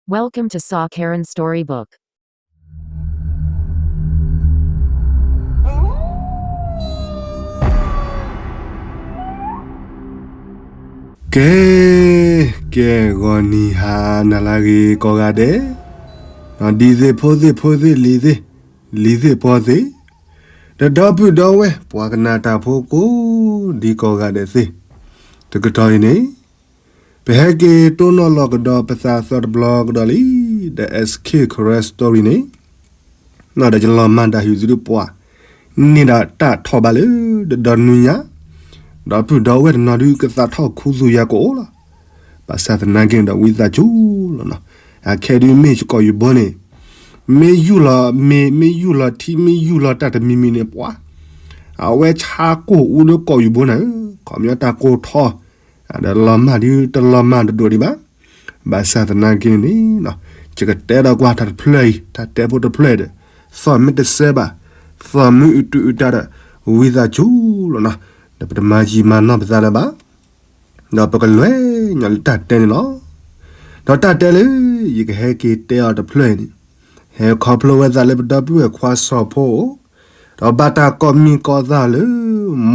Welcome to Saw Karen Storybook. ကဲ, ကဲဂီၤနံၤဟါနၤလၢအဂ့ၤကိးဂၤဒဲး, ဒ်သ့ၣ်ဖိသ့ၣ်ဖိသ့ၣ်လံၤသ့ၣ်, လံၤသ့ၣ်ပီၢ်သ့ၣ်, ဒီးဒီပုၢ်ဒီဝဲၢ်ပှၤကနၣ်တၢ်ဖိကိးဒံကိးဂၤဒဲးသ့ၣ်, တကတီၢ်အံၤန့ၣ် ပဟဲက့ၤတိၢ်နီၣ်လီၤကဒီးပသးသီတဘျီကဒီးလံ, ဒီး S K Karen Story န့ၣ်, ဒီးယလီၤမၢ်တၢ်ဟ့ၣ်သုတပှၢ်, န့ၢ်ဒီးတၢ်ထီၣ်ဘးလၢ တဒီနွံညါ, ဒီးပုၢ်ဒီဝဲၢ်တနီၤဒုးကသးထီၣ်ခူသူၣ်ယၤကအိၣ်လီၤ. ဘၣ်ဆၣ်သနာ်က့န့ၣ်ဒီးဝံသးစူၤလီၤနီၤ, အခဲဒုးမ့ၢ်ကီၢ်ယူၢ်ဘိန့ၣ်, မ့ၢ်ယူၢ်လီၤမ့ၤ မ့ၢ်ယူၢ်လီၤထံ မ့ၢ်ယူၢ်လီၤတၢ်တမံၤမံၤန့ၣ်ပှၤ, အဝဲဆါကိၢ်အူလၢကီၢ်ယူၢ်ဘိနၤဧၢ, ခီပညီတၢ်ကိၢ်ထီၣ်, ဒီးလီၤမၢ်ဒုးတလီၤမၢ်တဒိၣ်ဒံးဘၣ်. ဘၣ်ဆၣ်သနာ်က့န့ၣ်, ယကတဲဒီးကွၢ်တၢ်တဖျၢၣ်အံၤ တၢ်တဲဖိတဖျၢၣ်ဒီး, သီၣ်မ့ၢ်တစဲဘၣ်, သီၣ်မ့ၢ်အုးတုၤအုးတၢ်ဒီး, ဝံသးစူၤလီၤနီၤ, ဒီးပတမၤယံာ်မၤနီၢ်ပသးလၢၤဘၣ်, ဒီးပကလဲၤညီလၢတၢ်တဲန့ၣ်လီၤ. ဒီးတၢ်တဲလၢ ယကဟဲက့ၤတဲအီၤတဖျၢၣ်အံၤန့ၣ်, ဟဲခီဖျိဝဲသးလၢပဒီပုၢ်ဝဲၢ်ခွါစီၤဖိ, ဒီးဘၣ်တၢ်ကိးမံၤကိးသၣ်လၢ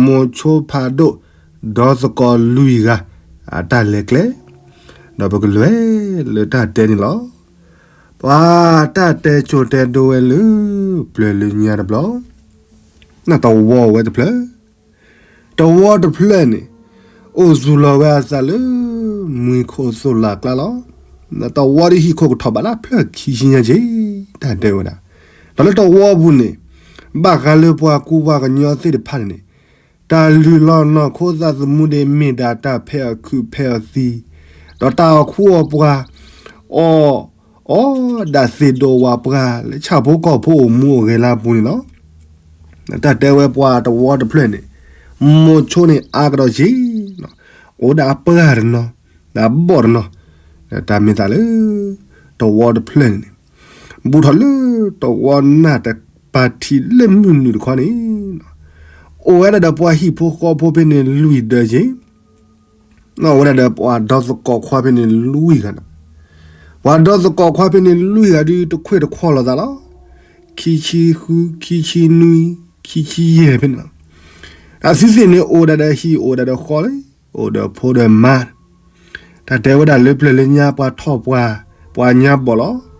မိၤဆိဖးဒိၣ်, ဒီသကိးလွံၢ်ဂၤ, အတၢ်လဲၤကျဲ, ဒီးပကလဲၤလၢတၢ်တဲန့ၣ်လီၤ. ပှၤတၢ်တဲကိၤတဲဒိဝဲလၢ ပျၢၤလၢညါတဘျီ, နတဝီဝဲတဖျၢၣ် တဝီတဖျၢၣ်န့ၣ်, အိၣ်သူၣ်လီၤဝဲအသးလၢ မှံၤခိၣ်သိၣ်လၢ်ကျါလီၤ. တဝီဒ်ဟံၣ်ခိၣ်ကထီၣ်ဘးလၢဖျၢၣ်ခံဆံညါက့ၤ, တၢ်တဲဝဲဒၣ်, ဒီးလၢတဝီပူၤန့ၣ်, ဘၣ်ဃးလၢပှၤကူပှၤကညီသ့ၣ်တဖၣ်န့ၣ်န့ၣ်, တၢ်လုၢ်လီၢ်နီၢ်ခိသးသမူဒၣ်မ့ၢ်ဒၣ်တၢ်ဖဲအီၣ်ခုးဖဲအီၣ်သံ, ဒီးတၢ်အီၣ်ခူအီၣ်ပှၤ, အီၣ်, အီၣ်ဒၣ်သ့ၣ်ဒိၣ်ဝၣ်ပှၢ်လၢဆၣ်ဖိကီၢ်ဖိအိၣ်မူအိၣ်ဂဲၤလၢအပူၤန့ၣ်လီၤ. တၢ်တဲဝဲပှၤတဝီတဖျၢၣ်န့ၣ်, မိၤဆိန့ၣ်အါကဒီးက့ၤ, အိၣ်ဒၣ်အပှၢ်တနီၤ, ဒီးအဘီၣ်တနီၤ, တၢ်မ့ၢ်သးလၢ တဝီတဖျၢၣ်န့ၣ်န့ၣ်, ဘူးထီၣ်လၢတဝီနၢ်တပၤထံးလၢမုၢ်နုာ်တခီန့ၣ်, အိၣ်ဝဲဒၣ်ဒီးပှၤဟံၣ်ဖိဃီဖိဖဲန့ၣ်လွံၢ်ဒၢးက့ၤ အိၣ်ဝဲဒၣ်ဒီးပှၤဒီသကိးခွါဖဲန့ၣ်လွံၢ်ဂၤန့ၣ်, ပှၤဒီသကိးခွါဖဲန့ၣ်လွံၢ်ဂၤဒုးတခွဲးတခွီၣ်လိာ်သးလီၤ. ခံဆံဃု, ခံဆံနွံ, ခံဆံယဲၢ်ဖဲန့ၣ်လီၤ. အသုသ့ၣ်န့ၣ်အိၣ်ဒၣ်ဒီးဟံၣ် အိၣ်ဒၣ်ဒီးဃီလံ, အိၣ်ဒီးဖိဒီးမါ, တၢ်တဲဝဲဒၣ်လၢပျၢၤလၢညါပှၤထီၣ်ပှၢ်, ပှၤညါဘီၣ်လီၤ.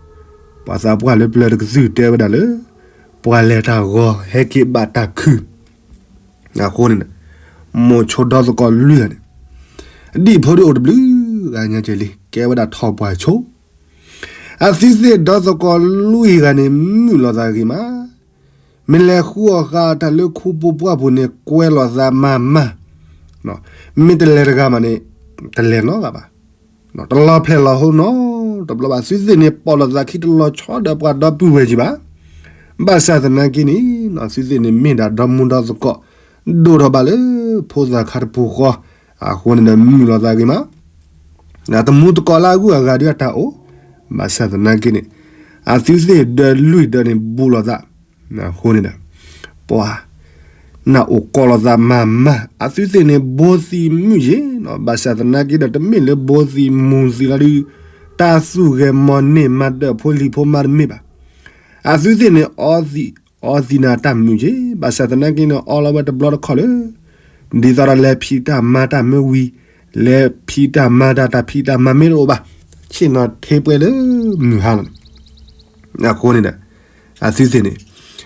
ပှၤသးပှၢ်လၢပျၢၤတကသုၣ်တဲဝဲဒၣ်လၢ ပှၤလဲၤတၢ်ဂီၤဟဲက့ၤဘၣ်တၢ်ခုၣ် အဃိန့ၣ်, မိၤဆိဒီသကိးလွံၢ်ဂၤန့ၣ်, ဒံၣ်ဖိဒုးအိၣ်တဘျုးဂၤညါကဲလံ ကဲဝဲဒၣ်ထီၣ်ပှၢ်ဆိ, အသုသ့ၣ်ဒီသကိးလွံၢ်ဂၤန့ၣ် မုာ်လိာ်သးဂ့ၤမး, မ့ၢ်လဲၤဃုအီၣ်ဃာ်တၢ်လၢခူပူၤပှၢ်ပူၤန့ၣ် ကွဲလိာ်သးမၤမၤ, မ့ၢ်တလဲၤတဂၤမးန့ၣ်, တလဲၤနီတဂၤဘၣ် တလီၤဖျဲၣ်လီၤဟိနီတဘျီဘၣ်. သုသ့ၣ်န့ၣ် ပိာ်လိာ်သးခံတလီၤဆီဒီးပှၤဒီပုၢ်ဝဲၢ်က့ၤဘၣ်. ဘၣ်ဆၣ်သနာ်က့န့ၣ် သုသ့ၣ်န့ၣ်မ့ၢ်ဒၣ်ဒီမူဒီသကိး ဒိၣ်ထီၣ်ဘၣ်လၢဖိသၣ်ခါတပူၤဃီ, အဃိန့ၣ်ဒီးမုာ်လိာ်သးဂ့ၤမး, တမူသကိးလၢအဂုၤအဂၤဒုးအတၢ်အိၣ်, ဘၣ်ဆၣ်သနာ်က့န့ၣ် အသုသ့ၣ်ဒၢလွံၢ်ဒၢန့ၣ်ဘူးလိာ်သး, အဃိန့ၣ်ဒီး ပှၤ နၢ်အိၣ်ကီလိာ်သးမၤမၤ, အသုသ့ၣ်န့ၣ် ဘိသံမုာ်ယ့ၤ, ဘၣ်ဆၣ်သနာ်က့ဒီး တမ့ၢ်လၢဘိသံမုာ်သံလီၤဒုး တၢ်သူၣ်ဂဲၤမီၢ်န့ၢ်မၤဒၢးဖိလံၤဖိမးတမ့ၢ်ဘၣ်. အသုသ့ၣ်န့ၣ် အီသံးနၤတၢ်မုာ်ယ့ၤ, ဘၣ်ဆၣ်သနာ်က့န့ၣ် အီလီၤဝဲတဘျီတခီၣ်လၢ ဒ်သိးဒီးလဲၤဖံးတၢ်မၤတၢ်မ့ၢ်ဝံၤ, လဲၤဖံးတၢ်မၤတၢ် တၢ်ဖံးတၢ်မၤမ့ၢ်တအိၣ်ဘၣ်, ဆ့ၣ်နီၤထ့ပှဲၤလၢမုၢ်ဟါလီၤ. အဃိန့ၣ်ဒီး အသုသ့ၣ်န့ၣ်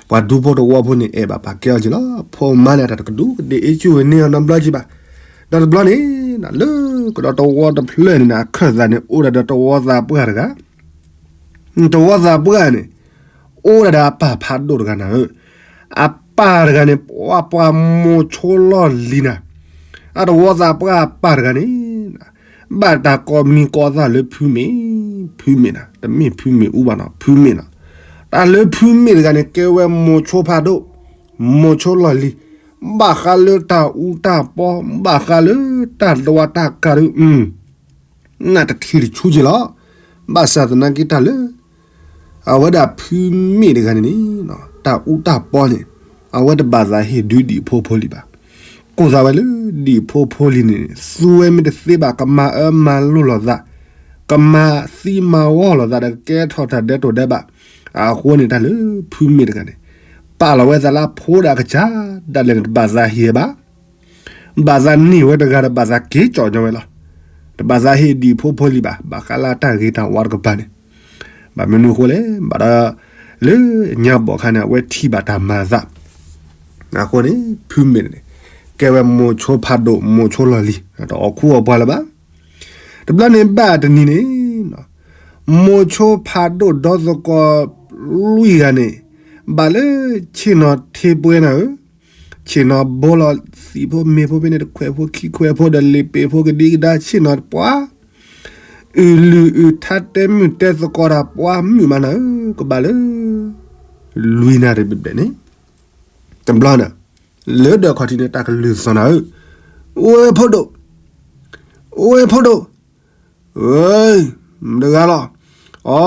ပှၤဒူဖိတဝီဖိန့ၣ် အဲၣ်ဘၣ်ပာ်ကဲအီၤက့ၤလီၤ. ဖိမါန့ၣ် အတၢ်တကဒူးကဒ့ၣ်အ့ၣ်ကူၣ်ဝဲန့ၢ်အီၤနီတဘျီက့ၤဘၣ်. ဒီးတဘျီန့ၣ် လၢကဒီးတဝီတဖျၢၣ်န့ၣ် အခၢၣ်သးန့ၣ် အိၣ်ဒၣ်ဒီးတဝီသးပှၢ်တဂၤ, တဝီသးပှၢ်န့ၣ် အိၣ်ဒၣ်ဒီးအပၢ်ဖးဒိၣ်တဂၤနၤဧၢ, အပၢ်တဂၤန့ၣ် ပှၤပှၤမိၤဆိလီၢ်လံၤနၤ, အတဝီသးပှၢ်အပၢ်တဂၤန့ၣ် ဘၣ်တၢ်ကိးမံၤကိးသၣ်လၢဖုမ့ၣ်, ဖုမ့ၣ်နၤ, တမ့ၢ်ဖုမ့ၣ်အူဘၣ်နီၤ, ဖုမ့ၣ်နီၤ, တၢ်လၢဖုမ့ၣ်တဂၤန့ၣ် ကဲဝဲမိၤဆိဖးဒိၣ်, မိၤဆိလီၢ်လံၤ, ဘၣ်ဃးလၢတၢ်အူတၢ်ပီ, ဘၣ်ဃးလၢတၢ်ဒွးတၢ်ကၤဒုး နတထံၣ်တဆူက့ၤလီၤ. ဘၣ်ဆၣ်သနာ်က့တၢ်လၢ အဝဲဒၣ်ဖုမ့ၣ်တဂၤန့ၣ်န့ၣ် တၢ်အူတၢ်ပီန့ၣ် အဝဲတဘၣ်သးဟ့ၣ်ဒုးဒံၣ်ဖိဖိလံၤဘၣ်. ကိးသးဝဲလၢဒံၣ်ဖိဖိလံၤန့ၣ် သူဝဲမ့ၢ်တသ့ဘၣ် ကမၤအၢမၤလိာ်လိာ်သး, ကမၤသံမၤဝီလိာ်သးဒီးကကဲထီၣ်တၢ်ဒဲးတိာ်ဒဲးဘး, အဃိန့ၣ်တၢ်လၢဖုမ့ၢ်တဂၤန့ၣ်, ပာ်လီၤဝဲသးလၢအဖိဒၣ်ကစၢ်, ဒၣ်လဲာ်န့ၣ်တဘၣ်သးဟ့ၣ်ဘၣ်, ဘၣ်သးန့ၢ်ဝဲတဂၤဒီးဘၣ်သးက့ၤကၠီၣ်ညီဝဲလီၤ. တဘၣ်သးဟ့ၣ်ဒံးဖိဖိလံၤဘၣ်, ဘၣ်ဃးလၢတၢ်ဂ့ၤတၢ်ဝါတကပၤန့ၣ်, ဘၣ်မနုၤအဃိလဲၣ်, ဘၣ်ဒီး လၢညါဘီၣ်ခါန့ၣ် အဝဲထံၣ်ဘၣ်တၢ်မၤအသး, အဃိန့ၣ် ဖုမ့ၢ်န့ၣ် ကဲဝဲမိၤဆိဖးဒိၣ် မိၤဆိလီၢ်လံၤ, တအီၣ်ခူအီၣ်ပှၤလၢၤဘၣ်. တဘျီန့ၣ်ဘၣ်တနံၤန့ၣ်, မိၤဆိဖးဒိၣ်ဒီသကိးလွံၢ်ဂၤန့ၣ်, ဘၣ်လၢဆ့ၣ်နီၤထ့ပှဲၤနၤဧၢ, ဆ့ၣ်နီၤဘိလီၤသံးဖိမ့ၤဖိဖဲန့ၣ်တခွဲးဖိခံခွဲးဖိဒီးလံာ်ပ့ၤဖိကဒံကဒါဆ့ၣ်နီၤပှၤ, အုၣ်လုၢ်အုၣ်ထါတဲမုၢ်တဲသကိးတၢ်ပှၤမုၣ်မးနၤဧၢ, ကဘၣ်လၢ လွံၢ်နၣ်ရံၣ်ဘျဲၣ်ဘျဲၣ်န့ၣ်, တဘျီန့ၣ် လၢဒၢးခီၣ်ထံးန့ၣ် တၢ်ကလုၢ်သီၣ်နၤဧၢ, အိၣ်ဝဲဖိဒိၣ်, အိၣ်ဝဲဖိဒိၣ်, မတဂၤလီၤ, အိ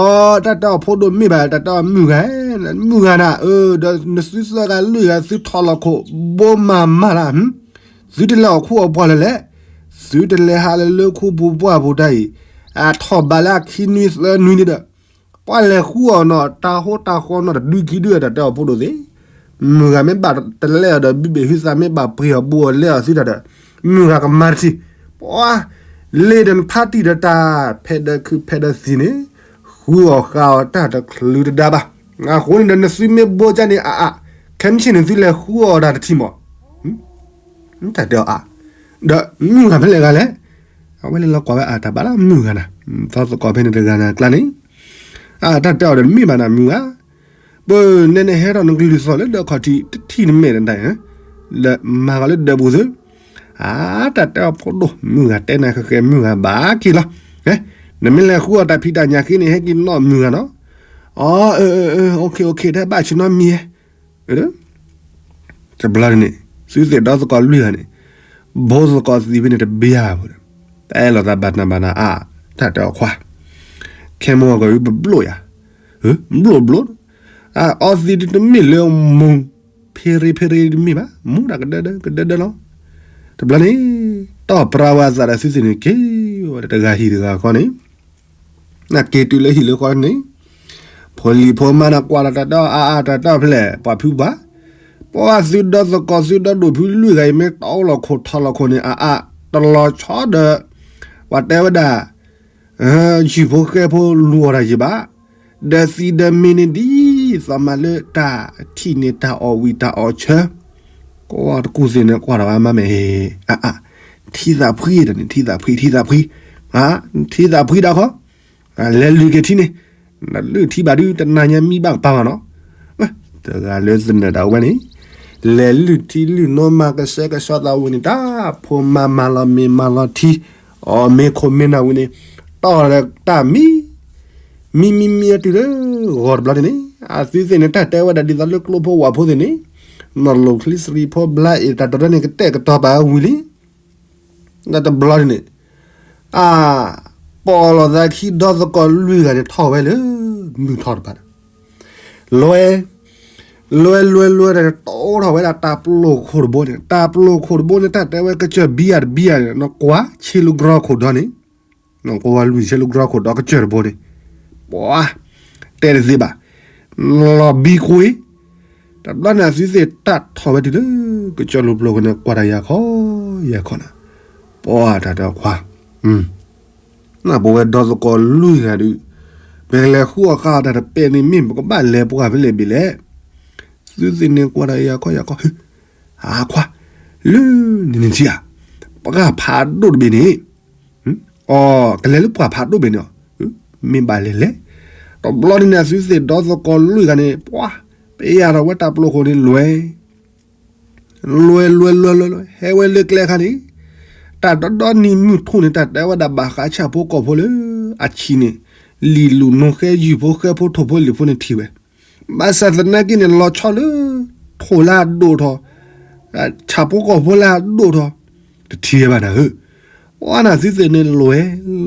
တၢ်တဲအီၤဖိဒိၣ်မ့ၢ်ဘၣ် တၢ်တဲအီၤမုၢ်ဂၤ, မုၢ်ဂၤနၤဧၢ, ဒီးနသုသၢဂၤလွံၢ်ဂၤ သုထီၣ်လီၤခိၣ်ဘိမၤမၤလၢ်, သုတလဲၤအီၣ်ခူအီၣ်ပှၤလၢၤလဲၣ်, သုတလဲၤဟးလၢလၢခူပူၤပှၢ်ပူၤတၢ်အံၤ, အထီၣ်ဘးလၢအခံနွံသၢနွံန့ၣ်ဒီး ပှၤလဲၤဃုအီၣ်နီၤ တၢ်ဟိတၢ်ဃီနီၤတဒုခံဒု တၢ်တဲအီၤဖိဒိၣ်သ့ၣ်, မုၢ်ဂၤမ့ၢ်ဘၣ်တလဲအီၤဒီး ဘုဘ့ၣ်ဟုသးမ့ၢ်ဘၣ်ပှ့ၤအီၤဘိအီၤလဲအီၤသုတၢ်ဒီး, မုၢ်ဂၤကမၤတထံၣ်, ပှၤ, လ့ဒီးနဖါတံၢ်ဒီးတၢ်, ဖဲးဒီးခုးဖဲးဒီးသံးန့ၣ်, ဃုအီၣ်ဃုအီၣ်တၢ်တချုးတဒါဘၣ်, အဃိန့ၣ်ဒီးနသုမ့ၢ်ဘိကၢ်န့ၣ်အါအါ, ခဲမုၢ်ဆ့ၣ်န့ၣ်သုလဲၤဃုအီၣ်တၢ်တထံၣ်မး တၢ်တဲအီၤအါ, ဒီးမုၢ်ဂၤဖဲလဲၣ်ဂၤလဲၣ်, အဝဲလဲၤလီၤကွၢ်ဝဲအတၢ်ဘၣ်လၢမုၢ်ဂၤနၤ, သီသကိးဖဲန့ၣ်တဂၤနၤကျါန့ၣ်, အတၢ်တဲအီၤဒီးမ့ၢ်ဘၣ်နၤမုၢ်ဂၤ, ပနဲနဟဲထီၣ်နကလုၢ်သီၣ်လၢဒၢးခီၣ်ထံးတထံၣ်နမဲာ်တဒၣ်, လၢမၤဂီၤလၢဒၢးပူၤသု, အတၢ်တဲအီၤဖိဒိၣ် မုၢ်ဂၤတဲနၤဃဲၤဃဲၤမုၢ်ဂၤဘၣ်က့ၤလီၤ, နမ့ၢ်လဲၤဃုအီၣ်တၢ်ဖံးတၢ်ညၣ်ဃ့န့ၣ် ဟဲက့ၤနီၣ်မုၢ်ဂၤနီၤ, အၢ အၢ အၢ အိၣ်ခ့ အိၣ်ခ့ တၢ်ဘၣ်ဆ့ၣ်နီၤမံၤ တဘျီန့ၣ် သုသ့ၣ်ဒီသကိးလွံၢ်ဂၤန့ၣ်, ဘိသကိးသံးဖဲန့ၣ်တဘျီဖိဒီး, တအဲၣ်လိာ်သးဘၣ်နၤဘၣ်နၤအါ, တၢ်တဲအီၤခွါ, ခဲမုၢ်ဂီၤကဘျိၣ်ယၤ, ဘျိၣ်ဘျိၣ်, အီသံးဒုတမ့ၢ်လၢမူ, ဖ့ရ့ဖ့ရ့တမ့ၢ်ဘၣ်, မူဒၣ်ကဒၢဒၢကဒၢဒၢလီၤ, တဘျီန့ၣ်, တီၢ်ပြၢဝဲအသးဒီးသုသ့ၣ်န့ၣ်က့ၤ, ဝဲတဂၤဟံၣ်တဂၤဃီန့ၣ် နက့ၤတုၤလၢဟံၣ်လၢဃီန့ၣ်, ဖိလံၤဖိမါန့ၣ်ကွၢ်လီၤတၢ်တဲအီၤအါအါတၢ်တဲအီၤဖဲလဲၣ် ပှၤဖုပှၢ်, ပှၤသုဒီသကိးသုဒီဒိၣ်ဖုလွံၢ်ဂၤအံၤ မ့ၢ်တအိၣ်လီၤခိၣ်ထီၣ်လီၤခိၣ်န့ၣ်အါအါ, တလီၤဆီဒီး, ပှၤတဲဝဲဒၣ်, ယုၢ်ဖိဃဲဖိလူၤအီၣ်တၢ်ယံၤဘၣ်, ဒီးသံးဒီးမ့ၤန့ၣ်ဒ်, သးမၤလၢတၢ်ထံၣ်န့ၣ်တၢ်အီၣ်ဝံၣ်တၢ်အီၣ်ဆၢ ကိးတကူၣ်သ့ၣ်န့ၣ်ကွၢ်ဒီးဝဲမးမဲာ်, အါအါ, ထံသးဖှံဒီးန့ၣ် ထံသးဖှံ ထံသးဖှံ, ထံသးဖှံဒၣ်ဃီ, လဲၤလုၢ်က့ၤထံန့ၣ်, လုၢ်ထံဘၣ်ဒုးတနၤညါမံဘၣ်ကပၤဘၣ်နီၤ, တဂၤလၢသနၢၣ်ဒၣ်ဝဲန့ၣ်, လဲၤလုၢ်ထံလုၢ်နိမၤကစဲကဆှီသးဝံၤန့ၣ် တၢ်ဖိမါမၤလီၤမ့ၤမၤလီၤထံ, အီၣ်မ့ၤခိၣ်မ့ၤနၢ်ဝံၤန့ၣ်, တီၢ်ဒီးတၢ်မံ မံမံမံအတုၤလၢဂီၤတဘျီန့ၣ်န့ၣ်, အသုသ့ၣ်န့ၣ် တၢ်တဲဝဲဒၣ်ဒ်သိးလၢကျိဖိဝၣ်ဖိသ့ၣ်န့ၣ်, နီၢ်လိၣ်ချံစရံဖိဘျါအ့ၣ်တၢ်တရၢန့ၣ် ကတဲာ်ကတီၤပာ်ဝံၤလံ, ဒီးတဘျီန့ၣ်န့ၣ်, အ, ပိာ်လီၤသးခံဒီသကိးလွံၢ်ဂၤန့ၣ် ထီၣ်ဝဲလၢမုၢ်ထီၣ်တဖၣ်ဒီး, လွဲ, လွဲလွဲလွဲဒီး တိထီၣ်ဝဲဒၣ်တၢ်ပျိာ်ခိၣ်တဘိန့ၣ်, တၢ်ပျိာ်ခိၣ်တဘိန့ၣ် တၢ်တဲဝဲကစၢၢ်ဘံယၤတဘံယၤန့ၣ် နကွၢ်ဆ့လူၤကြီခိၣ်ဒီန့ၣ် နကွၢ်ဝဲလွံၢ်ဆ့လူၤကြီခိၣ်ဒီကစၢၢ်တဘိန့ၣ်, ပှၤ, တဲတသ့ဘၣ်, လီၤဘံကွံာ်, တဘျီန့ၣ်အသုသ့ၣ်တၢ်ထီၣ်ဝဲတုၤလၢ ကစၢၢ်လူၤပျိာ်ခိၣ်န့ၣ် ကွၢ်တၢ်ယၤခီ, ယၤခီနၤ, ပှၤတၢ်တဲခွါ, နပဝဲဒီသကိးလွံၢ်ဂၤဒုး, ပကလဲၤဃုအီၣ်ဃုအီတၢ်တပဲာ်န့ၣ်မ့ၢ် ပကဘၣ်လဲၤပှၤဖဲလဲၣ်ဘ့ၣ်လဲၣ်, သုသ့ၣ်န့ၣ်ကွၢ်တၢ်ယၤခီယၤခီ, ဟ့, အခွါ, လၢနံၤနံၤထံဧါ, ပှၤဖးဒိၣ်တဘ့ၣ်န့ၣ်, အီ, ကလဲၤလၢပှၤဖးဒိၣ်ဘ့ၣ်န့ၣ်, မ့ၢ်ဘၣ်လဲၤလဲၣ်, တဘျီန့ၣ်န့ၣ် အသုသ့ၣ်ဒီသကိးလွံၢ်ဂၤန့ၣ် ပှၤ, ပယၤထီၣ်ဝဲတၢ်ပျိာ်ခိၣ်န့ၣ်လွဲ လွဲလွဲလွဲလွဲလွဲ ဟဲဝဲလၢကျဲခါန့ၣ်, တၢ်ဒီဒီနံၤမုၢ်ထူၣ်န့ၣ် တၢ်တဲဝဲဒၣ်ဘၣ်ဃးဆၣ်ဖိကီၢ်ဖိလၢ အဆံးန့ၣ်, လံာ်လူၢ်နိဃဲယုၢ်ဖိဃဲဖိထိၣ်ဖိလံာ်ဖိန့ၣ်ထံၣ်ဝဲ, ဘၣ်ဆၣ်သနာ်က့န့ၣ် လီၤဆီလၢ ထိၣ်လၢအဒိၣ်ထီၣ်, ဆၣ်ဖိကီၢ်ဖိလၢအဒိၣ်ထီၣ်, တထံၣ်ဝဲဘၣ်နၤဧၢ ပှၤနသုသ့ၣ်န့ၣ်လွဲ,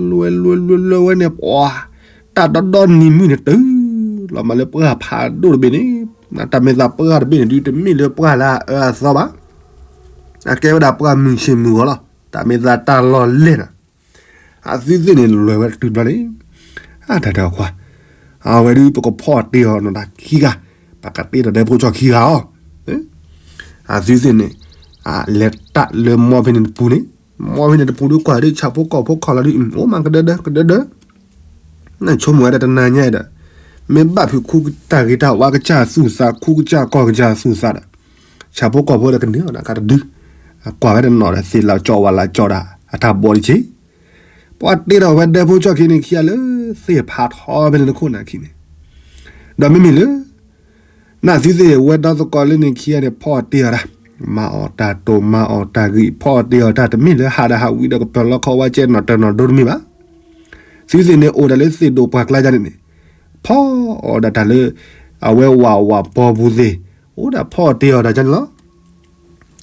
လွဲလွဲလွဲလွဲဝဲန့ၣ် ပှၤ, တၢ်ဒီဒီနံၤမုၢ်န့ၣ်တုၤ, လီၤမးလၢပှၤဖးဒိၣ်တဘ့ၣ်န့ၣ်, တၢ်မ့ၢ်သးပှၤတဘ့ၣ်န့ၣ်ဒုး တမ့ၢ်လၢပှၤလၢအအၢအသီဘၣ်, အကဲဝဲဒၣ်ပှၤမုၢ်ဆ့ၣ်မုၢ်ဂီၤလီၤ, တၢ်မ့ၢ်သးတၢ်လီၤလဲၢ်နၤ, အသုသ့ၣ်န့ၣ် လဲၤဝဲတတုၤတဘျီန့ၣ်, အတၢ်တၢ်ခွါ, အဝဲဒုးပကဖီၣ်တ့ၢ်အီၤနီၢ်တၢ်ခံဂၤ, ပကတ့ၢ်ဒီးဒဲဖိကၠီၣ်ခံဂၤအီၤ, အသုသ့ၣ်န့ၣ်, လဲၤတၢ်လၢမီဖဲန့ၣ်တပူၤန့ၣ်, မီဖဲန့ၣ်တပူၤဒုးကွၢ်ဒုးဆၣ်ဖိကီၢ်ဖိခီၣ်လီၤဒုး အိၣ်မးကဒၢဒၢကဒၢဒၢ နဆိကမိၣ်ဝဲဒၣ်တနၤညါဒီး, မ့ၢ်ဘၣ်ဖုးခူတၢ်ဂ့ၤတၢ်ဝါကစၢ်သူၣ်သး ခူကစၢ်ကီၢ်ကစၢ်သူၣ်သးဒီး, ဆၣ်ဖိကီၢ်ဖိဒီးကန့ၢ်အီၤဒၣ်ကတဒု, အကွၢ်ဝဲတနီၤဒီးသ့ၣ်လီၤကၠီဝါလီၤကၠီဒၣ် အတၢ်ဘီတက့ၢ်. ပှၤတ့ထီၣ်ဝဲဒၢဖိကၠီၣ်ခံန့ၣ်ခံဂၤလၢ သ့ၣ်ဖးထီဖဲန့ၣ်တခိၣ်န့ၣ်ခံန့ၣ်, ဒီးမ့မ့ၢ်လၢ နသုသ့ၣ်ဝဲဒီသကိးလၢန့ၣ်ခံဂၤန့ၣ် ဖီအီၣ်တ့ၢ်အီၤဒၣ်, မၤအီၣ်တၢ်တိၢ်မၤအီၣ်တၢ်ဂံၢ် ဖီအီၣ်တ့ၢ်အီၤတၢ်တမ့ၢ်လၢဟးဒီးဟးဝံၤဒီးကပၢၤလီခီဝါကဲနီၢ်တၢ်နီၢ်ဒိတမ့ၢ်ဘၣ်. သုသ့ၣ်န့ၣ်အိၣ်ဒၣ်လၢသ့ၣ်ဒိၣ်ပှၢ်ကျါယါန့ၣ်န့ၣ်, ဖီအီၣ်ဒၣ်တၢ်လၢ အဝဲဝၤဝၤပီပူၤသ့ၣ်, အိၣ်ဒၣ်ဖီအီၣ်တ့ၢ်အီၤတၢ်ယါ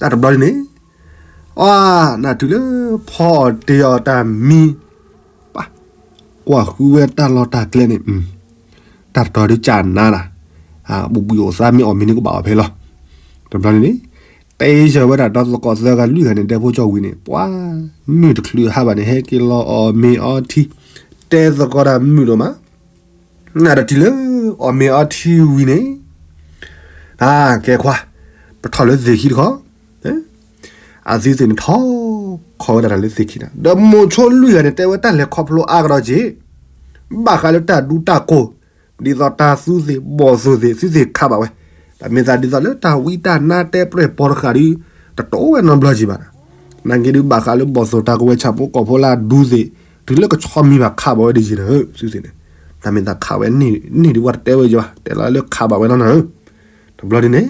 န့ၣ်လီၤ. တၢ်တဘျီဒ်န့ၣ်, အီ, နၢ်တုၤလၢဖီအီၣ်တ့ၢ်အီၤတၢ်မံ, ပ, ကွၢ်ဃုဝဲတၢ်လီၢ်တၢ်ကျဲန့ၣ်, တၢ်တတီၤဒုးကနၤနၤ, ဘူးဘူးအိၣ်သးမ့ၢ်အီၣ်မ့ၤန့ၣ်ကဘၣ်အီၣ်ဖဲလီၤ. တဘျီန့ၣ်န့ၣ်, တဲယၢၤဝဲဒၣ်ဒီသကိးသၢဂၤလွံၢ်ဂၤန့ၣ် ဒဲဖိကၠီၣ်ဝံၤန့ၣ် ပှၤ, မုၢ်တချုးဟးဘၣ်န့ၣ် ဟဲက့ၤလီၤအီၣ်မ့ၤအီထံ, တဲသကိးတၢ်မုာ်ဒိၣ်မး နတထံၣ်လၢ အီၣ်မ့ၤအီထံဝံၤန့ၣ်, အကဲခွါ, ပထီၣ်လၢသ့ၣ်ခံတခီ, အသုသ့ၣ်န့ၣ်ထီၣ်, ခီဝဲဒၣ်တၢ်လၢသ့ၣ်ခံန့ၣ် ဒီးမိၤဆိလွံၢ်ဂၤန့ၣ် တဲဝဲတၢ်လဲၤခီဖျိအါကဒီးက့ၤ, ဘၣ်ဃးလၢတၢ်ဒူတၢ်ကိၢ်, ဒ်သိးတၢ်သူသ့ၣ်ဘီၣ်သိၣ်သ့ၣ် သုသ့ၣ်ခးဘၣ်ဝဲ, တၢ်မ့ၢ်သးဒ်သိးလၢတၢ်ဝံတၢ်နါတဲပျဲၢ်ပီၤတဃာ်ဒီး, တတိၢ်ဝဲနီတဘျီက့ၤဘၣ်, နာ်က့ဒုးဘၣ်ဃးလၢဘီၣ်သိၣ်တၢ်ကဝဲၤဆၣ်ဖိကီၢ်ဖိလၢအဒူသ့ၣ်, တုၤလၢကဆီမံၤဘၣ်ခးဘၣ်ဝဲဒ်ယံၤန့ၣ်, သုသ့ၣ်န့ၣ်, တၢ်မ့ၢ်သးခးဝဲန့ၢ်ဒံးဝဲတတဲဝဲယံၤဘၣ် တဲလီၤလၢခးဘၣ်ဝဲလီၤနၤဧၢ, တဘျီဒ်န့ၣ်,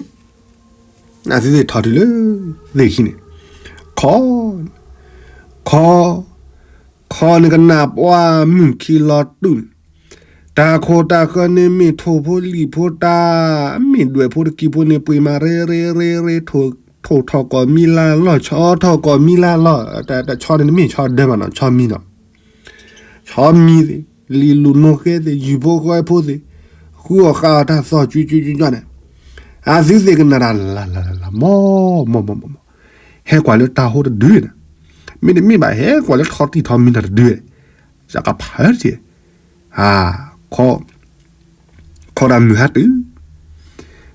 အသုသ့ၣ်ထီၣ်တုၤလၢ, သ့ၣ်ခံန့ၣ်, ခီ, ခီ, ခီန့ၣ်ကနၣ်ပှၤမုၢ်ခံလီၤတုၤန့ၣ်, တၢ်ခိၣ်တၢ်ဃၢၤန့ၣ်မ့ၢ်ထိၣ်ဖိလံာ်ဖိတၢ်, မ့ၢ်ဒွဲၣ်ဖိတကံၢ်ဖိန့ၣ် ပှ့ၤမးရ့ရ့ရ့ရ့, ထိၣ်ထီၣ်ကီၢ်မံၤလၢ်လီၢ် ဆီထီၣ်ကီၢ်မံၤလၢ်လီၢ်, တဆီန့ၣ်တမ့ၢ်ဆီဒၢမးနီၤ ဆီမံၤနီၤ, ဆီမံၤသ့ၣ်, လံာ်လူၢ်နိဃဲသ့ၣ် ယူၢ်ဖိဃီဖိသ့ၣ်, ဃုအီၣ်ဃါအီၣ်တၢ်သီၣ်ကွံကွံကွံန့ၣ်, အသုသ့ၣ်ကနၣ်တၢ်လၢ်လၢ်လၢ်လၢ် မီၢ်မီၢ်မီၢ်မီၢ်မီၢ်, ဟဲကွၢ်လၢတၢ်ဟိတဒုန့ၣ်, မ့တမ့ၢ်ဘၣ် ဟဲကွၢ်လၢထီၣ်တံၢ်ထီၣ်မံၤတၢ်တဒု, ယကဖးတ့ၢ်, ခီ, ခီဒၣ်မုၢ်ဟါတုၤ,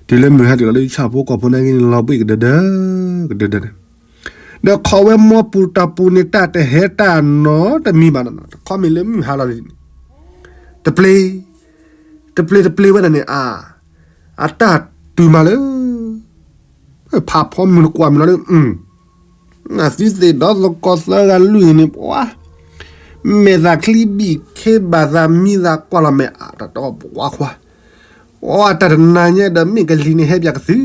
တုၤလၢမုၢ်ဟါတုၤလီၤလၢဆၣ်ဖိကီၢ်ဖိနာ်က့န့ၣ် လီၤဘှံးကဒၢဒၢ, ကဒၢဒၢန့ၣ်, ဒီးခီဝဲမီပူၤတၢ်ပူၤန့ၣ် တၢ်တဟဲတၢ်နီတမံၤဘၣ်နီၤ တခီမ့ၢ်လၢမုၢ်ဟါလီၤန့ၣ်, တပျ့ၤ, တပျ့ၤတပျ့ၤဝဲဒၣ်န့ၣ် အ, အတၢ်တုၤမးလၢ ဖးဖီမုၢ်တကွၢ်မုၢ်လီၤဒီး, အသုသ့ၣ်ဒီးသကိးသၢဂၤလွံၢ်ဂၤန့ၣ် ပှၤ, မဲာ်သးချံဘံၣ်ခ့ဘၣ်သးမံသးကွၢ်လီၤမဲာ်အတၢ်တီပှၤခွါ, ပှၤတၢ်တနၤညါဒီးမ့ၢ်ကလံၤန့ၣ်ဟဲပၠးကသု,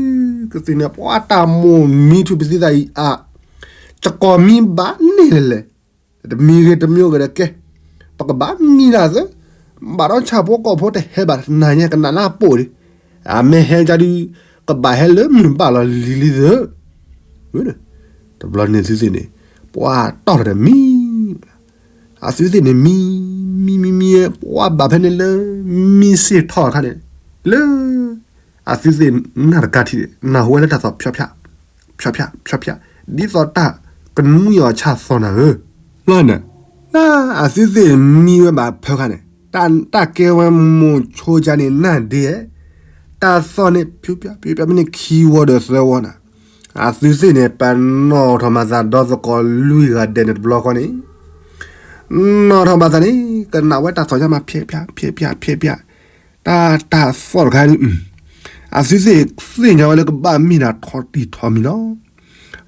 ကသုန့ၣ် ပှၤတၢ်မိၢ်မံထူၣ်ပသံသးအံၤအါ, ကကီၢ်မံဘၣ်န့ၣ်လဲၣ်လဲၣ် တမံၤဂ့ၤတမံၤဂ့ၤဒီးကဲ, ပကဘၣ်မံဒၣ်သၢ, ဘၣ်ဒီးဆၣ်ဖိကီၢ်ဖိတဟဲဘၣ်တနၤညါ ကနၣ်လၢအပိာ်လံ, အမ့ၢ်ဟဲကဒု, ကဘၣ်ဟဲလၢမုၢ်ဘၣ်လီၤလံၤလံၤသၢ, တဘျီန့ၣ်သုသ့ၣ်န့ၣ်, ပှၤတီၢ်ထီၣ်ဒီးမံ, အသုသ့ၣ်န့ၣ်မံ, မံမံမံ, ပှၤဘၣ်ဖဲန့ၣ်လၢ, မံစ့ၢ်ထီၣ်အခါန့ၣ်, လၢ, အသုသ့ၣ်နၢ်တကါထံၣ်န့ၣ် နၢ်ဟူဝဲလၢတၢ်သီၣ်ဖၠီဖၠး, ဖၠီဖၠးဖၠီဖၠး, ဒ်သိးတၢ်ကနွံအီၤဆၣ်သီၣ်နၤဧၢ, လီၤန့ၣ်, အသုသ့ၣ်မံဝဲဘၣ်ဖၢခါန့ၣ်, တၢ်ကဲဝဲမိၤဆိကါန့ၣ်နၢ်ဒ့ဧဲ, တၢ်သီၣ်န့ၣ် ဖၠူဖၠးဖၠူဖၠးမ့ၢ်န့ၣ်ခံဝီဒီးသၢဝီနၤ, အသုသ့ၣ်န့ၣ် ပနီၣ်ထီၣ်မၤသးဒီသကိးလွံၢ်ဂၤဒဲးန့ၣ်တဘျီဃီန့ၣ်, နီၣ်ထီၣ်မၤသးန့ၣ် ကနၣ်ဝဲတၢ်သီၣ်ယါမး ဖျဲးဖျး ဖျဲးဖျး ဖျဲးဖျး, တၢ်တၢ်သီၣ်တခါန့ၣ်, အသုသ့ၣ်သ့ၣ်ညါဝဲလၢကဘၣ်မံဒၣ်ထီၣ်တံၢ်ထီၣ်မံၤလီၤ.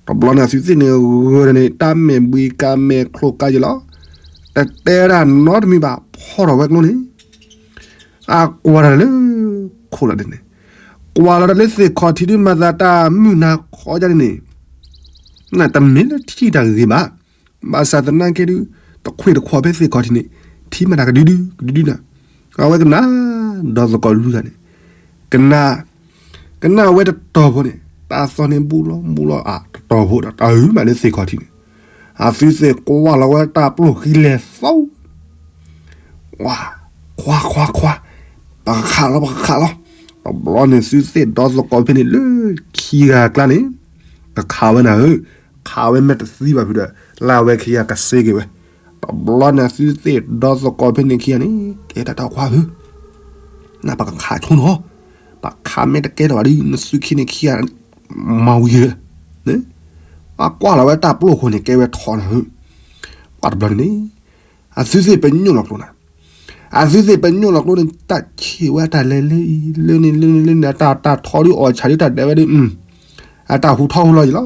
တဘျီန့ၣ်အသုသ့ၣ်န့ၣ်ဂၢၢ်န့ၣ် တၢ်မဲာ်ဘှံးကၤမဲာ်ချိကၤယဲလီၤ. တတဲဒၣ်နီတမံၤဘၣ် ဖီထီၣ်ဝဲကျိန့ၣ်, အကွၢ်တၢ်လၢ, ခိၣ်လီၤဒ်န့ၣ်, ကွၢ်လီၤတၢ်လၢသ့ၣ်ခီၣ်ထံးဒုးမၤသးတၢ်မုၢ်နၤခီဒ်န့ၣ်, တမ့ၢ်လၢထံၣ်တၢ်ဂ့ၤဘၣ်. ဘၣ်ဆၣ်သနာ်က့ဒုး, တခွ့ၣ်တခွီၣ်ဖဲသ့ၣ်ခီၣ်ထံးန့ၣ်, ထံၣ်မၤတၢ်ကဒုဒု, ကဒုဒုနၤ, အဝဲကနၣ်, ဒီးသကိးလွံၢ်ဂၤန့ၣ်, ကနၣ်, ကနၣ်ဝဲတတီၤဖိန့ၣ်, တၢ်သီၣ်န့ၣ် ဘူးလီၤဘူးလီၤအါ, တတီၤဖိဒီးတၢ်အုၣ်မးလၢသ့ၣ်ခီၣ်ထံးန့ၣ်, အသုသ့ၣ်ကွၢ်လီၤဝဲတၢ်ပျိၢ်ဃံလဲၤသီ ဝါ, ခွါခွါခွါ, ပကခးလီၤ ပကခးလီၤ. တဘျီန့ၣ်သုသ့ၣ်ဒီသကိးဖဲန့ၣ်လၢခံဂၤအကျါန့ၣ်, ကခးဝဲနၤဧၢ, ခးဝဲမ့ၢ်တသံဘၣ်ဖုးဒီး, လၢအဝဲခံဂၤကစ့က့ၤဝဲ, ပ တဘျီန့ၣ် အသုသ့ၣ်ဒီသကိးဖဲန့ၣ်ခံဂၤန့ၣ် ကဲတၢ်တဲအီၤ ခွါဧၢ, နပကခးဆိနီၤ, ပခးမ့ၢ်တကဲထီၣ်ဘၣ်ဒီး နသုခံန့ၣ်ခံဂၤ မၤဝံၤဧၢ, အကွၢ်လီၤဝဲတၢ်ပျိၢ်အဃိန့ၣ် ကဲဝဲထီနၤဧၢ, ပှၤတဘျီန့ၣ်န့ၣ် အသုသ့ၣ်ပညိၣ်လီၤကျိနၤ, အသုသ့ၣ်ပညိၣ်လီၤကျိန့ၣ် တၢ်ဆံးဝဲအတၢ်လဲၤလၢအံၤ လၢန့ၣ်လၢန့ၣ်လၢန့ၣ် အတၢ်ထီဒုးအီၣ်ဆၣ်ဒုးတၢ်ဒဲးဝဲဒီး အတၢ်ဟူထီၣ်ဟူလီၤယံၤလီၤ,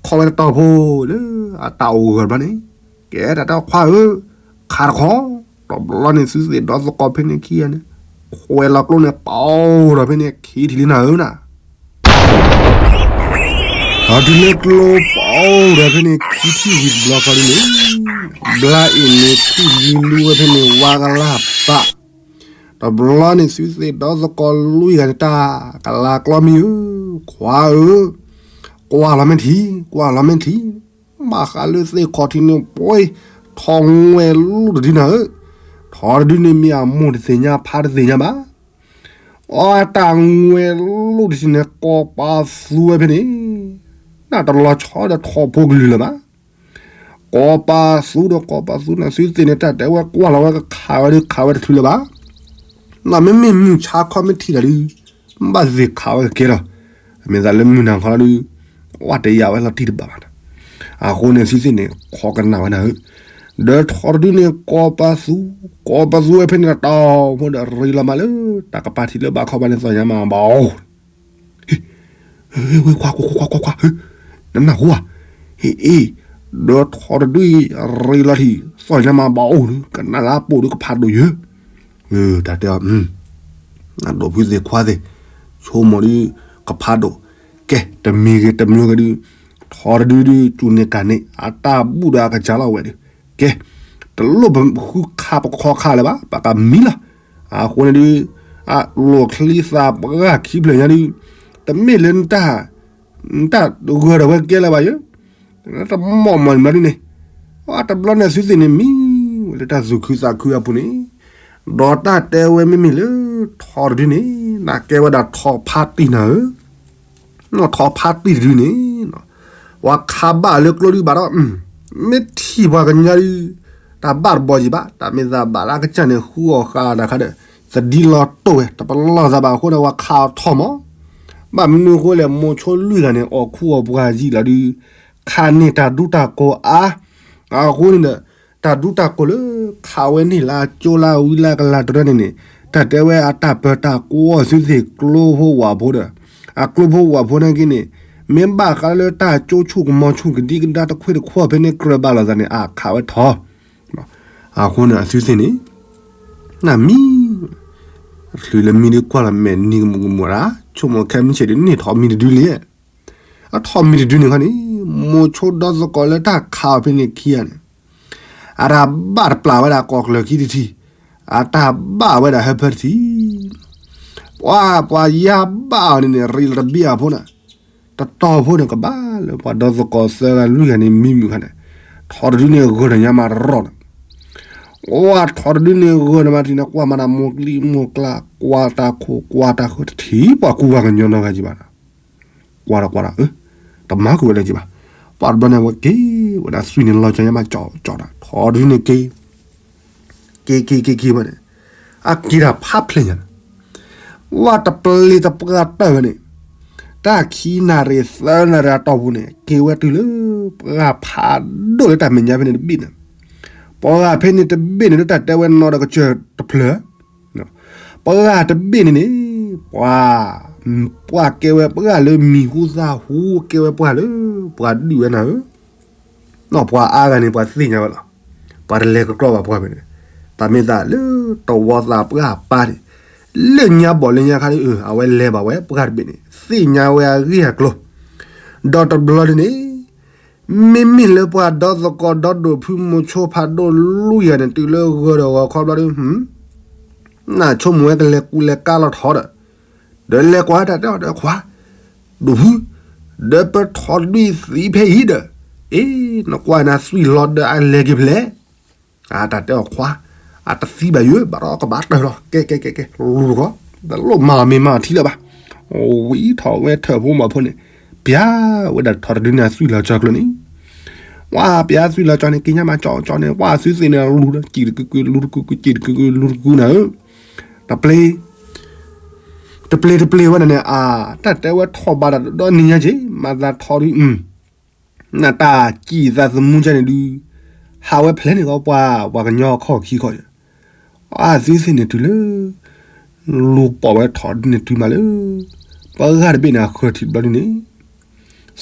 ခီဝဲတတီၤဖိလၢ အတၢ်အိၣ်ဂၢၢ်တဘျီန့ၣ် ကဲတၢ်တဲအီၤ ခွါဧၢ, ခးတခီ, တဘျီန့ၣ်သုသ့ၣ်ဒီသကိးဖဲန့ၣ်ခံဂၤန့ၣ် ခွဲးလီၤကျိန့ၣ် ပအိၣ်ဒီးဖဲန့ၣ်ခံထံၣ်လံနၤဧၢနၤ အတုၤလၢကျိပအိၣ်ဒီးဖဲန့ၣ် ခံထံၣ်ဝံၤတဘျီဃီဒ်န့ၣ်, ဘျါအ့ၣ်န့ၣ် ထံၣ်လံလူဝဲဖဲန့ၣ် ဝါကလၢ်ပာ်, တဘျီန့ၣ်သုသ့ၣ်ဒီသကိးလွံၢ်ဂၤန့ၣ် တၢ်ကလၤကျီမံၤဧၢ, ခွါဧၢ, ကွၢ်လီၤမ့ၢ်ထံ, ကွၢ်လီၤမ့ၢ်ထံ, ဘၣ်ဃးလၢသ့ၣ်ခီၣ်ထံးန့ၣ် ပှဲၤ, ထီၣ်ငွဲၣ်လိၣ်တဒုနၤဧၢ, ထီတဒုန့ၣ်မ့ၢ်အမိၢ်တသ့ၣ်ညါဖါတသ့ၣ်ညါဘၣ် အတၢ်ငွဲၣ်လိၣ်တထံၣ်န့ၣ် ကိးပသူဝဲဖဲန့ၣ်, နတလီၤဆီဒီးထီၣ်ဖိကလုာ်လၢၤဘၣ်. ကိးပသူဒီးကိးပသူန့ၣ် သုသ့ၣ်န့ၣ် တၢ်တဲဝဲကွၢ်လီၤဝဲကခးဝဲဒီးခးဝဲတချုးလၢၤဘၣ်. နမ့မ့ၢ်မုၢ်ဆါခီမ့ၢ်ထံၣ်တၢ်ဒီး ဘၣ်သ့ၣ်ခးဝဲကကဲလီၤ. မ့ၢ်သးလၢမုၢ်နၤခီလီၤဒီး ဝဲတယာ်ဝဲလီၤတံၢ်တဘၣ်ဘၣ်. အဃိန့ၣ် သုသ့ၣ်န့ၣ် ခိးကနၣ်ဝဲနၤဧၢ ဒီးထီတဒုန့ၣ် ကိးပသူ, ကိးပသူဝဲဖဲန့ၣ်တတီၤဖိဒီး ရ့လီၤမးလၢ တၢ်ကပၤထံးလၢဘၣ်ခီဘၣ်န့ၣ် သီၣ်ညါမးဘၣ်အိၣ်, ဝ့ၢ်ကွၢ်ကွၢ်ကွၢ်ကွၢ်ကွၢ်, နနၢ်ဟူဧါ, ဟ့ၣ်အ့ၣ်, ဒီးထီတဒုအံၤ ရ့လီၤထံး သီၣ်ညါမးဘၣ်အိၣ်ဒီး ကနၣ်လၢအပိာ်ဒီးကဖးဒိၣ်ယၢ တၢ်တဲအီၤ အဒိၣ်ဖုသ့ၣ်ခွါသ့ၣ်, ဆိကမိၣ်ဒီး ကဖးဒိၣ်, ကဲ တမံၤဂ့ၤတမံၤဂ့ၤဒီး ထီတဒုဒုး စူၢ်န့ၢ်ကၢ်န့ၣ် အတၢ်ဘူၣ်ဒီးအကစၢ်လီၤဝဲဒီး, ကဲ တလိၣ်ပဃုခးပခီခးလၢၤဘၣ် ပကမံလီၤ. အဃိန့ၣ်ဒုး အလိာ်ချံသးပှၢ်ခံဖျၢၣ်ညါဒုး တမ့ၢ်လၢ နတၢ်ဂၢၢ်ဒီးဝဲကဲလၢၤဘၣ်ယၤ, တမီၢ်မီၢ်န့ၣ်မးဒ်န့ၣ်, အတဘျီန့ၣ်သုသ့ၣ်န့ၣ်မံဝဲလၢတၢ်သူၣ်ခုသးခုအပူၤန့ၣ်, ဒီးတၢ်တဲဝဲမ့မ့ၢ်လၢ ထီတဒုန့ၣ် နကဲဝဲဒၣ်ထီဖါတံၢ်နၤဧၢ, နီၢ်ထီဖါတံၢ်တဒုန့ၣ်, ပှၤခးဘၣ်လၢကျိဒုးဘၣ်ဒီး, မ့ၢ်ထံၣ်ပှၤကညီဒုး, တၢ်ဘၣ်တဘီယံၤဘၣ်, တၢ်မ့ၢ်သးဘၣ်လၢအကစၢ်န့ၣ် ဃုအီၣ်ဃာ်တၢ်ခါဒီး, သဒံလီၤတိၢ်ဝဲ တပလီၢ်သးဘၣ်အဃိဒီး ပှၤခးအီၤထီၣ်မး, ဘၣ်မနုၤအဃိလဲၣ် မိၤဆိလွံၢ်ဂၤန့ၣ် အီၣ်ခူအီၣ်ပှၤယံာ်လီၤဒုး, ခးန့ၢ်တၢ်ဒူတၢ်ကိးအါ, အဃိန့ၣ်ဒီး, တၢ်ဒူတၢ်ကိးလၢ ခးဝဲန့ၢ်လၢအကၠိလၢအဝံလၢအကလၤတရၢန့ၣ်န့ၣ်, တၢ်တဲဝဲအတၢ်ပၢတၢ်ကီအီၤသုသ့ၣ်ကျိဖိဝၣ်ဖိဒီး, အကျိဖိဝၣ်ဖိနာ်က့န့ၣ်, မ့ၢ်ဘၣ်ဃးလၢတၢ်ကၠိဆူၣ်ကမီၤဆူၣ်ကဒံကဒါတခွ့ၣ်တခွီၣ်ဖဲန့ၣ်ကြၢးဘၣ်လိာ်သးန့ၣ် အခးဝဲထီၣ်, အဃိန့ၣ်အသုသ့ၣ်န့ၣ်, နမံ ချုးလၢမံဒုးကွၢ်လီၤမဲာ်နံၤကမူးကမူးဒၣ်, ဆိကမိၣ်ခဲမုၢ်ဆ့ၣ်ဒုးန့ၢ်ထီၣ်မံတဒုလံ, အထီၣ်မံတဒုန့ၣ်ခီန့ၣ်, မိၤဆိဒီသကိးလၢတၢ်ခးအီၤဖဲန့ၣ်ခံဂၤန့ၣ်, အတၢ်ဘၣ်တပျၢ်ဝဲဒၣ်ကိးကျၢၤခံတထံၣ်, အတၢ်ဘၣ်ဝဲဒၣ်ဟၢဖၢတထံၣ်, ပှၤပှၤယါဘၣ်အီၤန့ၣ်န့ၣ် ရ့လီၤတဘ့ၣ်အဖိန့ၣ်, တတီၤဖိန့ၣ်ကဘၣ်လၢပှၤဒီသကိးသၢဂၤလွံၢ်ဂၤန့ၣ်မံမုာ်ခါန့ၣ်, ထီတဒုန့ၣ်ဂၢၢ်ဒီးညါမးရီၣ်န့ၣ်, အိၣ်ထီတဒုန့ၣ်ဂၢၢ်န့ၣ်မးထံၣ်န့ၣ် ကွၢ်မးတၢ်မိၢ်ကျံမိၢ်ကျါ, ကွၢ်တၢ်ခိၣ်ကွၢ်တၢ်ဃၢၤတထံၣ်ပှၤကူပှၤကညီနီတဂၤကံဘၣ်န့ၣ်, ကွၢ်ဒီးကွၢ်ဒီး, တမၤကွံာ်ဝဲလၢကံဘၣ်, ပှၤတဘျီန့ၣ်ဝဲက့ၤဝဲဒၣ်သွံၣ်န့ၣ်လီၤကၠီညါမးကၠီကၠီဒၣ် ထီတဒုန့ၣ်က့ၤ က့ၤက့ၤက့ၤက့ၤဝဲန့ၣ်, အက့ၤတၢ်ဖးဖျဲးညါန့ၣ်, ဝဲတပျ့ၤတပှၢ်တၢၢ်ဝဲန့ၣ်, တၢ်ခံနၣ်ရံၣ်သၢနၣ်ရံၣ်အတီၢ်ပူၤန့ၣ် က့ၤဝဲတုၤလၢ ပှၢ်ဖးဒိၣ်လၢတၢ်မဲာ်ညါဖဲန့ၣ်တဘ့ၣ်န့ၣ်, ပှၢ်ဖဲန့ၣ်တဘ့ၣ်န့ၣ် လၢတၢ်တဲဝဲနီၢ်ဒီးကစၢၢ်တဖျၢၣ် ပှၢ်တဘ့ၣ်န့ၣ်န့ၣ်, ပှၤ, ပှၢ်ကဲဝဲပှၢ်လၢမံၤဟူသၣ်ဟူ ကဲဝဲပှၢ်လၢ ပှၤဒုးဝဲနၤဧၢ, နီၢ်ပှၤအါဂၤန့ၣ် ပှၤသ့ၣ်ညါဝဲလီၤ, ပှၤတလဲၤကကြီဘၣ်ပှၢ်ဖဲန့ၣ်, တၢ်မ့ၢ်သးလၢတဝီသးပှၢ်ပၢ်န့ၣ်, လၢညါဘီၣ်လၢညါခါဒ်အဝဲလဲၤဘၣ်ဝဲပှၢ်တဘ့ၣ်န့ၣ် သ့ၣ်ညါဝဲအဂ့ၢ်အကျိၤ, ဒီးတဘျီဒ်န့ၣ် မ့မ့ၢ်လၢပှၤဒီသကိးဒီဒိၣ်ဖုမိၤဆိဖးဒိၣ်လွံၢ်ဂၤန့ၣ် တုၤလၢဂၢၤဒီးဂီၤခီဘျီဒီး, နဆိကမိၣ်ဝဲကလဲၤကူလဲၤကါလီၤထီဒီး, ဒီးလဲၤကွၢ်တၢ်တဲအီၤဒီးခွါ, ဒိၣ်ဖု, ဒီးပထီၣ်တဒုအံၤသံဖဲအံၤဒီး, အ့ နကွၢ်နၤသွံၣ်လီၤဒီးအလဲၤက့ၤဖဲလဲၣ်, အတၢ်တဲအီၤခွါ, အတသံဘၣ်ယိၤ ဘၣ်ဒီးကဘၣ်တၢၢ်လီၤ ကဲကဲကဲကဲ လူၤတဂီၤ, တလိၣ်မၤအီၤမ့ၤမၤအီၤထံလၢၤဘၣ်, ဝံၤထီၣ်ဝဲထၢၣ်ဖိမၤဖိန့ၣ်, ပျၢ်ဝဲဒၣ်ထီၣ်တဒုန့ၣ်အသွံၣ်လီၤကၠီကျၢၤန့ၣ်, ပှၤပျဲသွံၣ်လီၤကၠီန့ၣ် က့ၤညါမးကၠီကၠီန့ၣ် ပှၤအသုသ့ၣ်န့ၣ်လူၤဒီး စံၣ်တကုကု လူၤတကုကု စံၣ်တကုကု လူၤတကုကုနၤဧၢ, တပျ့ၤ တပျ့ၤတပျ့ၤဝဲန့ၣ်န့ၣ် အါ တၢ်တဲဝဲထီၣ်ဘးဒီးဒီနံၤညါက့ၤ မၤသးထီဒု နတၢ်စံၣ်သးသမူကန့ၣ်ဒုး ဟးဝဲဖျဲၣ်န့ၣ်ကီးပှၤ ပှၤကညီခီၣ်ခံခီၣ်, အသုသ့ၣ်န့ၣ်တုၤလၢ လူၤပိာ်ဝဲထီၣ်ဒုန့ၣ်တုၤမးလၢ ပှၤဂၤတဘ့ၣ်န့ၣ် အဃၢၤထံးတဘျီဒုန့ၣ်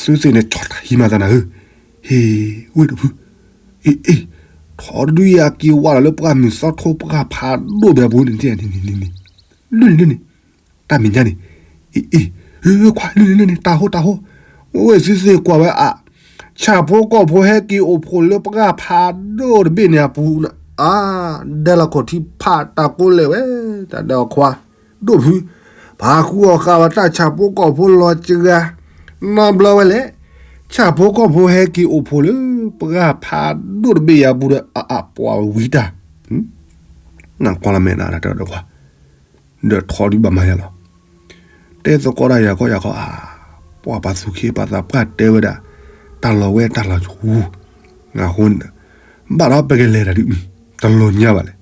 သုသ့ၣ်န့ၣ် ကၠီတၢ်ဟံးမၤသးနၤဧၢ, ဟ့ၣ် ဝ့ၢ်တဖု, အ့ၣ် အ့ၣ် ထီၣ်တဒုယၤက့ၤဝါလီၤလၢပှၢ်မုၢ်သီထိ ပှၢ်ဖးဒိၣ်ဘဲပူၤန့ၣ် န့ၣ် န့ၣ် န့ၣ် န့ၣ် လၢန့ၣ်လၢန့ၣ် တၢ်မဲာ်ညါန့ၣ်, အ့ၣ် အ့ၣ် ခွါ လၢန့ၣ်လၢန့ၣ် တၢ်ဟိတၢ်ဟိ, ဝ့ၢ်သုသ့ၣ်ကွၢ်ဝဲအါ, ဆၣ်ဖိကီၢ်ဖိဟဲက့ၤအိၣ်ဖှိၣ်လၢပှၢ်ဖးဒိၣ်တဘ့ၣ်န့ၣ်အပူၤန့ၣ် အါ ဒဲလီၤခိၣ်ထံဖးတၢ်ကိးလဲၣ်ဝဲ, တၢ်ဒဲအီၤခွါ ဒိၣ်ဖု, ပှၤဃုအီၣ်ဃာ်ဝဲတၢ်ဆၣ်ဖိကီၢ်ဖိလီၤစှၤ, နီတဘျီဝဲလဲၣ်, ဆၣ်ဖိကီၢ်ဖိဟဲက့ၤအိၣ်ဖှိၣ်လၢ ပှၢ်ဖးဒိၣ်တဘ့ၣ်အပူၤဒီး အါ အါ ပှၤဝံတၢ်, နကွၢ်လီၤမဲာ်နၤတၢ်တခွါ, ဒီးထီဒုဘၣ်မၤယါလီၤ, တဲသကိးတၢ်ယၤကီယၤကီအါ, ပှၤပှၤသူၣ်ခ့ပှၤသးပှၢ်တဲဝဲဒၣ်, တၢ်လီၤဝဲတၢ်လီၤဆူ, အဃိန့ၣ်, ဘၣ်ဒီးပကလဲၤတၢ်ဒုး, တလိၣ်ညါဘၣ်လဲၣ်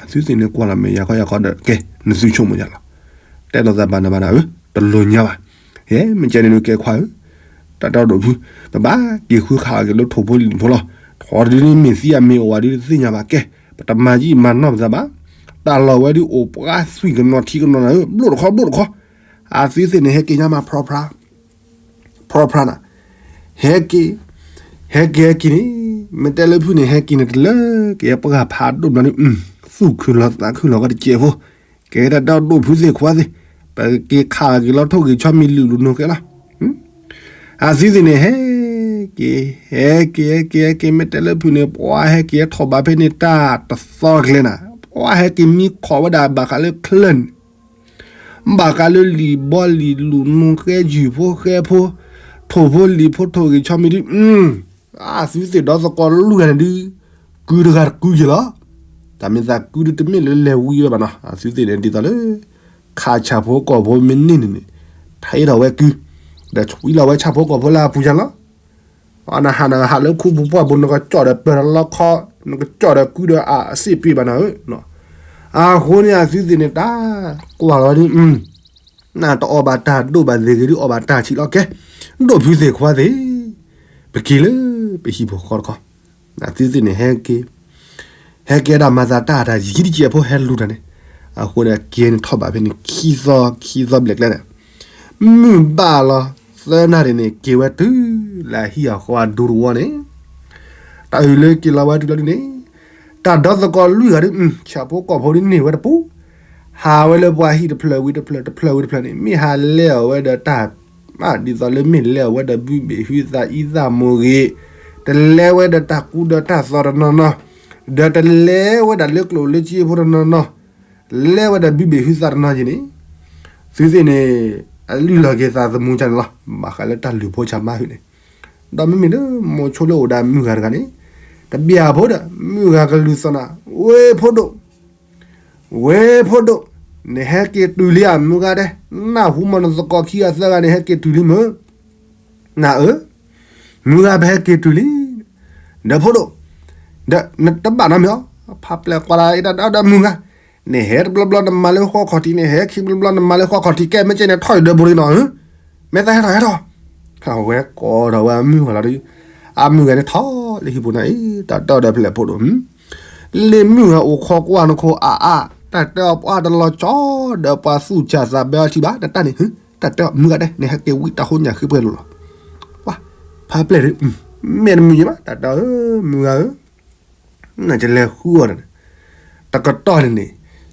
အသုသ့ၣ်န့ၣ်ကွၢ်လီၤမဲာ်ယၤကီယၤကီဒီး ကဲ နသုဆိကမိၣ်ယၤလီၤ, တဲလိာ်သးဘၣ်နဘၣ်နဧၢ, တလိၣ်ညါဘၣ်, ယဲ မ့ၢ်ကဲန့ၣ်ဒုးကဲခွါဧၢ, တၢ်တၢ်ဒိၣ်ဖု, ပဘၣ်က့ၤဃုခးအီၤက့ၤလၢထိၣ်ဖိလံၣ်ဖိလီၤ, ထီဒုန့ၣ်မ့ၢ်သံအမ့ၢ်အိၣ်ဝဲဒုးတသ့ၣ်ညါဘၣ်ကဲ, ပတမၤယံာ်မၤနီၢ်ပသးဘၣ်, တၢ်လီၤဝဲဒုးအိၣ်ပှၤသွံၣ်ကနီၤထံကနီၤနၤဧၢ ဘျိၣ်တခီဘျိၣ်တခီ, အသုသ့ၣ်န့ၣ်ဟဲက့ၤညါမး ဖြီဖြါ ဖြီဖြါနၤ, ဟဲက့ၤ, ဟဲက့ၤဟဲက့ၤန့ၣ်, မ့ၢ်တဲလၢဖုန့ၣ် ဟဲက့ၤန့ၣ်တလၢက့ၤပှၢ်ဖးဒိၣ်ဘျီန့ၣ်, သူၣ်ခုလီၤသးခုလီၤကီတစဲးဖိ, ကဲတၢ်ဒိၣ်ဖုသ့ၣ်ခွါသ့ၣ်, ပက့ၤခးက့ၤလီၤထိၣ်ဂ့ၤဆီမံၤလံာ်လူၤနုာ်ကဲလီၤ, အသုသ့ၣ်န့ၣ် ဟဲက့ၤ, ဟဲက့ၤ ဟဲက့ၤ ဟဲက့ၤ မ့ၢ်တဲလၢဖုန့ၣ် ပှၤဟဲက့ၤထီၣ်ဘးဖဲန့ၣ်တၢ်တသီကျဲနၤ, ပှၤဟဲက့ၤမံခီၣ်ဝဲဒၣ်ဘၣ်ဃးလၢချၢန့ၣ် ဘၣ်ဃးလၢလံာ်ဘီလံာ်လူၤနုာ်ဃဲယုၢ်ဖိဃဲဖိ, ထိၣ်ဖိလံာ်ဖိထိၣ်ဂ့ၤဆီမံၤဒုး, အသုသ့ၣ်ဒီးသကိးလွံၢ်ဂၤန့ၣ်ဒုး, ကုတဂၤတကုယဲၢ်လီၤ, တၢ်မ့ၢ်သးကုဒုးတမ့ၢ်လၢလဲၤဝံဝဲဘၣ်နီၤ, အသုသ့ၣ်န့ၣ်ဒ်သိးလၢ ခးဆၣ်ဖိကီၢ်ဖိမ့ၢ်န့ၢ်န့ၣ်န့ၣ်, ထံၣ်ထီၣ်ဝဲကု, ဒီးဆွံလီၤဝဲဆၣ်ဖိကီၢ်ဖိလၢအပူၤယါလီၤ နဟးနဟးလၢခူပူၤပှၢ်ပူၤ နကကၠီၣ်ဒီးပၢၤလီခီ, နကကၠီၣ်ဒီးကုဒီးအစ့ၣ်ပ့ၢ်ဘၣ်နၤဧၢ, အဃိန့ၣ်အသုသ့ၣ်န့ၣ်တၢ်ကွၢ်လီၤဒုး, နတအီၣ်ဘၣ်တၢ်ဒိၣ်ဘၣ်သ့ၣ်ဂ့ၤဒုး အီၣ်ဘၣ်တၢ်ဆံးလီၤကဲ, ဒိၣ်ဖုသ့ၣ်ခွါသ့ၣ်, ပက့ၤလၢပဟံၣ်ဖိဃီတခီ, အသုသ့ၣ်န့ၣ်ဟဲက့ၤ ဟဲက့ၤဒၣ်မၤသးတၢ်တၢ်ယံၤတစဲးဖိဟဲလူၤတၢ်န့ၣ်, အဃိန့ၣ်က့ၤန့ၣ်ထီၣ်ဘးဖဲန့ၣ်ခံသီခံသီဘျဲၣ်ကျဲန့ၣ်, မုၢ်ဘၣ်လီၤသၢနၣ်ရံၣ်န့ၣ် က့ၤဝဲတုၤလၢဟံၣ်အဃီအဒူတဝီန့ၣ်, တၢ်အုၣ်လၢက့ၤလီၤဝဲတုၤလီၤဒုန့ၣ်, တၢ်ဒီသကိးလွံၢ်ဂၤဒုး, ဆၣ်ဖိကီၢ်ဖိဒုးန့ၢ်ဝဲတပူၤ, ဟးဝဲလၢပှၤဟံၣ်တဖျၢၣ်ဝံၤတဖျၢၣ် တဖျၢၣ်ဝံၤတဖျၢၣ်န့ၣ် မ့ၢ်ဟးလဲၤအီၤဝဲဒီးတၢ် ဒ်သိးလၢမ့ၢ်လဲၤအီၤဝဲဒီးဘုဘ့ၣ်ဟုသးအံသၣ်မိၢ်ဂ့ၤ, တလဲၤဝဲဒီးတၢ်ကူဒီးတၢ်သိးတနီၤနီၤ, ဒီးတလဲၤဝဲဒၣ်လၢကျိၣ်လၢစ့ဖိတနီၤနီၤ, လဲၤဝဲဒီးဘုဘ့ၣ်ဟုသးတနီၤက့ၤန့ၣ်, သုသ့ၣ်န့ၣ် အလုၢ်လီၤက့ၤသးသမူကန့ၣ်လီၤ, ဘၣ်ဃးလၢတၢ်လုၢ်ဖိဆၣ်မါဟုန့ၣ်, ဒီးမ့မ့ၢ်လၢမိၤဆိလၢအိၣ်ဒီးမုၢ်ဂၤတဂၤန့ၣ်, တဘၣ်ဖိဒီး မုၢ်ဂၤကလုၢ်သီၣ်နၤ, ဝ့ၢ်ဖိဒိၣ် ဝ့ၢ်ဖိဒိၣ်, နဟဲက့ၤတုၤလံဧါမုၢ်ဂၤဒဲး, နၢ်ဟူမးနသကိးခံဂၤသၢဂၤန့ၣ် ဟဲက့ၤတုၤလံမုၢ်, နၤဧၢ, မုၢ်ဂၤပဟဲက့ၤတုၤလံ, ဒီးဖိဒိၣ်, ဒီးနတဘၣ်နီတမံၤအီၤ, ဖးပျဲၢ်ကွၢ်လၢတၢ်ဒီးမုၢ်ဂၤ, နဟဲတဘျီဘျီနမၤလၢဃီခီၣ်ထံး, နဟဲခံဘျီဘျီနမၤလၢဃီခီၣ်ထံး, ကဲမ့ၢ်ကဲန့ၣ်ထီၣ်ယဒီပုၢ်လံနီၤဧၢ, မ့ၢ်သးဟဲထီၣ်ဟဲထီၣ်, အဝဲကိးထီၣ်ဝဲအမုၢ်ဂၤလီၤဒီး, အမုၢ်ဂၤန့ၣ်ထီၣ်လၢဟံၣ်ပူၤနၤအံၤ, တၢ်ဒီးဖျဲၣ်ဖိဒိၣ် လ့ၣ်မုၢ်ဂၤအိၣ်ခိးကွၢ်နခိၣ်အါအါ, တၢ်တဲအီၤပှၤတလီၤကၠီ, ဒီးပှၤသူၣ်စၢ်သးဘၢအီၤထံဘၣ်, တၢ်တၢ်န့ၣ်, တၢ်တဲအီၤမုၢ်ဂၤဒဲး နဟဲက့ၤဝံတၢ်ဃိညၣ်ဃ့ပှဲၤလိာ်လီၤ, ပှၤ, ဖးပျဲၢ်ဒုး, မ့ၢ်တမုၢ်ယဲဘၣ်, တၢ်တဲအီၤဧၢ, မုၢ်ဂၤဧၢ, နကလဲၤဃုအီၤဒီး, တကတီၢ်န့ၣ်န့ၣ်,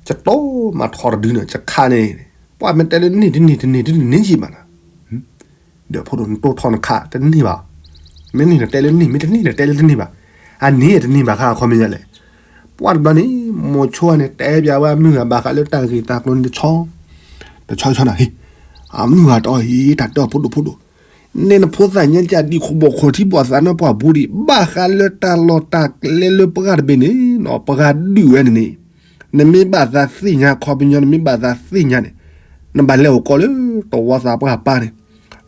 ကတိၢ်မၤထီၣ်တဒုန့ၣ် ကခးန့ၣ်, ပှၤမ့ၢ်တဲလၢန့ၢ်တန့ၢ်တန့ၢ်တန့ၢ်ယံာ်မးနၤ ဒီးဖိဒိၣ်နတိၢ်ထီၣ်နခးတန့ၢ်ဘၣ်, မ့ၢ်န့ၢ်နတဲလၢန့ၢ် မ့ၢ်တန့ၢ်နတဲလၢတန့ၢ်ဘၣ်, အန့ၢ်တန့ၢ်ဘၣ်ဃးအခီပညီလဲၣ်, ပှၤတဘျီန့ၣ်, မိၤဆိန့ၣ် တဲပျးဝဲအမုၢ်ဂၤဘၣ်ဃးလၢတၢ်ဂ့ၢ်တၢ်ကျိၤန့ၣ်တဆီ, တဆီဆီနၤဟ့ၣ်, အမုၢ်ဂၤတအီၣ်ဟ့ၣ် တၢ်တဲအီၤဖိဒိၣ်ဖိဒိၣ်, န့ၣ်နဖိသၣ်ညါကဒံးခိၣ်ဘီၣ်ခိၣ်ထံဘီၣ်သးနီၢ်ပှၢ်ဘူးဒံး ဘၣ်ဃးလၢတၢ်လီၢ်တၢ်ကျဲလၢပှၢ်တဘ့ၣ်န့ၣ်နီၤ ပှၢ်ဒုးဝဲန့ၣ်န့ၣ် နမ့ၢ်ဘၣ်သးသ့ၣ်ညါခီပညီ နမ့ၢ်ဘၣ်သးသ့ၣ်ညါန့ၣ်, နဘၣ်လဲၤအိၣ်ကီးလၢ တဝီသးပှၢ်ပၢ်န့ၣ်,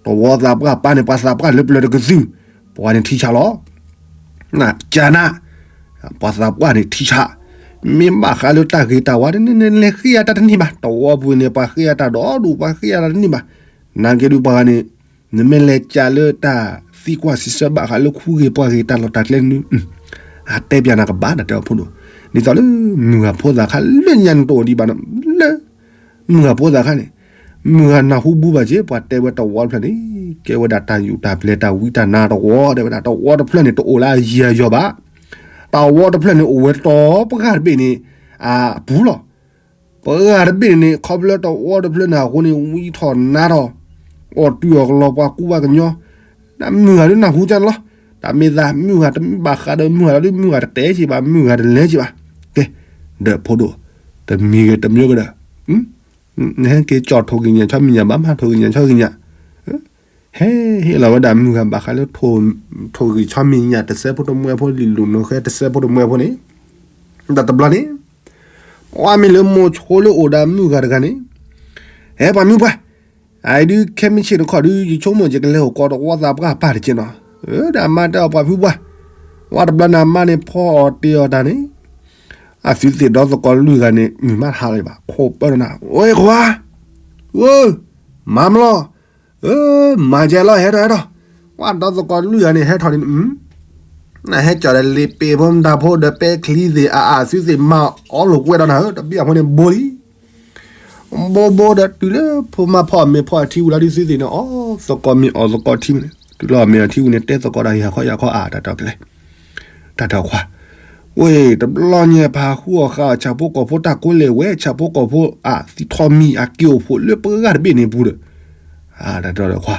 တဝီသးပှၢ်ပၢ်န့ၣ် ပှၤသးပှၢ်လၢပျၢၤတကသု, ပှၤန့ၣ်ထံဆးလီၤ. ကနၣ်, ပှၤသးပှၢ်န့ၣ်ထံဆး, မ့ၢ်ဘၣ်ဃးလၢတၢ်ဂ့ၤတၢ်ဝါတန့ၣ် နလဲၤဃ့အတၢ်တန့ၢ်ဘၣ်. တဝီပူၤန့ၣ် ပှၤဃ့အတၢ်ဒီဒူၣ် ပှၤဃ့အတၢ်တန့ၢ်ဘၣ်. နာ်က့ဒုးပှၤဂၤန့ၣ် နမ့ၢ်လဲၤကးလၢတၢ်သံကွၢ်စံးဆၢဘၣ်ဃးလၢခူဂ့ၤပှၤဂ့ၤတၢ်လီၢ်တၢ်ကျဲနု အတဲပျးနၤကဘၣ် တၢ်တဲအီၤဖိဒိၣ်, ဒ်သိးလၢမုၢ်ဂၤဖိသၣ်ခါလၢညါနတအိၣ်ဒံးဘၣ်နီၤ လၢ မုၢ်ဂၤဖိသၣ်ခါန့ၣ်, မုၢ်ဂၤနၢ်ဟူဘူဘၣ်က့ၤ ပှၤတဲဝဲတဝီတဖျၢၣ်န့ၣ် ကဲဝဲဒၣ်တၢ်ယူးတၢ်ပျဲၤတၢ်ဝံတၢ်နါတဝီ တဲဝဲဒၣ် တဝီတဖျၢၣ်န့ၣ်တအိၣ်လၢအယံၤအယီၤဘၣ်. တဝီတဖျၢၣ်န့ၣ်အိၣ်ဝဲတီပှၢ်တဘ့ၣ်န့ၣ် အပူၤလီၤ. ပှၢ်တဘ့ၣ်န့ၣ် ခီဖျိတဝီတဖျၢၣ်န့ၣ်အဃိန့ၣ် ဝံထီၣ်နါထီၣ်, အီၣ်တုၤအီၣ်ကလီၤပှၤကူပှၤကညီ, ဒ်မုၢ်ဂၤဒုးနၢ်ဟူကန့ၣ်လီၤ. တၢ်မ့ၢ်သးမုၢ်ဂၤတမ့ၢ်ဘၣ်ဃးဒီးမုၢ်ဂၤလီၤဒုး မုၢ်ဂၤတတဲက့ၤဘၣ် မုၢ်ဂၤတလဲၤက့ၤဘၣ်. ကဲ, ဒီးဖိဒိၣ်, တမံၤဂ့ၤတမံၤဂ့ၤဒီး နဟဲက့ၤကၠီၣ်ထိၣ်ဂံၢ်ညၣ်ဆီမံၤညၣ် ဘၣ်မၤထိၣ်ဂံၢ်ညၣ်ဆီဂံၢ်ညၣ်, ဟဲဟ့ၣ်လီၤဝဲဒၣ်မုၢ်ဂၤဘၣ်ဃးလၢ ထိၣ်ဂံၢ်ဆီမံၤညၣ် တစဲးဖိတမှဲဖိ လံာ်လူၤနိဃဲတစဲးဖိတမှဲဖိန့ၣ်, ဒီးတဘျီန့ၣ် ပှၤမ့ၢ်လၢမိၤဆိလၢအိၣ်ဒီးမုၢ်ဂၤတဂၤန့ၣ်, ဟဲပှၤမုၢ်ပှၢ်, အအံၤဒုးခဲမုၢ်ဆ့ၣ်တခီဒုး ယဆိကမိၣ်ယကလဲၤအိၣ်ကိးတဝီသးပှၢ်ပၢ်တက့ၢ်နီၤ. ဒီးအမါတဲအီၤပှၤဖုပှၢ်, ဝဲတဘျီန့ၣ်အမါန့ၣ်ဖီအီၤတ့အီၤတၢ်န့ၣ်, အသုသ့ၣ်ဒီသကိးလွံၢ်ဂၤန့ၣ် မုၢ်မးတဟးလီၤဘၣ် ခိးပၢနၤ, ဝဲခွါ, ဝဲ, မၤမလီၤ, မၤကဲလီၤ ဟဲထီၣ်ဟဲထီၣ်, ပှၤဒီသကိးလွံၢ်ဂၤန့ၣ် ဟဲထီၣ်န့ၣ် နဟဲကၠီၣ်ဒီးလ့ပ့ၤဖိမတၤဖိဒီးပဲချံသ့ၣ်အအသုသ့ၣ်မၤအီလိာ်ကွဲဒီးနၤဧၢ တဘံၣ်အဖိန့ၣ်ဘိလံ ဘိဘိဒီးတုၤလၢဖိမါဖီအီၣ်မ့ၤဖီအီၣ်ထံဝံၤလီၤဒုး သုသ့ၣ်န့ၣ် အီၣ်သကိးမ့ၤအီၣ်သကိးထံဝံၤန့ၣ် တုၤလၢအီၣ်မ့ၤအီၣ်ထံဝံၤန့ၣ် တဲသကိးဒီးယၤခီယၤခီအါ တၢ်တီၢ်ကျဲ, တၢ်တီၢ်ခွါ, ဝဲ တဘျီညါပဟးဃုအီၣ်ဃာ်အီၣ် ဆၣ်ဖိကီၢ်ဖိတၢ်ကိးလဲၣ်ဝဲ ဆၣ်ဖိကီၢ်ဖိအသံထီမံၤအက့ၤအိၣ်ဖှိၣ်လၢပှၢ်တဘ့ၣ်န့ၣ်ပူၤဒီး, တၢ်တီၢ်ခွါ,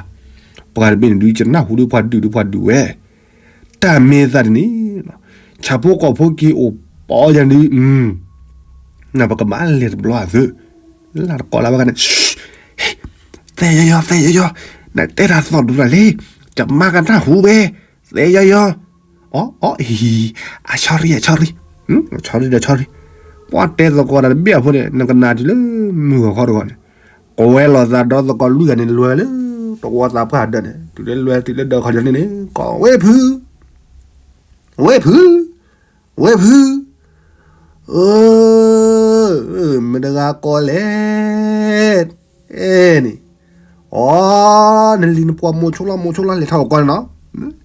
ပှၢ်တဘ့ၣ်န့ၣ်ဒုး ယနၢ်ဟူဒုးပှၤဒုးဒုးပှၤဒုးဝဲ တၢ်မ့ၢ်သးတန့ၣ်, ဆၣ်ဖိကီၢ်ဖိက့ၤအိၣ်ပီယၤဒုး, နပကဘၣ်လဲၤတဘျီအသု, လၢတကိးလၢဝဲဂၤန့ၣ်, သဲယီယီ သဲယီယီ, နတဲတၢ်သီၣ်ဒိၣ်တၢ်လံ, ယမါကနၢ်ဟူဝဲ, သဲယီယီ, အီ အီ အံၤ, အ sorry အ sorry, sorry ဒီး sorry, ပှၤတဲသကိးတၢ်တဘ့ၣ်အဖိန့ၣ် နကနၣ်တုၤလၢမုၢ်ဂီၤခီတဂီၤန့ၣ်, ကဝဲလိာ်သးဒီသကိးလွံၢ်ဂၤန့ၣ် လဲၤလၢတဝီသးပှၢ်ဒၢးန့ၣ် တုၤလၢလဲၤတုၤလၢဒၢးခီဒၢးန့ၣ်န့ၣ် ကိးဝဲဖု ဝဲဖု, ဝဲဖု, မတၤတဂၤကိးလဲၣ်, အဲန့ၣ်, အီ နလံၤနပှီၤမိၤဆိလီၤမိၤဆိလီၤ လဲၤထီၣ်အိၣ်ကီးန့ၣ်နီ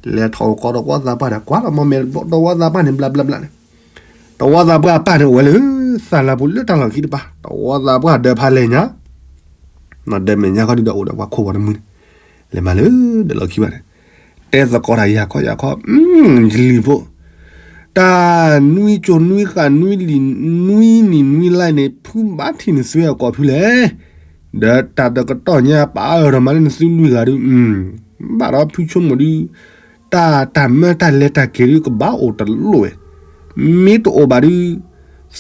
ၤ, လဲၤထီၣ်အိၣ်ကီးတဝီသးပှၢ်ဒီး ကွၢ်လီၤမ့ၢ်တဝီသးပှၢ်န့ၣ် ဘျးဘျးဘျးန့ၣ်, တဝီသးပှၢ်ပၢ်န့ၣ် အိၣ်ဝဲလၢ သးလၢပူၤလၢတၢ်လီၢ်ခံတပၤ တဝီသးပှၢ်ဒၢးဖးလဲၢ်ညါ ဒီးမဲာ်ညါခီဒုးဒီးအိၣ်ဒီးပှၤခိၣ်ပှၤတမုၢ်န့ၣ်, လဲၤမးလၢဒၢးလီၢ်ခံဘၣ်န့ၣ်, တဲသကိးတၢ်ယၤခီယၤခီ, ယလံၤဖိ, တၢ်နွံကၠိၤနွံဃာ်နွံလံၤနွံနံၤနွံလါန့ၣ် ဖုဘၣ်ထံၣ်နသုဟဲအိၣ်ကိးဖုလဲၣ်, ဒီးတၢ်တကတီၢ်ညါပာ်အၢၣ်ဒီးမးလၢနသုလွံၢ်ဂၤဒုး, ဘၣ်ဒီးဖုဆိကမိၣ်ဒုး, တၢ်တၢ်မၢတၢ်လဲၤတၢ်က့ၤဒုးကဘၣ်အိၣ်တလိၣ်ဝဲ, မ့ၢ်တအိၣ်ဘၣ်ဒုး,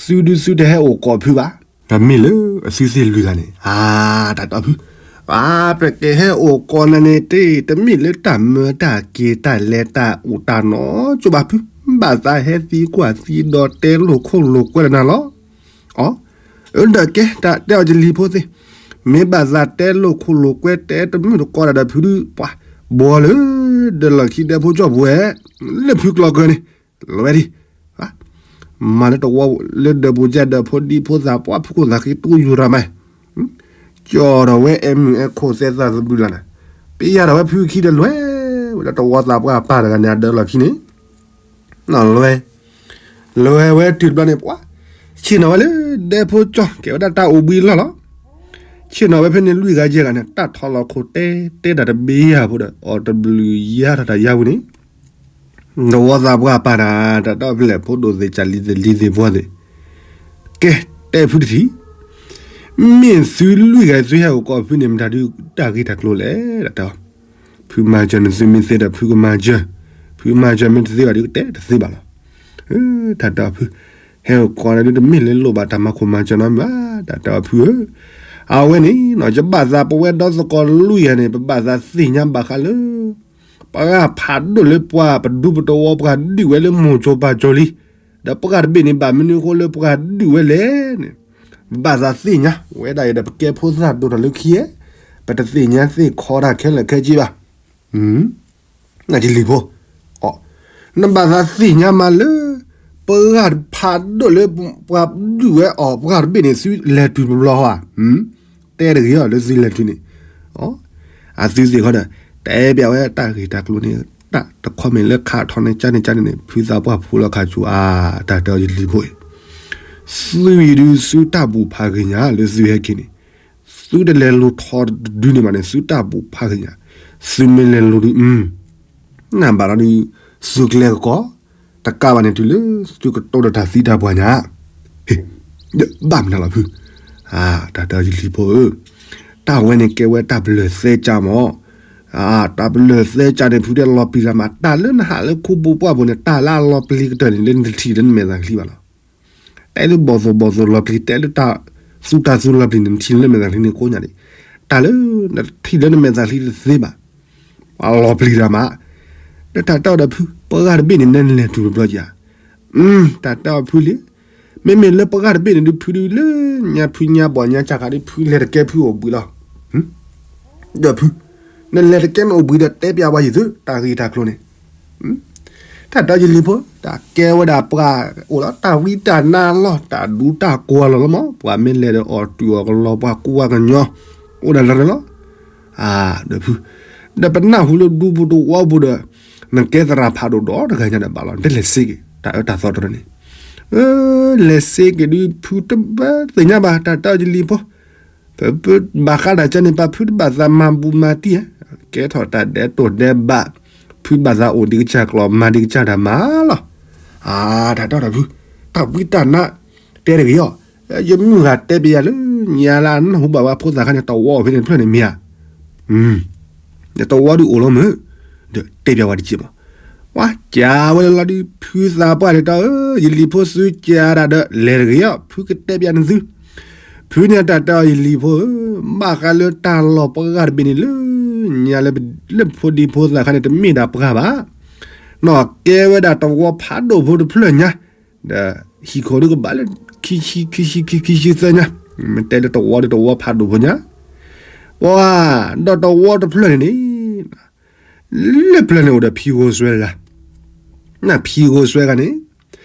သုဒုးသုတဟဲအိၣ်ကိးဖုဘၣ်, ဒီးမ့ၢ်လၢအသုသ့ၣ်လွံၢ်ဂၤန့ၣ် အါ တၢ်တီၢ်ဖု, အါ ပကဟဲအိၣ်ကိးနၤန့ၣ်တ့ၢ် တမ့ၢ်လၢတၢ်မၢတၢ်က့ၤတၢ်လဲၤတၢ်အိၣ်တၢ်နီၤကၠိဘၣ်ဖု, ဘၣ်သးဟဲသံကွၢ်သံဒီးတဲလိာ်ခိၣ်လိာ်ကွဲဒီးနၤလီၤ, အီ အၢ ဒီးကဲ တၢ်တဲအီၤယလံၤဖိသ့ၣ်, မ့ၢ်ဘၣ်သးတဲလိာ်ခိၣ်လိာ်ကွဲတဲတမုာ်တကိးဒၣ်ဒီးဖုဒုး ပှၤဘီလၢ ဒၢးလီၢ်ခံဒၢးဖိကၠီၣ်ပူၤဝဲ, လၢဖုကျီၢ်ကၢန့ၣ်, လီၤဝဲဒံး, မၤလၢတဝီ လၢဒၢးပူၤကၢဒၢးဖိဒံဖိသၣ်ပှၢ်ဖုခိၣ်သးဃ့တူၢ်ယူၤရၤမး, ကၠီၣ်ထီၣ်ဝဲအဲၣ်မုၢ်အဲၣ်ခိၣ်သဲသးသဘျုးလၢ်န့ၣ်, ပယၢ်ထီၣ်ဝဲဖုခံဒီးလွဲၢ်, ဝဲဒၣ်တဝီသးပှၢ်ပၢ်တဂၤန့ၣ်အဒၢးလီၢ်ခံန့ၣ် လွဲၢ်, လွဲၢ်ဝဲတုၤတဘျီန့ၣ် ပှၤ, ဆ့ၣ်နီၤဝဲလၢ ဒဲဖိကၠီၣ် ကဲဝဲဒၣ်တၢ်အိၣ်ဘှံးလီၢ်လီၤ, ဆ့ၣ်နီၤဝဲဖဲန့ၣ်လွံၢ်ဂၤယဲၢ်ဂၤန့ၣ် တၢ်ထီၣ်လီၤခိၣ်တဲ တဲတၢ်တဘ့ၣ်ယၤဖိဒီး အီၣ်တဘျုးယါထီၣ်တၢ်ယါဝံၤန့ၣ်, တဝီသးပှၢ်ပၢ်တၢ် တၢ်တီၢ်ဖဲလဲၣ်ဖိဒိၣ်သ့ၣ် ကၢ်လံၤသ့ၣ်လံၤသ့ၣ်ဘှီသ့ၣ်, ကဲ, တဲဖုတထံၣ် မ့ၢ်သုလွံၢ်ဂၤသုဟဲအိၣ်ကိးဖုန့ၣ် မတၤဒုးတၢ်ဂ့ၢ်တၢ်ကျိၤလဲၣ် တၢ်တဲအီၤ, ဖုမၤစၢၤနသုမ့ၢ်သ့ဒီးဖုကမၤစၢၤ, ဖုမၤစၢၤမ့ၢ်တသ့ဘၣ်ဒုးကတဲတသ့ဘၣ်လီၤ, တၢ်တဲအီၤဖု, ဟဲအိၣ်ကိးနၤဒုးတမ့ၢ်လၢလိၣ်ဘၣ်တၢ်မၤခိၣ်မၤစၢၤနီတမံၤဘၣ်, တၢ်တဲအီၤဖုဧၢ, အဝဲန့ၣ်နီၤ ယဘၣ်သးပဝဲဒီသကိးလွံၢ်ဂၤန့ၣ် ပဘၣ်သးသ့ၣ်ညါဘၣ်ဃးလၢ ပှၤဖးဒိၣ်လၢပှၤပဒူပတဝီပှၤဒုးဝဲလၢမိၢ်ကၠိၤပၢ်ကၠိၤလံ, ဒီးပှၤတဘ့ၣ်န့ၣ်ဘၣ်မနုၤအဃိလၢပှၤဒုးဝဲလဲၣ်န့ၣ်, ဘၣ်သးသ့ၣ်ညါ, ဝဲဒၣ်အံၤဒီးပကဲဖိသၣ်ဒိၣ်ထီၣ်လၢခံဧါ, ပတသ့ၣ်ညါသ့ၣ်ခီတၢ်ခဲလၢာ်ခဲဆ့ဘၣ်, နကလံၤဖိ, အီ, နဘၣ်သးသ့ၣ်ညါမးလၢ ပှၤဖးဒိၣ်လၢပှၤဒုးဝဲအီၤပှၢ်တဘ့ၣ်န့ၣ် သုလဲၤတုၤတဘျီဧါ. တဲတဂ့ၤအီၤလၢသုလဲၤတုၤန့ၣ်, အသုသ့ၣ်ခီဒီး တဲပျးဝဲတၢ်ဂ့ၢ်တၢ်ကျိၤန့ၣ်, တၢ်တခီမ့ၢ်လၢခးထီၣ်န့ၣ်ကန့ၣ်ကန့ၣ်န့ၣ် ဖုသးပှၢ်ဖိလီၤခးဆူအါ, တၢ်တဲအီၤယလံၤဖိအံၤ, သုအံၤဒုးသုတၢ်ဘူၣ်ဖးဂ့ၤညါလၢသုဟဲက့ၤန့ၣ်, သုတလဲၤလိၤထီၣ်တဒုန့ၣ်ဘၣ်န့ၣ် သုတၢ်ဘူၣ်ဖးဂ့ၤညါ, သုမ့ၢ်လဲၤလိၤဒုး နဘၣ်ဒီး သုကျဲကကီး, တကးဘၣ်န့ၣ်တုၤလၢသုကတိၤဒီးတၢ်သံတၢ်ပှၢ်ညါ, ဟ့ၣ်, ဘၣ်မနုၤလီၤဖု, တၢ်တဲအီၤယလံၤဖိဧၢ, တၢ်ဝဲန့ၣ်ကဲဝဲတၢ်ပလၢၢ်သဲကၢ်မး, တၢ်ပလၢၢ်သဲကၢ်န့ၣ် ဖုတဲလီၤပျံၤတၢ်မး, တၢ်လၢနဟးလၢခိပူၤပှၢ်ပူၤန့ၣ် တၢ်လၢအလီၤပျံၤကတၢၢ်န့ၣ် လၢနတထံၣ်လၢနမဲာ်သၣ်ချံဘၣ်လီၤ. တဲလၢဘီၣ်သိၣ်ဘီၣ်သိၣ်လီၤပျံၤ တဲလၢတၢ်သူတၢ်သူလီၤပျံၤန့ၣ် နထံၣ်လၢမဲာ်သၣ်ချံန့ၣ်ကိးညါဒံး, တၢ်လၢနထံၣ်လၢနမဲာ်သၣ်ချံတသ့ဘၣ်, ပှၤလီၤပျံၤတၢ်မး, ဒီးတၢ်တဲအီၤဒီးဖု ပှၤဂၤတဘ့ၣ်န့ၣ် နလဲၤတုၤတဘျီဧါ, တၢ်တဲအီၤဖုလံ, မ့မ့ၢ်လၢပှၤဂၤတဘ့ၣ်န့ၣ်ဒုး ဖုဒုးလၢညါဖုညါဘီၣ်ညါကၢ်ခါဒုး ဖုလဲၤတကဲဖုအိၣ်ဘှံးလီၤ, ဒီးဖု, နလဲၤတကဲမ့ၢ်အိၣ်ဘှံးဒီးတဲပျးဝဲယသု တၢ်ဂ့ၢ်တၢ်ကျိၤန့ၣ် တၢ်တဲယလံၤဖိ တၢ်ကဲဝဲဒၣ်ပှၤအိၣ်လီၤ တၢ်ဝံတၢ်နါလီၢ် တၢ်ဒူတၢ်ကွၢ်လီၤလီၤမး ပှၤမ့ၢ်လဲၤဒီးအီၣ်တုၤအီၣ်ကလီ ပှၤကူပှၤကညီ အိၣ်ဒၣ်လၢလီၤ. ဒီးဖု ဒီးပနၢ်ဟူလၢဒူပူၤတဝီပူၤဒီး နကဲသရၣ်ဖးဒိၣ်ဒီတဂၤညါဒီးဘၣ်လီၤ နတလဲၤစ့က့ၤ တၢ်အၢတၢ်သီတရၢန့ၣ် လဲၤစ့က့ၤဒုးဖုတဘၣ်သ့ၣ်ညါဘၣ် တၢ်တဲယလံၤဖိ ပဘၣ်ဃးဒၣ်ကန့ၣ် ပှၤဖုတဘၣ်သးမၤဘူၣ်မၤတံၢ်ဧါ, ကဲထီၣ်တၢ်ဒဲးတိၢ်ဒဲးဘး, ဖုဘၣ်သးအိၣ်ဒံးကစၢ်ကျီၢ်မၤဒံးကစၢ်တၢ်မၤလီၤ. အါ တၢ်တီတၢ်ဖု, တၢ်ဝံတၢ်နါ, တဲတဂ့ၤအီၤ, ယမုၢ်ဂၤတဲပယၤလၢ ညါလၢအနၢ်ဟူဘၣ်ဝဲဖိသၣ်ခါန့ၣ် တဝီအိၣ်ဖဲန့ၣ်တဖျၢၣ်န့ၣ်မ့ၢ်ဧါ တဝီဒုးအိၣ်လီၤမုၢ်, ဒီးတဲပျးဝဲတက့ၢ်မး, ပှၤကးဝဲလၢလီၤဒုး ဖုသးပှၢ်န့ၣ်တၢ်ဧၢ, ယလံၤဖိသုကးတၢ်ဒီး လဲၤတဂ့ၤအီၤ ဖုကတဲပျးနသု ဖုန့ၣ်တၢ်တဲအီၤယလံၤဖိဧၢ, ဘၣ်ဃးလၢတၢ်လီၢ်ပှၤဂၤတဘ့ၣ်န့ၣ်လၢ ညါလၢ လၢဖိဒံဖိသၣ်ခါန့ၣ် တမ့ၢ်ဒၣ်ပှၤဘၣ်, နီၢ်ကဲဝဲဒၣ်တဝီဖးဒိၣ်ဖိတဖျၢၣ်ညါ, ဒီးဟံၣ်ခိၣ်ဒုးကဘၣ်လၢ ခံဆံ ခံဆံ ခံဆံ ခံဆံသၢညါ, မ့ၢ်တဲလၢတဝီဒီးတဝီဖးဒိၣ်ဖိညါ, ပှၤ ဒီးတဝီတဖျၢၣ်န့ၣ်န့ၣ် လၢပျၢၤန့ၣ်အိၣ်ဒီးဖံဂိၢ်စွဲတဂၤ, နဖံဂိၢ်စွဲတဂၤန့ၣ်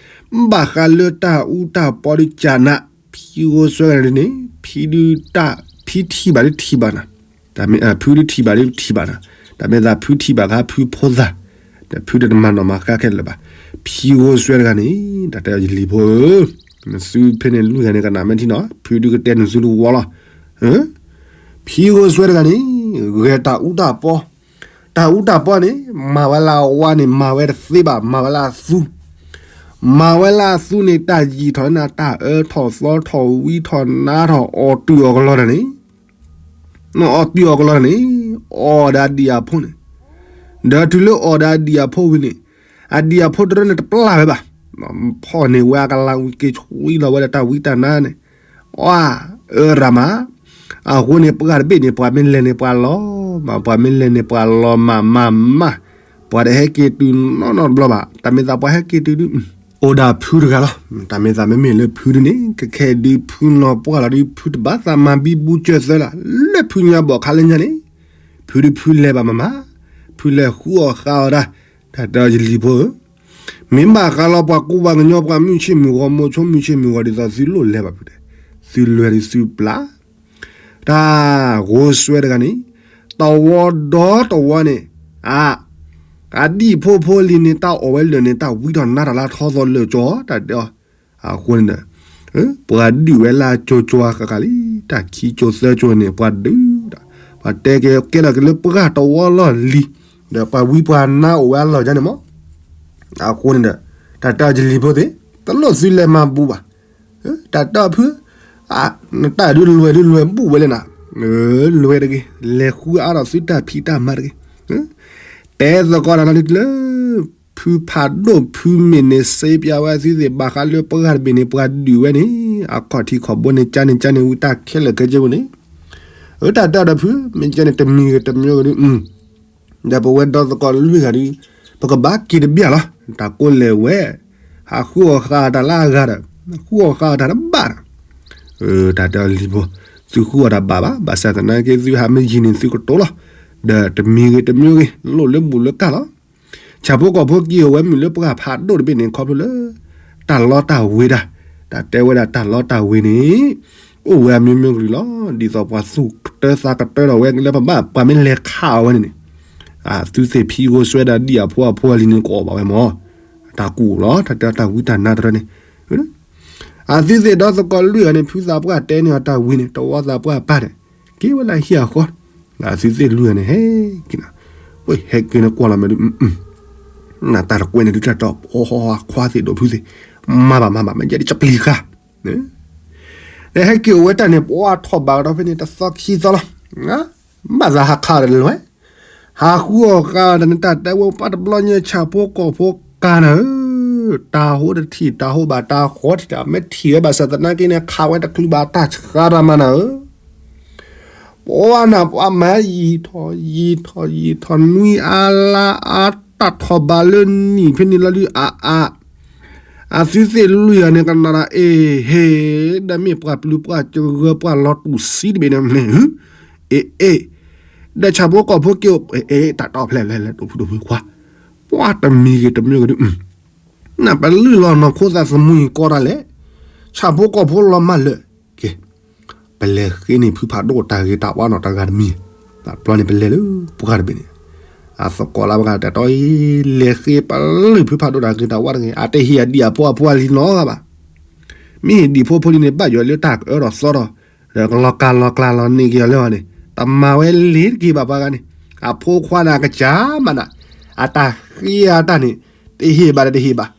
ဘၣ်ဃးလၢတၢ်အူတၢ်ပီဒုးကၢ်နး, ဖံဂိၢ်စွဲတဂၤန့ၣ် ဖံဒုးတၢ် ဖံထံၣ်ဘၣ်ဒုးထံၣ်ဘၣ်နၤ, တၢ်မ့ၢ်ဖုဒုးထံၣ်ဘၣ်ဒုးထံၣ်ဘၣ်နၤ, တၢ်မ့ၢ်သးဖုထံၣ်ဘၣ်ခါဖုဖိသၣ်, ဒီးဖုတမၤနီၣ်မၤဃါခဲလၢာ်ဘၣ်, ဖံဂိၢ်စွဲတဂၤန့ၣ် တၢ်တဲယလံၤဖိဧၢ, နသုဖဲန့ၣ်လွံၢ်ဂၤန့ၣ် ကနၣ်မ့ၢ်ထံနီၤ ဖုဒုးကတဲနသုတဝီလီၤ ဖံဂိၢ်စွဲတဂၤန့ၣ် ဂဲၤတၢ်အူတၢ်ပီ, တၢ်အူတၢ်ပီန့ၣ် မၤဝဲလၢအဝါန့ၣ် မၤဝဲတသ့ဘၣ် မၤဝဲလၢအသူ, မၤဝဲလၢအသူန့ၣ် တၢ်ယံာ်ထီၣ်န့ၢ် တၢ်အၢထီၣ်သီထီၣ်ဝံထီၣ်နါထီၣ် အီၣ်တုၤအီၣ်ကလီတၢ်န့ၣ်, အီၣ်တုၤအီၣ်ကလီတၢ်န့ၣ် အီၣ်ဒီးအဒံၣ်အဖိန့ၣ်, ဒီးတုၤလၢအီၣ်ဒီးအဒံၣ်အဖိဝံၤန့ၣ်, အဒံၣ်အဖိတရၢန့ၣ်တပျၢ်ဝဲဘၣ်, ဖီၣ်န့ၢ်ဝဲအကလၤဝံၤက့ၤဆှံလီၤဝဲဒီးတၢ်ဝံတၢ်နါန့ၣ်, အၢရၤမး, အဃိန့ၣ် ပှၤတဘ့ၣ်န့ၣ် ပှၤမ့ၢ်လဲၤန့ၣ် ပှၤလီၤမး ပှၤမ့ၢ်လဲၤန့ၣ် ပှၤလီၤမးမးမး, ပှၤတဟဲက့ၤတုၤနီၢ်နီၢ်တဘျီဘၣ်, တၢ်မ့ၢ်သးပှၤဟဲက့ၤတုၤဒုး အိၣ်ဒၣ်ဖုတဂၤလီၤ, တၢ်မ့ၢ်သးမ့မ့ၢ်လၢဖုဒုးန့ၣ် ကခဲဒုးဖုနီၢ်ပှၢ်လီၤဒုး ဖုတဘၣ်သးမၤဘံဘူကၢၢ်သၢလၢ်, လၢဖုညါဘီၣ်ခါလၢညါန့ၣ်, ဖုဒုးဖုလဲၤဘၣ်မးမး, ဖုလဲၤဃုအီၣ်ဃုအီၣ်တၢ်, တၢ်တဲယလံၤဖိဧၢ မ့ၢ်ဘၣ်ဃးလီၤပှၤကူပှၤကညီပှၤမုၢ်ဆ့ၣ်မုၢ်ဂီၤ မိၤဆိမုၢ်ဆ့ၣ်မုၢ်ဂီၤ ဒ်သိးသုလိၣ်လဲၤဘၣ်ဖုတဲ, သုလဲၤဒုးသုပျၢ်, တၢ်ဂိၢ်စွဲတဂၤန့ၣ်, တဝီဒီတဝီန့ၣ်, အ, အဒံၣ်ဖိဖိလံၤန့ၣ် တၢ်အီၣ်ဝဲလၢာ်န့ၣ် တၢ်ဝံထီၣ်နါထီၣ်လၢထီသီလၢာ်ကၠီ တၢ်တဲအီၤ, အဃိန့ၣ်ဒီး ပှၤဒုးဝဲလၢကၠိကၠိဃၣ်ဃၣ်လံ, တၢ်ခံကၠိသၢကၠိန့ၣ် ပှၤဒုးဒီး, ပှၤတဲက့ၤကဲထီၣ်က့ၤလၢပှၢ်တဝီလီၢ်လံၤ, ဒီးပှၤဝံပှၤနါအိၣ်ဝဲအလီၢ်ယါန့ၣ်မး, အဃိန့ၣ်ဒီး, တၢ်တဲယလံၤဖိသ့ၣ်, တလိၣ်သုလဲၤမၤဘူၣ်ဘၣ်, တၢ်တဲဖု, နတၢ်ဒုးလွဲၢ်ဒုးလွဲၢ်ဘူၣ်ဝဲလဲၣ်နၤ, လွဲၢ်တဂ့ၤ, လဲၤဃုအါထီၣ်သုတၢ်ဖံးတၢ်မၤတဂ့ၤ, တဲသကိးတၢ်နီၤလံလၢ ဖုဖးဒိၣ်ဖုမ့ၢ်န့ၣ် စ့ပျးဝဲသုသ့ၣ် ဘၣ်ဃးလၢပှၤတဘ့ၣ်န့ၣ် ပှၤဒုးဝဲန့ၣ် အခီၣ်ထံးခီၣ်ဘိန့ၣ် ကၠါန့ၣ်ကၠါန့ၣ် ဝံတၢ်ခဲလၢာ်ခဲဆ့ဝဲန့ၣ်, အတၢ်တဲဒီးဖု မ့ၢ်ကဲန့ၣ် တမံၤဂ့ၤတမံၤဂ့ၤဒုး ဒီးပဝဲဒီသကိးလွံၢ်ဂၤဒုး ပကဘၣ်က့ၤတဘျၣ်လီၤ. တၢ်ကိးလဲၣ်ဝဲ ဟးဃုအီၣ်ဃာ်တၢ်လၢအဂၤဒီး ဃုအီၣ်ဃာ်တၢ်တဘၣ်ဒီး တၢ်တဲလံၤဖိ သုဃုအီၣ်တၢ်ဘၣ်ဘၣ်, ဘၣ်ဆၣ်သနာ်က့ သုဟးမ့ၢ်ယံၤန့ၣ် သုကတိၤလီၤ. ဒီးတမံၤဂ့ၤတမံၤဂ့ၤ လိၣ်လၢဘူၣ်လၢကၢ်လီၤ. ဆၣ်ဖိကီၢ်ဖိက့ၤအိၣ်ဝဲမုာ်လၢပှၢ်ဖးဒိၣ်တဘ့ၣ်န့ၣ် ခီဖျိလၢ တၢ်လီတၢ်ဝ့ၤတၢ်, တၢ်တဲဝဲဒၣ်တၢ်လီတၢ်ဝ့ၤန့ၣ် အိၣ်ဝဲအမျိုးမျိုးကလုာ်လီၤ. ဒ်သိးပှၤသူၣ်ကတၢသးကတၢဒီးဝဲလၢပဘၣ်ပှၤမ့ၢ်လဲၤခးအီၤဝဲန့ၣ်န့ၣ်, အသုသ့ၣ်ဖံဂိၢ်စွဲဒၣ်ဒ်အဖိအဖိအလံၤန့ၣ် ကအီၣ်ဘၣ်ဝဲမၢ်. တၢ်ကူၣ်လီၤ တၢ်တဲတၢ်ဝံတၢ်နါတရၢန့ၣ် အသုသ့ၣ်ဒီသကိးလွံၢ်ဂၤန့ၣ် ဖုသးပှၢ်တဲန့ၢ်အီၤတၢ်ဝံန့ၣ် တဝီသးပှၢ်ပၢ်န့ၣ် က့ၤဝဲလၢဟံၣ်အဃီ, အသုသ့ၣ်လွံၢ်ဂၤန့ၣ် ဟဲက့ၤနၤ, ဝဲဟဲက့ၤန့ၣ်ကွၢ်လီၤမဲာ်ဒုး, နတၢ်တကွဲန့ၣ်ဒုးတၢ်တီ ပှၤခွါသ့ၣ်ဒိၣ်ဖုသ့ၣ်, မၤဘၣ်မၤဘၣ် မ့ၢ်ယဲဒ်တပျံၤဃာ်, ဟဲက့ၤအိၣ်ဝဲတၢ်န့ၣ် ပှၤထီၣ်ဘးကဒီးဖဲန့ၣ်တသီခံသီလီၤ, ဘၣ်သးဟးခးဒီးလဲၤဝဲ ဟးဃုအီၣ်ဃာ်ဒီးနတၢ်တဲဝဲပှၤတဘျီညါ ဆၣ်ဖိကီၢ်ဖိကါနၤဧၢ, တၢ်ဟိတထံၣ် တၢ်ဟိဘၣ်တၢ်ဃီထံၣ်တၢ် မ့ၢ်ထံၣ်ဝဲဘၣ်ဆၣ်သနာ်က့န့ၣ် ခးဝဲတချုးဘၣ်တၢ်ဆှါတၢ်မၤနၤဧၢ, ပှၤနၤပှၤမၤယံာ်ထီၣ်ယံာ်ထီၣ်ယံာ်ထီၣ် နွံအါလါအါတၢ်ထီၣ်ဘးလၢနံၣ်ဖဲန့ၣ်လီၤဒုးအါအါ အသုသ့ၣ်လွံၢ်ဂၤန့ၣ် ကနၣ်ဒီး အ့ဟ့ၣ် ဒီးမ့ၢ်ပှၤပျုၤပှၤကဂၢၤပှၤလီၤတူာ်ဆံးတဘ့ၣ်န့ၣ် အ့ၣ်အ့ၣ်, ဒီးဆၣ်ဖိကီၢ်ဖိက့ၤအိၣ် အ့ၣ်အ့ၣ် တၢ်တီဖျဲၣ်ဖျဲၣ်ဖျဲၣ် ဒိၣ်ဖုဒိၣ်ဖုခွါ, ပှၤတမံၤဂ့ၤတမံၤဂ့ၤဒုး နပလုၢ်လီၤနီၢ်ခိသးသမူအံၤကီတၢ်လဲၣ်, ဆၣ်ဖိကီၢ်ဖိလီၤမၢ်လၢာ်, ကဲ ပလဲၤဃ့န့ၢ်ဖုဖးဒိၣ်တၢ်ဂ့ၤတၢ်ဝါနီၢ်တဂၤတမံၤ, တဘျီန့ၣ်ပလဲၤလၢပှၢ်တဘ့ၣ်န့ၣ်, အသကိးလၢပှၤတတီအံၤ လဲၤဃ့ပလုၢ်ဖုဖးဒိၣ်တၢ်ဂ့ၤတၢ်ဝါတဂ့ၤ အတဟ့ၣ်အဒံၣ်အဖိအဖိအလံၤနီတဂၤဘၣ်, မ့ၢ်ဟ့ၣ်ဒံၣ်ဖိဖိလံၤန့ၣ် ဘၣ်ယွၤလၢတၢ်အၢဒီးသီဒီး ဒီးကလီၤကၢ်လီၤကျါလီၤန့ၢ်က့ၤအီၤလၢအီၤန့ၣ် တမၤဝဲလ့ၤတက့ၤဘၣ်ပှၤဂၤန့ၣ်, အဖိခွါန့ၣ်အကစၢ်မးနၤ, အတၢ်ဃ့အတၢ်န့ၣ် တဟ့ၣ်ဘၣ်ဒီးတဟ့ၣ်ဘၣ်,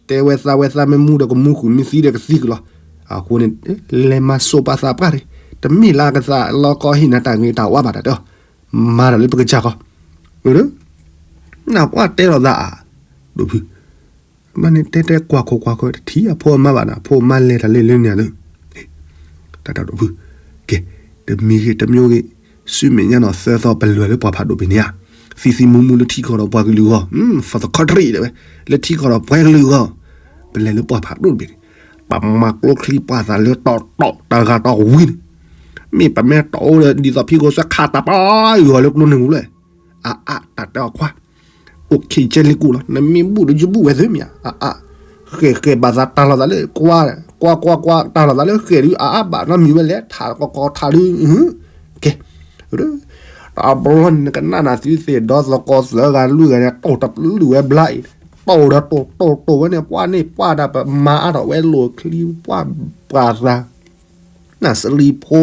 တဲဝဲသးဝဲသးမ့ၢ်မူဒီးကမူဃုာ်မ့ၢ်သံဒီးကသံကလီၤ, အဃိန့ၣ် လဲၤမၤစိာ်ပာ်သးပှၢ်တဂ့ၤ, တမ့ၢ်လၢအကသးလီၤကီဟ့ၣ်နၤတၢ်ဂ့ၤတၢ်ဝါဘၣ်တၢ်တဲအီၤ, မၤဒီးလၢပကစၢ်ဃီ, နပှၢ်တဲလီၤသးအါ, ဒိၣ်ဖု မ့ၢ်န့ၣ်တဲတဲကွၢ်ခိၣ်ကွၢ်ခိၣ် တထံၣ်အဖိအမါဘၣ်နၤ အဖိအမါလဲၤတၢ်လၢလၢန့ၣ်ဧါ, တၢ်တၢ်ဒိၣ်ဖု, ကဲ, တမံၤဂ့ၤတမံၤဂ့ၤ, ဆူမဲာ်ညါနီၢ်သၢသီ ပလဲၤလၢပှၢ်ဖးဒိၣ်ဘ့ၣ်န့ၣ်ဧါ, သံသံမူမူလၢထံကီၢ်ဒီးပှၤကလုာ်အဂီၢ်, for the country တဲဝဲ, လၢထံကီၢ်ဒီးပှၤကလုာ်အဂီၢ်, ပလဲၤလၢပှၢ်ဖးဒိၣ်တဘ့ၣ်န့ၣ်, ပမၤကျိချံပှၤသးလၢတီတီတဂၤတီဝံၤန့ၣ်, မ့ၢ်ပမ့ၢ်တီအိၣ်ဒီး ဒ်သိးဖံကိစၢခးတၢ်ပာ်ယွၤလၢကျိန့ၣ်မူလၢ အအါ တၢ်တဲအီၤခွါ, အိၣ်ခ့ကဲလ့ကူလီၤ နမ့ၢ်ဘူၣ်ဒီးယဘူၣ်ဝဲသ့မ့ၢ်ဧါ, အအါ, ဃဲၤဃဲၤဘၣ်သးတၢ်လီၤသးလၢကွၢ်, ကွၢ်ကွၢ်ကွၢ် တၢ်လီၤသးလၢဃဲၤဒုး အအါဘၣ်နီတမံၤဝဲလဲၣ် ထးကီကီထးဒုး, ကဲ, တဘျီန့ၣ် နကနၣ်နၤသုသ့ၣ်ဒီသကိးသၢဂၤလွံၢ်ဂၤန့ၣ် တိၢ်တပျုာ်ဝဲဘျါအံၤ, တိၢ်ဒီးတိၢ်တိၢ်တိၢ်ဝဲန့ၣ် ပှၢ်န့ၣ်ပှၢ်ဒၣ် ပမၤအါထီၣ်ဝဲလိာ်ချံပှၢ်ပှၢ်သး နစလံၤဖိ,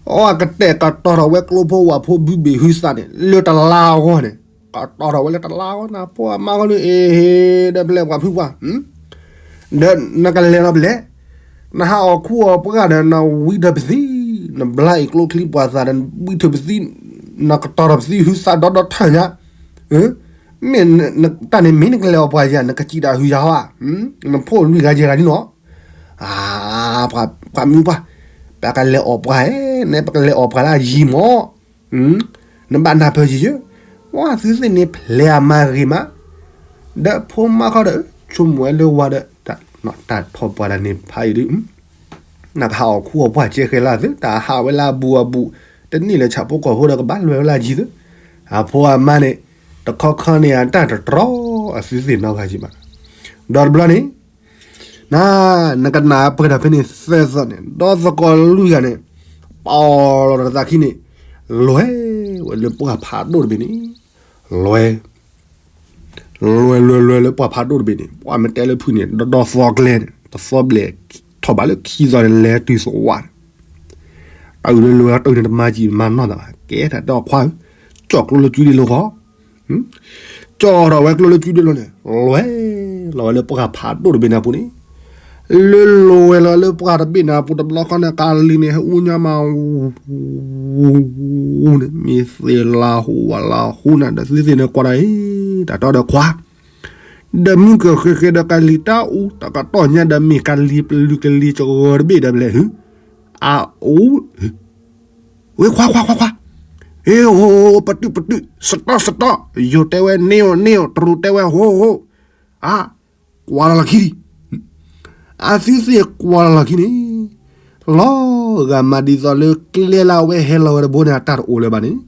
အကတဲာ်ကတီၤထီၣ်ဝဲကျိဖိဝၣ်ဖိဘုဘ့ၣ်ဟုသးန့ၣ် လၢတလါအဂီၢ်န့ၣ်, ကတီၤထီၣ်ဝဲလၢတလါအဂီၢ် နဖိအမါဂီၢ်န့ၣ် အ့ဟ့ၣ် ဒီးပျဲၢ်ပှၤဖုပှၢ်, ဒီးနကလဲၤဒီးပလဲၢ်, နဟးအီၣ်ခူအီၣ်ပှၢ်ဒီး နဝံဒီးပသံ, နဘျါအံၤကျိချံပှၢ်သးဒီး နဘုထၢၣ်ပသံ, နကတီၤထီၣ်ပသံဟုသးဒီဒီထၢၣ်ညါ, မ့ၢ်တၢ်န့ၣ်မ့ၢ်နကလဲၤအီၣ်ပှၢ်ယၤ နကစံးတၢ်ဟုယၤဟီဧါ, နဖိလွံၢ်ဂၤယဲၢ်ဂၤန့ၣ်နီၤ အါ, ပှၤမုၢ်ပှၢ်, ပကလဲၤအီၣ်ပှၢ်ဧဲ, နပကလဲၤအီၣ်ပှၢ်လၢအယံၤမး, နဘၣ်နၢ်ပၢၢ်ယံၤယံၤ, ပှၤသုသ့ၣ်န့ၣ်ဖျဲးအမၤဂ့ၤမး, ဒီးဖိမါခီဒီး ဆိကမိၣ်ဝဲလၢဝၤဒီး တၢ်ထီၣ်ပှၢ်တၢ်န့ၣ်ဖးအံၤဒုး နကဟးအီၣ်ခူအီၣ်ပှၢ်ကဲဃဲၤလၢသု တၢ်ဟးဝဲလၢအဘူးအဘူး, တန့ၢ်လၢဆၣ်ဖိကီၢ်ဖိဒီးကဘၣ်လွဲၢ်ဝဲလၢအယံၤသု, အဖိအမါန့ၣ် တခီခီန့ၣ်အတၢ်တတြီ အသုသ့ၣ်နီတဂၤယံၤဘၣ်, ဒီးတဘျီန့ၣ် နၤ နကနၣ်ပှဲၤဒီးဖဲန့ၣ်သၢသီန့ၣ် ဒီသကိးလွံၢ်ဂၤန့ၣ် ပီၢ်လီၤတသးခံန့ၣ် လဲၤဝဲလၢပှၢ်ဖးဒိၣ်တဘ့ၣ်န့ၣ် လဲၤ လဲၤလဲၤလဲၤလၢပှၢ်ဖးဒိၣ်တဘ့ၣ်န့ၣ် ပှၢ်မ့ၢ်တဲလၢဖုန့ၣ် ဒီဒီသီကျဲန့ၣ် တသီဘျဲၣ် ထီၣ်ဘးလၢခံသီန့ၣ် လဲၤတုၤသဝးန့ၣ် တၢ်အုၣ်လၢလၢတၢ်အုၣ်န့ၣ်တမၤကံၣ်မၤနီၢ်သးဘၣ် ကဲထီၣ်တဲအီၤခွါဧၢ ကၠီၣ်ကျိလၢကုဒ့လိၤဃီ ကၠီၣ်ထီၣ်ဝဲကျိလၢကုဒ့လိၤန့ၣ် လဲၤလီၤဝဲလၢပှၢ်ဖးဒိၣ်တဘ့ၣ်န့ၣ်အပူၤန့ၣ် လၢလဲၤဝဲလီၤလၢပှၢ်တဘ့ၣ်န့ၣ်အပူၤတဘျီဃီန့ၣ် ကးလံၤန့ၣ် ဟဲအူညါမး ဝူန့ၣ် မ့ၢ်သ့ၣ်လၤဟူဝဲလၤဟူနၤဒီးသုသ့ၣ်န့ၣ်ကွၢ်ဒၣ်အံၤ တၢ်တီဒီးခွါ ဒီးမုၢ်ကဃ့ဃ့ဒီးကးလံၤတၢ်အူ တကတီၢ်ညါဒီးမ့ၢ်ကးလံၤပလုာ်ကလံၤစဂီၤတဘ့ၣ်ဒီးဘျဲၣ် အအူ ဝဲခွါခွါခွါခွါ ဟ့ၣ် ဟိၣ် ပတုာ်ပတုာ် စတီၢ်စတီၢ် ယိၤတဲဝဲန့ၢ်အီၤန့ၢ်အီၤ တရူးတဲဝဲဟိၣ်ဟိၣ် အါ ကွၢ်လီၤလီၤခံဒံး အသုသ့ၣ်ကွၢ်လီၤလီၤခံန့ၣ် လီၤဂာ်မးဒ်သိးလၢကျဲလၢအဝဲဟဲလီၤဝဲတဘိန့ၣ် အတၢ်တအိၣ်လၢၤဘၣ်န့ၣ်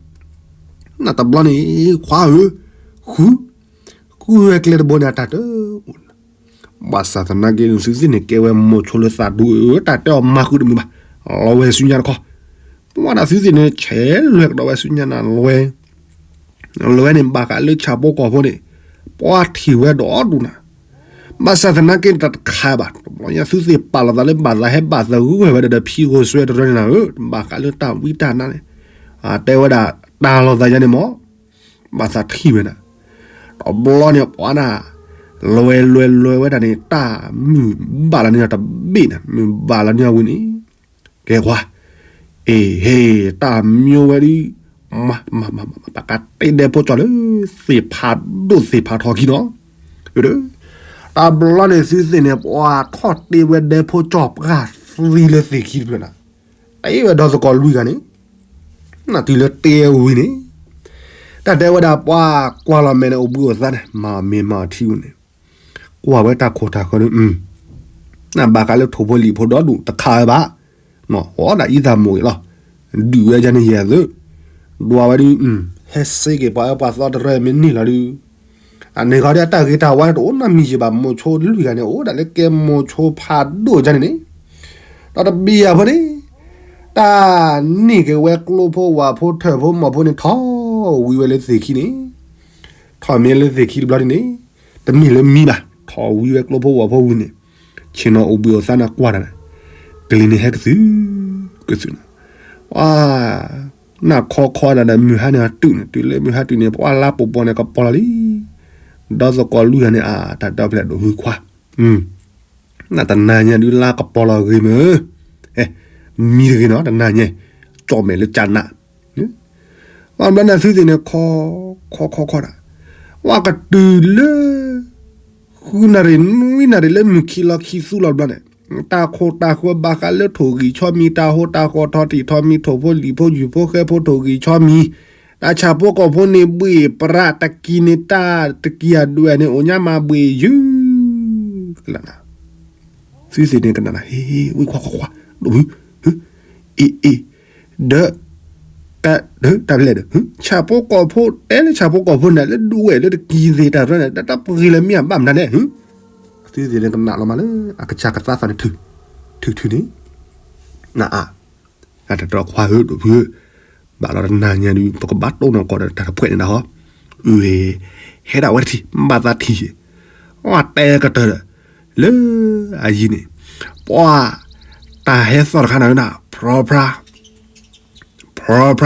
နတဘျီန့ၣ် ခွါဧၢ ဃု ကွံာ်ဝဲကျဲတဘိန့ၣ် အတၢ်တအိၣ် ဘၣ်ဆၣ်သနာ်က့န့ၣ် သုသ့ၣ်န့ၣ် ကဲဝဲမိၤဆိလၢသးဒူဧၢ, တၢ်တဲအီၤမၤဃုာ်တမုာ်ဘၣ်, လီၤဝဲစုညါတခီ, ပဝဲဒၣ်သုသ့ၣ်န့ၣ် ဆဲးလဲၤကဒီးဝဲစုညါနၤ လီၤဝဲ, လီၤဝဲန့ၣ် ဘၣ်ဃးလၢဆၣ်ဖိကီၢ်ဖိန့ၣ် ပှၤထံၣ်ဝဲဒီးဒူၣ်နၤ, ဘၣ်ဆၣ်သနာ်က့န့ၣ် တၢ်တခါဘၣ်, တဘျီညါသုသ့ၣ်ပာ်လီၤသးလၢဘၣ်သးဟဲဘၣ်သဂၢၢ်ဝဲဒီး ဒီးဖံဂိၢ်စွဲတရၢန့ၣ်နၤဧၢ, ဘၣ်ဃးလၢတၢ်ဝံတၢ်နါန့ၣ်, တဲဝဲဒၣ်တၢ်လီၤသးယါန့ၣ်မ့ၢ် ဘၣ်သးထံၣ်ဝဲနၤ, တဘျီန့ၣ်ပှၤနၤ, လီၤဝဲလီၤဝဲလီၤဝဲဒၣ်န့ၣ် တၢ်မုၢ်ဘၣ်လီၤန့ၢ်တဘ့ၣ်နၤ, မုၢ်ဘၣ်လီၤန့ၢ်အဝံၤန့ၣ်, ကဲကွၢ်, အ့ဟ့ၣ်, တၢ်မံဝဲဒုး, မၤ, မၤ, မၤ, မၤ, ပကတ့ဒဲဖိကၠီၣ်လၢ သ့ၣ်ဖးဒိၣ်သ့ၣ်ဖးထီခံနီၤ, တဘျီန့ၣ်သုသ့ၣ်န့ၣ် ပှၤထီၣ်တ့ဝဲဒဲဖိကၠီၣ်ပှၢ်သံလၢသ့ၣ်ခံတဖျၢၣ်နၤ, တ့ဝဲဒီသကိးလွံၢ်ဂၤန့ၣ်, နတုၤလၢတ့ဝံၤန့ၣ်, တၢ်တဲဝဲဒၣ်ပှၤကွၢ်လီၤမဲာ်န့ၣ် အိၣ်ဘှံးအိၣ်သါန့ၣ် မၤမ့ၢ်မၤထံဝံၤန့ၣ်, ကွၢ်ဝဲတၢ်ခိၣ်တၢ်ဃၢၤန့ၣ်, နဘၣ်ဃးလၢထိၣ်ဖိလံၣ်ဖိဒီဒူၣ်တခါဝဲဘၣ်, အီဒၣ်အံသးမိၢ်ဂ့ၤလီၤ, ဒုးဝဲဒၣ်န့ၣ်ယဲၢ်သု, ဒွးဝဲဒုး, ဟဲစ့က့ၤပှၤအၢပှၤသီတရၢမ့ၢ်န့ၢ်လီၤဒုး, အန့ၣ်ခီဒီးတၢ်ဂ့ၤတၢ်ဝါတအိၣ်နီတမံၤယံၤဘၣ်, မိၤဆိလွံၢ်ဂၤန့ၣ် အိၣ်ဒၣ်လၢကဲမိၤဆိဖးဒိၣ်ဒ်န့ၣ်န့ၣ်, ဒီးတဘ့ၣ်ယၤဖိန့ၣ်, တၢ်န့ၢ်က့ၤဝဲကျိဖိဝၣ်ဖိထၢၣ်ဖိမီၢ်ဖိန့ၣ် ထီၣ်ဝံၤဝဲလၢသ့ၣ်ခံန့ၣ်, ထီၣ်မ့ၢ်လၢသ့ၣ်ခံတဘျီဒ်န့ၣ်, တမ့ၢ်လၢမံဘၣ်, ထီၣ်ဝံၤဝဲကျိဖိဝၣ်ဖိဝံၤန့ၣ်, ဆ့ၣ်နီၤအိၣ်ဘှံးအိၣ်သါန့ၣ်ကွၢ်တၢ်န့ၣ်, ကလံၤန့ၣ်ဟဲကသုး, ကသုးနၤ, နၢ်ခီခီဒၣ်ဒီးမုၢ်ဟါန့ၣ်အတုၤန့ၣ်, တုၤလၢမုၢ်ဟါတုၤန့ၣ် ပှၤလါပူၤပူၤန့ၣ်ကပီၤလီၤလံ, ဒီသကိးလွံၢ်ဂၤန့ၣ် အတၢ်ဒီဖျၢၣ်ဒိၣ်ဟုခွါ, နတနၤညါဒုးလါကပီၤလီၤဂ့ၤမ့ၢ်, မံတဂ့ၤနီၤ တနၤညါ, ကၠီၣ်မဲာ်လၢကၠးနး, ဘၣ်ဘျီန့ၣ်သုသ့ၣ်န့ၣ် ခီ, ခီခီခီဒၣ်, ဝဲကတုၤလၢ ဃုနၣ်ရံၣ်နွံနၣ်ရံၣ်လၢမုၢ်ခံလီၤခံသူလီၤဘျီန့ၣ်, တၢ်ခိၣ်တၢ်ဃၢၤဘၣ်ဃးလၢထိၣ်ဂံၢ်ဆီမံၤ တၢ်ဟိတၢ်ဃီၤထီၣ်တံၢ်ထီၣ်မံၤ ထိၣ်ဖိလံၣ်ဖိယူၢ်ဖိဃဲဖိထိၣ်ဂံၢ်ဆီမံၤ, တၢ်ဆၣ်ဖိကီၢ်ဖိန့ၣ်ဘှ့ၣ်ပြးတကံၤန့ၣ် တၢ်တကံၤအဒွဲၣ်န့ၣ် အိၣ်ညါမးဘှ့ၣ်ယုၢ်, ကလၢနၤ သုသ့ၣ်န့ၣ်ကနၣ်နၤ ဟ့ၣ် ဝံခွါခွါခွါ ဒိၣ်ဘု, အ့ၣ်အ့ၣ်, ဒီး, တၢ်ဖဲလဲၣ်ဒီး, ဆၣ်ဖိကီၢ်ဖိ တဲလၢဆၣ်ဖိကီၢ်ဖိန့ၣ် လၢဒူဝဲၢ်လၢတကံၤသ့ၣ်တၢ်ရၢန့ၣ် တၢ်ပှ့ၤလၢမ့ၢ်အဘၣ်မနုၤလဲၣ်, သုသ့ၣ်န့ၣ်ကနၣ်လီၤမးလၢ အကစၢ်ကသါသီၣ်န့ၣ် ထုး, ထုးထုးန့ၣ်, နအါ အတတြီခွါဧၢ ဒိၣ်ဖုဧၢ, ဘၣ်လီၤတနၤညါဒုး ပကဘၣ်တိၢ်နီၣ်ကီးဒီးတၢ်တဖှဲးန့ၣ်ဒၣ်ဟီ, အၢ ဟဲဒၣ်ဝဲတထံၣ် ဘၣ်သးထံၣ်, အတဲကတၢၢ်ဒီး, လၢအယံၤန့ၣ်, ပှၤ, တၢ်ဟဲသီၣ်တခါန့ၣ်ဒၣ် ဖြီဖြါ ဖြီဖြါ,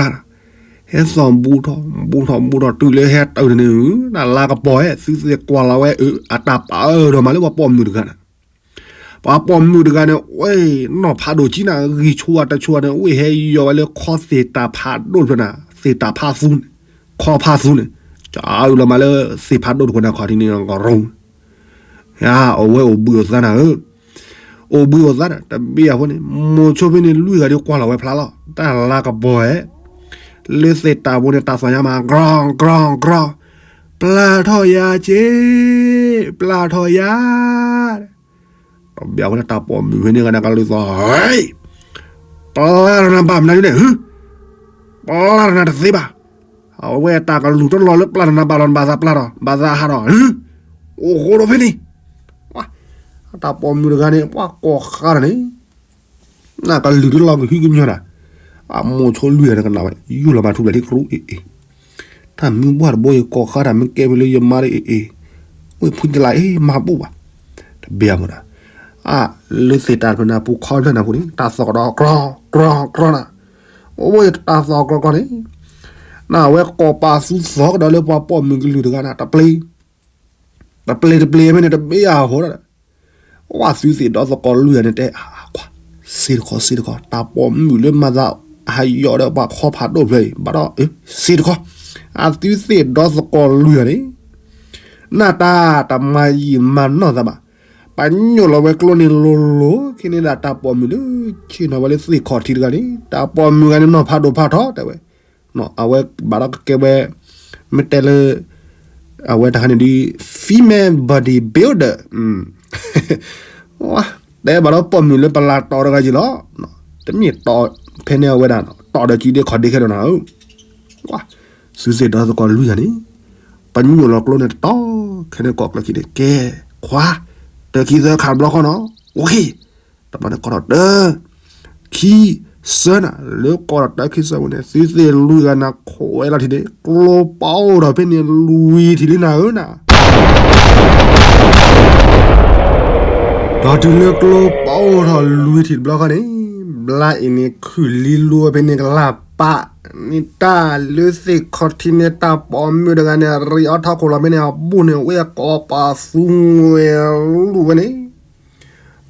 ဟဲသီၣ်ဘူးထီၣ် ဘူးထီၣ် ဘူးထီၣ် တုၤလၢဟဲတၢ်န့ၣ် တၢ်လါကပီၤဟဲ သုသ့ၣ်ကွၢ်လီၤဝဲ အတၢ်ပာ်အၢဒီးမးလၢပှၤပိာ်မုၣ်တဂၤန့ၣ်, ပှၤပိာ်မုၣ်တဂၤန့ၣ် ဝဲ နီၢ်ဖးဒိၣ်ကံနၤ ဂံၢ်ဆူၣ်ဝဲတဆူၣ်ဝဲန့ၣ် ဝဲဟဲယီၤဝဲလၢခီသ့ၣ်တၢ်ဖးဒိၣ်တဖျၢၣ်န့ၣ် သ့ၣ်တၢ်ဖးသူန့ၣ်, ခီဖးသူန့ၣ်, ကၢ်အုလီၤမးလၢသ့ၣ်ဖးဒိၣ်တခွဲးန့ၣ် ခီၣ်ထံးန့ၣ် ကရီ အဝဲအိၣ်ဘှံးအိၣ်သါနၤဧၢ, အိၣ်ဘှံးအိၣ်သါဒီး တဘ့ၣ်အဃိန့ၣ် မိၤဆိဖဲန့ၣ် လွံၢ်ဂၤဒုးကွၢ်လီၤဝဲဖျါလီၤ တၢ်လါကပီၤဧဲ, လၢသ့ၣ်တၢ်ဘိန့ၣ် တၢ်သီၣ်ညါမး ကြီ ကြီ ကြီ, ပျၢ်ထီၣ်ယၤက့, ပျၢ်ထီၣ်ယၤ တဘ့ၣ်အဃိန့ၣ် တၢ်ပိာ်မုၣ်ဖဲန့ၣ်ဂၤန့ၣ် ကလုၢ်သီၣ်, ပျၢ်ထီၣ်နၤဘၣ်မနုၤလဲၣ်, ပျၢ်ထီၣ်နၤတသ့ဘၣ်, အဝဲတၢ်ကလုၢ်တလီၤလၢပျၢ်ထီၣ်နၤဘၣ်လီၤ နဘၣ်သးပျၢ်ထီၣ် ဘၣ်သးဟးထီၣ်, အိၣ်ဃိဒီးဖဲန့ၣ်, တၢ်ပိာ်မုၣ်တဂၤန့ၣ် ပှၤကိးဃါဒီးန့ၣ် နကလုၢ်တလီၤကဟုကညီၤတၢ်, အမိၤဆိလွံၢ်ဂၤန့ၣ်ကနၣ်ဝဲ ယူၢ်လီၤမးထူလၢာ်လံကရူၢ်အ့ၣ်အ့ၣ်, တၢ်မုၢ်ဘှၢ်တဘိအံၤ ကိးဃါတၢ်မ့ၢ်ကဲဖဲလၢယမါဒီးအ့ၣ်အ့ၣ်, ဝဲဖုကလးအ့ၣ်မၤဘူၣ်ဘၣ်, တဘ့ၣ်အမိၢ်ဒီး, အါ, လၢသ့ၣ်တၢ်တဖျၢၣ်န့ၣ် ပူၤခီဖျၢၣ်နၢ်ပူၤန့ၣ် တၢ်သီၣ်ကဒီးကြီ ကြီ ကြီနၤ, အိၣ်ဝဲတၢ်သီၣ်ကြီကြီန့ၣ်, နဝဲကိးပာ်သူသီၣ်ကဒီးလၢပှၤပိာ်မုၣ်ကလုၢ်တဂၤန့ၣ် တပျ့ၤ တပျ့ၤတပျ့ၤဖဲန့ၣ် တဘ့ၣ်အဃိဒီး, ဝဲသုသ့ၣ်ဒီသကိးလွံၢ်ဂၤန့ၣ်တဲ, ကွၢ်, စ့တခီ စ့တခီ တၢ်ပိာ်မုၣ်လၢမၤသးဟးယီၤဒီးပှၤခီဖးဒိၣ်ဖျၢၣ်အံၤ ဘၣ်ဒီး, စ့တခီ, အသုသ့ၣ်ဒီသကိးလွံၢ်ဂၤန့ၣ်, နတၢ်တမၤယံာ်မၤနီၢ်သးဘၣ်, ပညိၣ်လီၤဝဲကျိန့ၣ်လိၤလိၤ ခဲန့ၣ်ဒၣ်တၢ်ပိာ်မုၣ်လၢ ဆ့ၣ်နီၤဝဲလၢသ့ၣ်ခီၣ်ထံးတဂၤန့ၣ် တၢ်ပိာ်မုၣ်ဂၤန့ၣ် နီၢ်ဖးဒိၣ်ဖးထီ တဲဝဲ, အဝဲဘၣ်ဒီးကကဲဝဲ, မ့ၢ်တဲလၢ, အဝဲတခါန့ၣ်ဒ် female body builder, တဲဘၣ်ဒီးပိာ်မုၣ်လၢပလၤတီၤတဂၤယံၤလီၤ, တမ့ၢ်တီၤဖဲန့ၣ်အဝဲဒၣ် တီၤဒီးစုဒ့ခီၣ်ဒ့ခဲဒီးနၤဧၢ, သုသ့ၣ်ဒီသကိးလွံၢ်ဂၤန့ၣ်, ပညိၣ်လီၤကျိန့ၣ်တတီၤ ခဲန့ၣ်ကိးကျၢၢ်ခံန့ၣ် ကဲ, ခွါ, တၢ ခံ သၢ ခးတဘျီဃီနီၤ, အိၣ်ခ့, တဘျီန့ၣ်ကိးထီၣ်တၢ ခံ သၢနၤ, လၢကိးထီၣ်တၢ ခံ သၢဝဲန့ၣ် သုသ့ၣ်လွံၢ်ဂၤနၤ ခိးဝဲလီၤထံးန့ၣ် ကျိပအိၣ်ထီၣ်ဖဲန့ၣ်လွံၢ်ထံၣ်လံနၤဧၢနၤ ဒီးတုၤလၢကျိပအိၣ်ထီၣ်လွံၢ်ထံၣ်တဘျီဃီန့ၣ်, ဘျါအ့ၣ်န့ၣ်ခုၣ်လံလိဝဲဖဲန့ၣ်ကလၢ်ပာ်, န့ၣ်တၢ်လၢသ့ၣ်ခီၣ်ထံးန့ၣ် တၢ်ပိာ်မုၣ်တဂၤန့ၣ် ရံးအီၣ်ထီၣ်ခိၣ်လီၤဖဲန့ၣ် အဘိၣ်န့ၣ် ဝဲကိးပသူငွဲၢ်လူၢ်ဝဲန့ၣ်,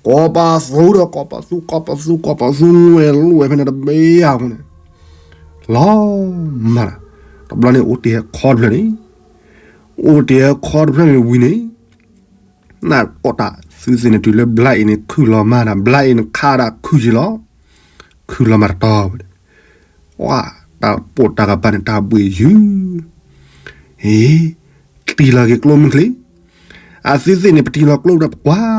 ကိးပသူဒီး ကိးပသူ ကိးပသူ ကိးပသူငွဲၢ်လူၢ်ဝဲဖဲန့ၣ် တဘ့ၣ်အဃိန့ၣ် လီၤမၢ်လီၤ, တဘျီန့ၣ် အိၣ်တ့ၢ်ဟဲခီတဖျၢၣ်န့ၣ်, အိၣ်တ့ၢ်ဟဲခီတဖျၢၣ်န့ၣ်ဝံၤန့ၣ်, နၢ်ပီၣ်တၢ်သုသ့ၣ်န့ၣ် တုၤလၢဘျါအ့ၣ်န့ၣ်ခုၣ်လီၤမၢ်ဒီး ဘျါအ့ၣ်န့ၣ်ခးဒၣ်ခုၣ်က့ၤလီၤ, ခုၣ်လီၤမၢ်တတီၤဝဲ, ဝါ, တၢ်ပိာ်တၢ်ကပၤန့ၣ် တၢ်ဘှ့ၣ်ယုၢ်, အ့, တံၢ်လီၤက့ၤကျိမုၢ်ချ့, အသုသ့ၣ်န့ၣ် ပတံၢ်လီၤကျိဒီး ပကွၢ်လီၤဝဲဒၣ်ခီပှၢ်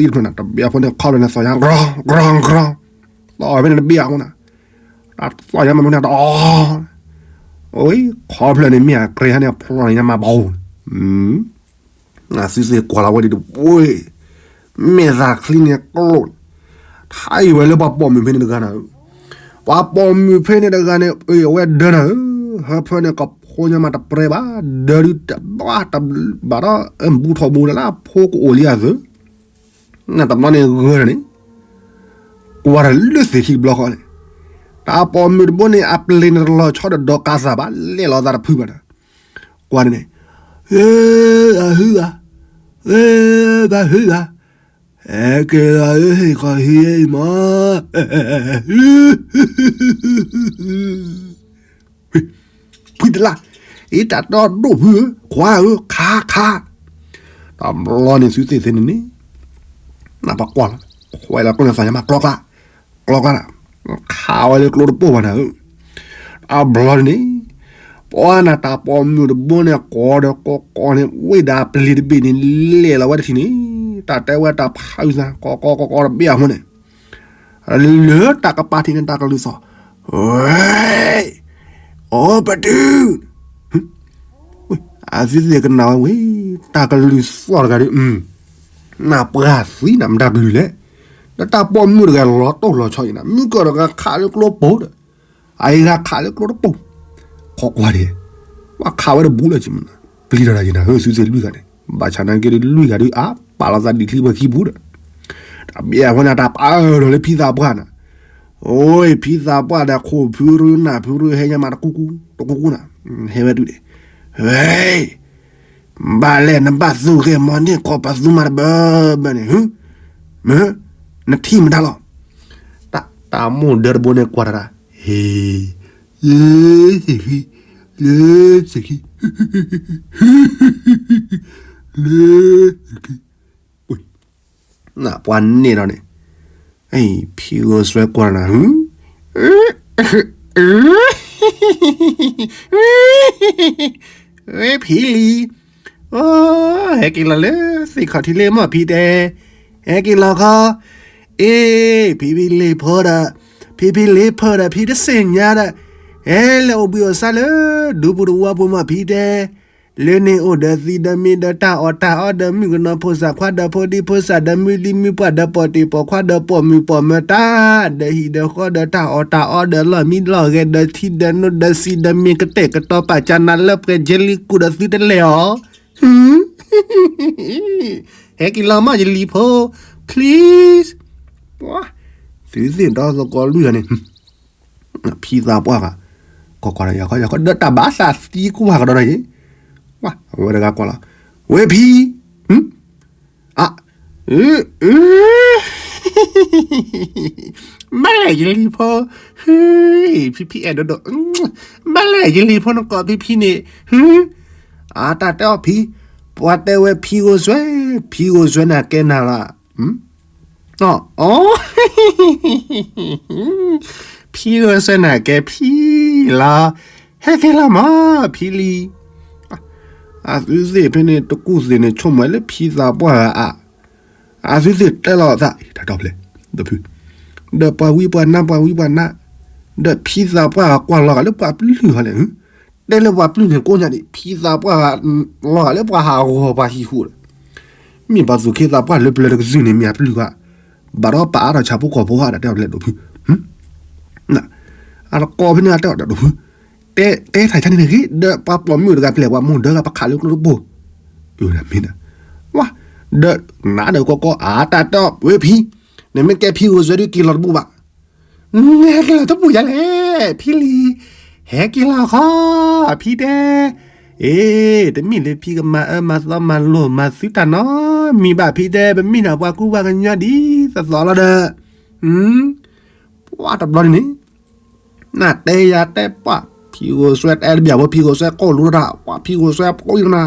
သံတဖျၢၣ်န့ၣ် တဘ့ၣ်အဃိန့ၣ် ခီဖျၢၣ်န့ၣ် သီၣ်ညါ ကြီၤကြီၤကြီၤ, သီၣ်ဖဲန့ၣ်တဘ့ၣ်အဃိန့ၣ်, တၢ်သီၣ်ညါမၤမနုၤတအီ, အ့, ခီဖျၢၣ်န့ၣ် မ့ၢ်အကြဲဟဲန့ၣ် ဖျီၣ်ညါမၤဘၣ်, အသုသ့ၣ်ကွၢ်လီၤဝဲဒ်တဘ့ၣ်, မ့ၢ်သးချံန့ၣ်ကျိန့ၣ်, ထါအံၤဝဲလၢပှၤပိာ်မုၣ်ဖဲန့ၣ်တဂၤနၤဧၢ, ပှၤပိာ်မုၣ်ဖဲန့ၣ်တဂၤန့ၣ် အဝဲဒၢနၤဧၢ, ဟၢဖၢန့ၣ် ကဖိညါမးတပြဲဘၣ်, ဒၢဒုတဘၣ်တဘၣ်ဒီး အဘူးထီၣ်ဘူးလၢ်လၢ် ဖိကအိၣ်လံအသုး, နတဘျီန့ၣ်ဂၢၢ်န့ၣ်, ကွၢ်တၢ်လၢသ့ၣ်ခံတဘျီဃီန့ၣ်, တၢ်ပိာ်မုၣ်တဘိန့ၣ် အပျ့ၤန့ၣ်တလီၤဆီဒီးဒီးကးသးဘၣ်, လဲၣ်လီၤသးတဖုဘၣ်ဒီး, ကွၢ်န့ၣ်, အၢ, အဟုဘၣ်, အၢ, ဘၣ်ဟုဘၣ်, ဟဲက့ၤလီၤဧၢ ဟ့ၣ်ခီဟံးအံၤမး, ဖှံတလၢ်, အ့ တၢ်တီဒိၣ်ဖုဧၢ ခွါဧၢ ခါခါ, တဘျီန့ၣ်သုသ့ၣ်သ့ၣ်န့ၣ်န့ၣ်, နပှၤကွၢ်လီၤ, ခွဲးလီၤကျိန့ၣ်သးယမး ကျီကျါ, ကျီကျါ, ခးဝဲလၢကျိတပိၢ်ဘၣ်နၤဧၢ, တဘျီန့ၣ်န့ၣ်, ပှၤနၤတၢ်ပိာ်မုၣ်တဘိန့ၣ် ကိးဒီးကိးကိးန့ၣ် ဝ့ၢ်ဒီးပျ့ၤတဘ့ၣ်န့ၣ် လဲၣ်လီၤဝဲတထံၣ်န့ၣ်, တၢ်တဲဝဲတၢ်ဖးအုၣ်သး ကိးကိးကိးကိးတဘ့ၣ်အဃိန့ၣ် လၢတၢ်ကပၤထံးန့ၣ် တၢ်ကလုၢ်သီၣ်, ဝဲ, အိၣ်ပတု, အသုသ့ၣ်ကနၣ်ဝဲဝံၤ, တၢ်ကလုၢ်သီၣ်တဂၤဒီး, နပှၤသံနၤမတၤကလုၢ်လဲၣ်, ဒီးတၢ်ပိာ်မုၣ်တဂၤလီၤတိၢ်လီၤဆီအံၤနၤ, မုၢ်ကီၢ်တဂၤခးလၢကျိပိၢ်ဒီး, အအံၤဂၤခးလၢကျိတပိၢ်, ခိးကွၢ်ဒံး, ဘၣ်ခးဝဲတဘူးလၢၤက့ၤမနၤ, ပျံၤထီၣ်တၢ်က့ၤနၤ ဟၢသုသ့ၣ်လွံၢ်ဂၤန့ၣ်, ဘၣ်ဆၣ်နာ်က့ၤဒီးလွံၢ်ဂၤဒီးအါ, ပာ်လီၤသးဒံးချံပှဲၤခံပူၤဒီး, တၢ်ဘၣ်အဃိန့ၣ် တၢ်ပာ်အၢၣ်လီၤလၢဖံသးပှၢ်နၤ, အိၣ် ဖံသးပှၢ်ဒီးခိၣ်ဖုရူနၢ်ဖုရူဟဲညါမးတကူကူ, တကူကူနၤ, ဟဲဝဲဒုးဒံး, ဝဲ ဘၣ်လဲၣ်နဘၣ်သူၣ်ဂ့ၤမီၤန့ၢ်ကိးပသူမးတဘၢဘၢန့ၣ်, မ့ၢ်, နထံၣ်မတၤလီၤ, တၢ်မိၢ်ဒၢတဘိန့ၣ်ကွၢ်တၢ်, ဟ့, လၢသ့ၣ်ခံ, လၢသ့ၣ်ခံ, လၢသ့ၣ်ခံ, နပှၤန့ၣ်ဒီးန့ၣ်, ဖံဂီၤစွဲကွၢ်နၤ, ဝဲဖံလံၤ, ဟဲက့ၤလီၤလၢသ့ၣ်ခီၣ်ထံးလံမီၢ်ဖံတဲ, ဟဲက့ၤလီၤခီ, အ့ ဖံဖံလံၤဖိဒီး, ဖံဖံလံၤဖိဒီး ဖံတသ့ၣ်ညါဒီး, ဟဲလၢအိၣ်ဘှံးအိၣ်သါလၢ ဒူပူၤတဝီပူၤမီၢ်ဖံတဲ လၢန့ၣ်အိၣ်ဒီးသံဒီးမ့ၢ်ဒီးတၢ်အီၣ်တၢ်အီဒီး မုၣ်ကနီၤဖိသၣ်ခွါဒီးဖိဒံဖိသၣ်ဒီး မုၢ်လံမုၢ်ပှၢ်ဒီး ပိာ်တံၢ်ပိာ်ခွါဒီး ပိာ်မုၣ်ပိာ်မၢၤတၢ် ဒီးဟံၣ်ဒီးဃီဒီးတၢ်အီၣ်တၢ်အီဒီး လီၢ်မံလီၢ်ဂဲၤဒီး ထံဒီးနိဒီး စံးဒီးမ့ၢ်ကတဲာ်ကတီၤ ပာ်ကၢနၤလၢပှဲၤယဲလံကူၣ်ဒီးသုတလဲၤအီၤ ဟဲက့ၤလီၤမးယလံၤဖိ please သုသ့ၣ်ဒီသကိးလွံၢ်ဂၤန့ၣ် ဖံသးပှၢ်ဂၤ ကီးကီးဒီးယၤခီယၤခီ ဒီးတၢ်ဘၣ်သးသံကွၢ်ကဒီးဒီးယၤ ဝဲတဂၤကွၢ်လီၤ ဝဲဖံ အ ဘၣ်လဲၣ်ယလံၤဖိ ဖံဖံအဲၣ်ဒိးဒိး ဘၣ်လဲၣ်ယလံၤဖိ နကိးဖံဖံန့ၣ် အတၢ်တဲအီၤဖံ ပှၤတဲဝဲဖံဂိၢ်စွဲ ဖံဂိၢ်စွဲနၤကဲနၤလီၤ အ ဖံဂိၢ်စွဲနၤကဲဖံလီၤ ဟဲက့ၤလီၤမး ဖံလံၤ အသုသ့ၣ်ဖဲန့ၣ် တကူၣ်သ့ၣ်န့ၣ် ဆိကမိၣ်လၢဖံသးပှၢ်ဂၤအါ အသုသ့ၣ်တဲလီၤအသး တၢ်ဒီဖျဲၣ် ဒီးဖု ဒီးပှၤဝံပှၤနါ ပှၤဝံပှၤနါ ဒီးဖံသးပှၢ်ဂၤကွၢ်လီၤဂာ်လၢပှၤပျုၢ်ဟီလဲၣ် တဲလၢပှၤပျုၢ်န့ၣ်ကိးညါဒံး ဖံသးပှၢ်ဂၤ လီၤဂာ်လၢပှၤဟးဂီၤပှၤဟံၣ်ဟူးဒီး မ့ၢ်ပှၤသူၣ်က့သးပှၢ်လၢပျၢၤတကစုၢ်န့ၣ် မ့ၢ်အပျုၢ်ဂၤ ဘၣ်ဒီးပအါထီၣ်ဆၣ်ဖိကီၢ်ဖိဧါဒီးတဲအီၤလဲၤဒိးဖု အတကိးဖဲန့ၣ်အတဲအီၤဒီးဒိးဖု တဲတဲထီၣ်ဆၣ်န့ၣ်တဂ့ၤ ဒီးပှၤပိာ်မုၣ်တဂၤပျဲၢ်ပှၤမိၢ်ဒၢဂၤပခးလၢကျိတဘိ အၢ မ့ၢ်ဒၣ် ဝါ ဒီးနၤဒီးကီကီအတၢ်တဲအီၤဝဲဖံ နမ့ၢ်ကဲဖံဂိၢ်စွဲဒုးက့ၤလီၤတဘူၣ်ဘၣ် နဟဲက့ၤလီၤတဘူၣ်ယါလဲၣ် ဖံလံၤ ဟဲက့ၤလီၤခီ ဖံတဲ အ့ တမ့ၢ်လၢဖံကမၤအၢမၤသီမၤလိာ်မၤသုတၢ်နီတမံၤဘၣ် ဖံတဲ ပမ့ၢ်ဒၣ်ပှၤကူပှၤကညီဒ်သိးသိးလီၤဒီး ပှၤတဘျီန့ၣ်န့ၣ် နတဲယၤတဲပှၤ ဖံဂိၢ်စွဲတဲတဘၣ်ဖိ ဖံဂိၢ်စွဲကိးလူၤတၢ် ပှၤဖံဂိၢ်စွဲဖိအံၤကနၤ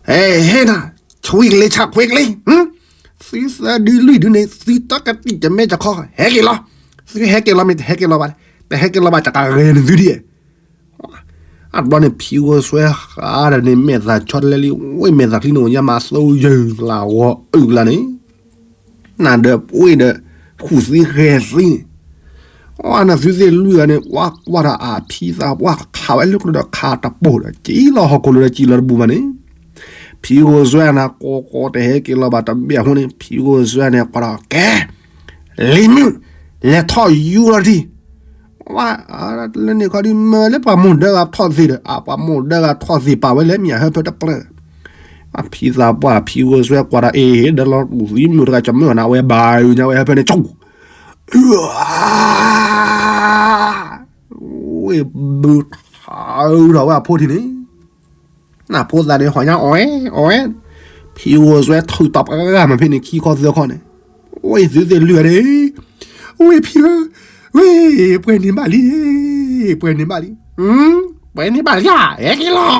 ဟဲဟဲနၤ ဆွံကလ့ဆၣ်ခွံကလ့ သုသၢဒုလွံၢ်ဒုန့ၣ် သုတကတံၢ်ကမဲကခီ ဟဲက့ၤလီၤ သုဟဲက့ၤလီၤမ့ၢ်တဟဲက့ၤလီၤဘၣ် တဟဲက့ၤလီၤဘၣ် တကဂဲၤနသုဒ် အတဘျီန့ၣ် ဖံဂိၢ်စွဲဃးဒီးန့ၣ် မဲာ်သၣ်ဆီတလဲလံ ဝ့ၢ်မဲာ်သၣ်ချံန့ၣ် ညါမၤသၢယုၢ်လၢဂီၤအုၣ်လၢန့ၣ် နၤဒီးဝ့ၢ်ဒီး ဃုာ်သံဃဲၤသံန့ၣ် အနသုသ့ၣ်လွံၢ်ဂၤန့ၣ် ဝါကွၢ်ဒီးအဖံသးပှၢ်ခးဝဲလၢကျိဒီးခးတပိာ်ဒီး ကံလီၤဟီၣ်ခိၣ်လိၤဒီးကံလီၤတဘူၣ်ဘၣ်န့ၣ် ဖံဂိၢ်စွဲနၤ ကိးကိးတဟဲက့ၤလီၤဘၣ်တဘ့ၣ်အဃိန့ၣ် ဖံဂိၢ်စွဲန့ၣ် ကွၢ်ဒီးကဲ လံၤမုၣ် လဲၤထီၣ်ယူၤလီၤတထံၣ် ဝါ လၢန့ၣ်ခီဒုးမၢလၢပှၤမိၢ်ဒၢဂၤထီၣ်သ့ၣ်ဒီး အပှၤမိၢ်ဒၢဂၤထီၣ်သ့ၣ်ပာ်ဝဲလၢမ့ၢ်အဟၢဖၢတပျၢၢ် အဖံသးပှၢ်ဖံဂိၢ်စွဲကွၢ်ဒီးအ့ၣ် ဒီးလီၤတူၢ်သံမုၢ်တဂၤကမၢၢ်နၤဝဲဘၣ်ညါဝဲဟၢဖၢန့ၣ် ကၠူ ဝ့ၢ်ဘုထးထီၣ်ဝဲအဖိထံန့ၣ် နဖိသၣ်န့ၣ် ဟီၣ်ညါအီၣ်ဝဲ အီၣ်ဝဲ ဖံဂိၢ်စွဲထုးတီၢ်ပှၤဂၤမၤဖဲန့ၣ် ခံခီသၢခီန့ၣ် ဝ့ၢ်သုသ့ၣ်လွံၢ်ဂၤန့ၣ် ဝ့ၢ်ဖံဧၢ ဝ့ၢ် ပှဲၤန့ၢ်ဘၣ်လံ ပှဲၤန့ၢ်ဘၣ်လံ ပှဲၤန့ၢ်ဘၣ်လံဧါ ဟဲက့ၤလီၤ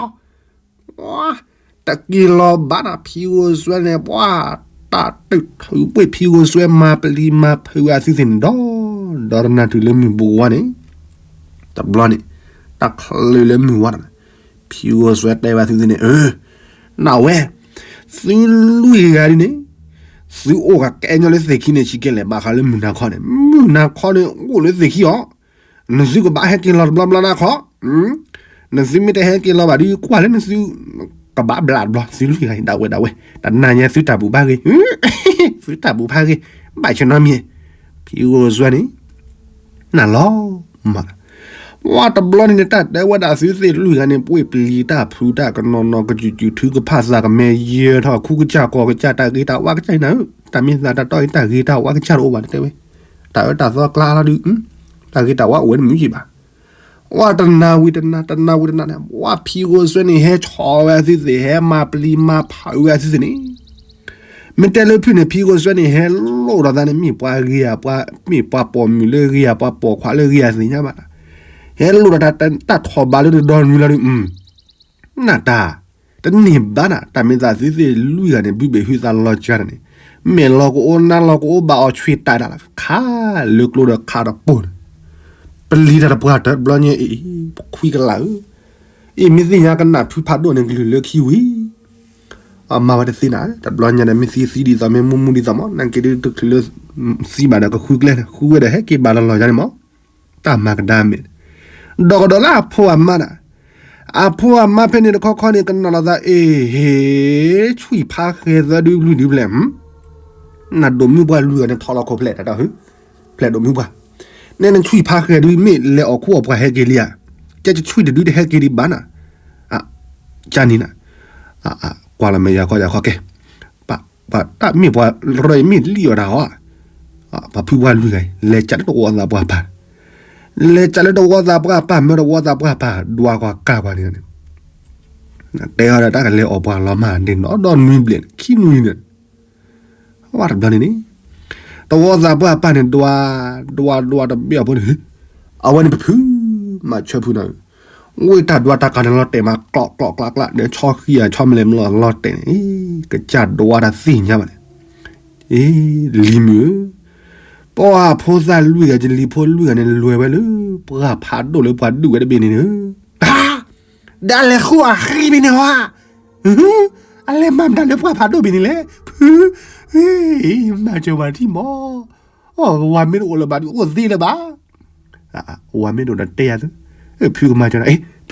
တက့ၤလီၤဘၣ်နၤ ဖံဂိၢ်စွဲန့ၣ် ပှၤ တၢ်တုာ်ထုးပှ့ၢ်ဖံဂိၢ်စွဲမၤပျံၤမၤဖုးဝဲအသုသ့ၣ်န့ၣ် ဒီး ဒီးတနၢ်တုၤလၢမုၢ်ဘိဝါန့ၣ် တဘျီန့ၣ် တၢ်ချၢလၢမုၢ်ဝါတနၤ ဖံဂိၢ်စွဲတဲဝဲအသုသ့ၣ်န့ၣ် အၢ နဝဲ သုလွံၢ်ဂၤဒ်န့ၣ် သုအိၣ်ဂၤကဲညီလၢသ့ၣ်ခံန့ၣ် ဆံးကဲလဲၣ် ဘၣ်ဃးလၢမုၢ်နၤခီန့ၣ် မုၢ်နၤခီန့ၣ် အိၣ်လၢသ့ၣ်ခံအီၤ နသုကဘၣ်ဟဲက့ၤလီၤတဘျီဘျီနၤခီ နသုမ့ၢ်တဟဲက့ၤလီၤဘၣ်ဒုး ကွၢ်လၢနသု ကဘၣ်ဘျးတဘျီ သုလွံၢ်ဂၤဒၣ်ဝဲဒၣ်ဝဲ တနၤညါသုတၢ်ဘူၣ်ဖးဂ့ၤ သုတၢ်ဘူၣ်ဖးဂ့ၤ ဘၣ်ဆၢနီတမံၤ ဖံဂိၢ်စွဲန့ၣ် နလီၤမး ဝဲတဘျီန့ၣ်န့ၣ် တၢ်တဲဝဲဒၣ်သုသ့ၣ်လွံၢ်ဂၤန့ၣ် ပှ့ၢ်ပျံၤတၢ်ဖုးတၢ်ကနီၤနီၤ ကစူၢ်စူၢ်ထုကဖၣ်သးကမဲ ယၢၤထီၣ်ခူကစၢ်ကီၢ်ကစၢ် တၢ်ဂ့ၤတၢ်ဝါကစၢ်အံၤနၤဧၢ တၢ်မ့ၢ်သးတၢ်တီအံၤ တၢ်ဂ့ၤတၢ်ဝါကစၢ်တအိၣ်ဘၣ်တဲဝဲ တၢ်အၢတၢ်သီကျါလီၤဒုး တၢ်ဂ့ၤတၢ်ဝါအိၣ်ဝဲတမုာ်ယံၤဘၣ် ဝဲတနၤဝံၤတနၤ တနၤဝံၤတနၤန့ၣ် ဝဲဖံဂိၢ်စွဲန့ၣ် ဟဲဆီၣ်ဝဲအသုသ့ၣ် ဟဲမၤပျံၤမၤဖုးဝဲအသုသ့ၣ်န့ၣ် မ့ၢ်တဲလၢဖုၣ်န့ၣ် ဖံဂိၢ်စွဲန့ၣ် ဟဲလိၣ်ဒီးသးန့ၣ် မ့ၢ်ပှၤဂ့ၤဧါ ပှၤ မ့ၢ်ပှၤပိာ်မုၣ်လၢဂ့ၤဧါ ပှၤပိာ်ခွါလၢဂ့ၤဧါသ့ၣ်ညါဘၣ် ဟဲလိၣ်ဒီးတၢ်ထီၣ်ဘးလၢတဒီနွံလီၤဒုး နတၢ် တန့ၢ်ဘၣ်နၤ တၢ်မ့ၢ်သးသုသ့ၣ်လွံၢ်ဂၤန့ၣ် ဘုဘ့ၣ်ဟုသးလီၤကၢ်န့ၣ် မဲာ်လီၤကအိၣ် နါလီၤကအိၣ် ဘၣ်အီၤဆွံတၢ်ဒၣ်လီၤ ခးလၢကျိဒီးခးတပိာ်န့ၣ် ပလံၤတၢ်တပှၢ်တဘျီညါအံၤ ပခွံကလးဧၢ အံၤမ့ၢ်သ့ၣ်ညါကနၣ်ဖုဖးဒိၣ်န့ၣ် ကလုၢ်လၢခံဝံၤ အမၤဝဲတသ့နၤ တဘျီညါဒီး မ့ၢ်သံသံဒ်သိး မ့ၢ်မူမူဒ်သိးမး နက့ၤဒုးတချုးလၢ သံဘၣ်ဒီးကဃုကျဲန့ၣ် ဃုဝဲဒီးဟဲက့ၤဘၣ်လီၤလီၤယါန့ၣ်မး တၢ်မၤကဒါမဲာ် ဒီးကဒီးလၢအဖိအမါနၤ အဖိအမါဖဲန့ၣ်တခီခီန့ၣ် ကနၣ်လီၤသး အ့ၣ် ဟ့ၣ် ဆွံၣ်ဖးဃဲၤသၢဒုလွံၢ်ဒုဖျဲၣ် နဒိးမုၢ်ပှၢ်လွံၢ်ဂၤန့ၣ် ထီလီၤခိၣ်ဖျဲၣ်တၢ်ဟၢ ဖျဲၣ်ဒိးမုၢ်ပှၢ် နဲနဆွံၣ်ဖးဃဲၤဒု မ့ၢ်လဲၤအီၣ်ခူအီၣ်ပှၢ်ဟဲက့ၤလံဧါ ကဲကဆွံၣ်တဒုတဟဲက့ၤဒံးဘၣ်နၤ ကၢ်နံၤနၤ ကွၢ်လီၤမဲာ်ယၤခီယၤခီကဲ ပှၤတၢ်မ့ၢ်ပှၤရၢအံၤမ့ၢ်လံအီၤတၢ်ဟီ ပှၤဖုပှၢ်လွံၢ်ဂၤအံၤ လဲၤကၢ်လၢတဝီသးပှၢ်ပၢ် လဲၤကၢ်လၢတဝီသးပှၢ်ပၢ် မၢတဝီသးပှၢ်ပၢ် ဒွးကွၢ်ကၢ်ကွၢ်န့ၣ် တဲအီၤဒီးတၢ်ကလဲၤအီၣ်ပှၤလီၤမၢ်ဒ့ၣ်နီၢ်ဒီနွံဘျဲၣ် ခံနွံန့ၣ် ဝဲတဘျီန့ၣ်န့ၣ် တဝီသးပှၢ်ပၢ်န့ၣ် ဒွး ဒွး ဒွးတဘ့ၣ်အဖိန့ၣ် အဝဲန့ၣ်ပဖု မၤဆၢဖုနၤဧၢ ဝ့ၢ်တၢ်ဒွးတၢ်ကၤန့ၣ်လီၤတဲာ်မး ကျီၣ်ကျီၣ်ကျးကျး ဒီးဆီဃံအဆီမလဲၣ်မလီၤလီၤတဲာ်န့ၣ် ကစၢ်ဒွးတၢ်သ့ၣ်ညါဘၣ်န့ၣ် အ့ လံၤမုၣ်ဧၢ ပှၤဖိသၣ်လွံၢ်ဂၤ ယလံၤဖိလွံၢ်ဂၤန့ၣ် လဲၤဝဲလၢ ပှၢ်ဖးဒိၣ်လၢပှၤဒုးဝဲတဘ့ၣ်န့ၣ်ဧၢ ဒီးအလဲၤဃုအီၤဃံဘ့ၣ်န့ၣ်ဟီ အလဲၤမၤမတၤလၢပှၢ်ဖးဒိၣ်ဘ့ၣ်န့ၣ်လဲၣ် ဖု မၤစၢၤဝဲထံၣ်မး ဝၤမ့ၢ်တအိၣ်လၢၤဘၣ်ဒုးအိၣ်သ့လၢၤဘၣ် ဝၤမ့ၢ်တအိၣ်ဒီးတဲယၤသု ဖုကမၤစၢၤနၤ အ့ ဖု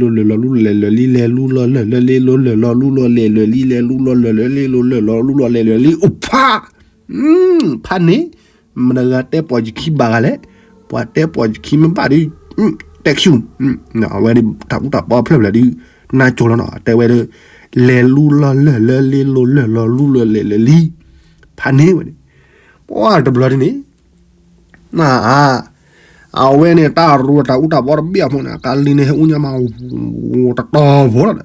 လဲၤလီၤလၢလ့လိၤ လဲၤလီၤလူလီၤလဲၤလီၤလံ လဲၤလူလီၤလဲၤလီၤလံ လဲၤလူလီၤလဲၤလီၤလံ လဲၤလူလီၤလဲၤလီၤလံ လဲၤလူလီၤလဲၤလီၤလံ အိၣ်ဖး ဖးန့ၣ် မတၤဂၤတဲပိာ်ယခံဘၣ်ဂၤလဲၣ်, ပှၤတဲပိာ်ယခံမ့ၢ်ဘၣ်ဒီး တဲခံ, အဝဲဒၣ်တၢ်အူတၢ်ပီဖျၢၣ်ဖျၢၣ်ဒီး နါကၠိလီၤနီၤ တဲဝဲဒၣ် လဲၤလူလီၤလၢလၢလ့လိၤ လဲၤလီၤလူလီၤလဲၤလီၤလံ ဖးန့ၣ်ဝဲန့ၣ်, ပှၤတဘျီဒ်န့ၣ် န အဝဲန့ၣ်တၢ်ရူတၢ်အူတၢ်ပီတဘ့ၣ်အဖိန့ၣ် အကါလံန့ၣ်ဟဲအူညါမး တတီၤဖိလီၤ,